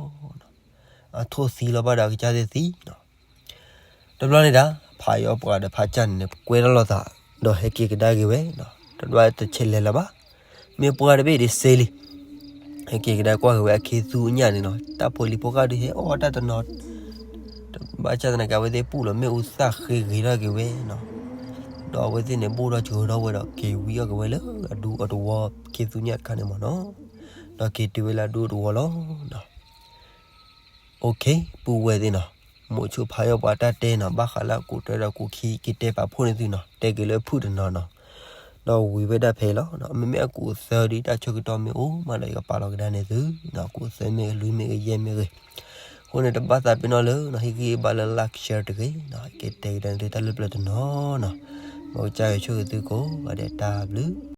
အထိၣ်သံလီၤဘၣ်ဒီးအကစၢ်သ့ၣ်သံနီၤ. တဘျီန့ၣ်ဒၣ် ဖးယီၣ်ပှၢ်ဒီးဖးကၢ်န့ၣ်န့ၣ် ကွဲထီၣ်လိာ်သး ဒီးဟဲက့ၤကဒါက့ၤဝဲနီၤ, တဘျီတဆဲးလဲၤလၢၤဘၣ်, မ့ၢ်ပှၢ်တဘ့ၣ်ဒ်စ့လံ, ဟဲက့ၤကဒါကွၢ်က့ၤဝဲအခ့သူအညၣ်န့ၣ်နီၤ, တၢ်ဖိလံၤဖိဃၢ်ဒုးဟဲအီၣ်တၢ်တနီၤ, ဘၣ်ဆၣ်သနာ်က့ အဝဲသ့ၣ်ပူၣ်လီၤမ့ၣ်အူသၣ်ဃ့ဂ့ၤထီၣ်က့ၤဝဲနီၤ, ဒီးအဝဲသ့ၣ်န့ၣ် ဘိၣ်ထီၣ်စှၤထီၣ်ဝဲဒီး က့ၤဝံအီၣ်က့ၤဝဲလၢအဒူအတဝီ ခ့သူညၣ်တခါန့ၣ်မ့ၢ်နီၤ, ဒီးက့ၤတုၤဝဲလၢအဒူအတဝီလီၤ. ပူဝဲသ့ၣ်နီၤ, မိးဆိဖးယီၣ်ပှၢ်တၢ်တဲနီၤ, ဘၣ်ဃးလၢအကူးတၢဒီးကူးခံ က့ၤတဲပာ်ဖှိၣ်န့ၢ်သုနီၤ, တဲက့ၤလၢအဖုၣ်တနီၤနီၤ, ဒီးဝံၤဝဲဒၣ်ဖဲအံၤလီၤ. မ့မ့ၢ်အကူးသၢဒ်တၢ်ဆၢကတီၢ်မ့ၢ်အိၣ်မးဒီး ယကပာ်လီၤကဒါန့ၢ်သုနီၤ, ကူးသၢမ့ၢ်ဂ့ၤ လွံၢ်မ့ၢ်ဂ့ၤ ယဲၢ်မ့ၢ်ဂ့ၤ, အဃိန့ၣ် တဘၣ်သးပ့ၤနီၣ်လၢ ဟ့ၣ်ဂံၢ်ဘါလၢ like share တဂ့ၤနီၤ, က့ၤတဲကဒါန့ၢ်သုတၢ်လၢပျၢၤတနီၤနီၤ, မ်ကစၢ်ယွၤဆိၣ်ဂ့ၤသုကိးဂၤဒဲး တၢ်ဘျုး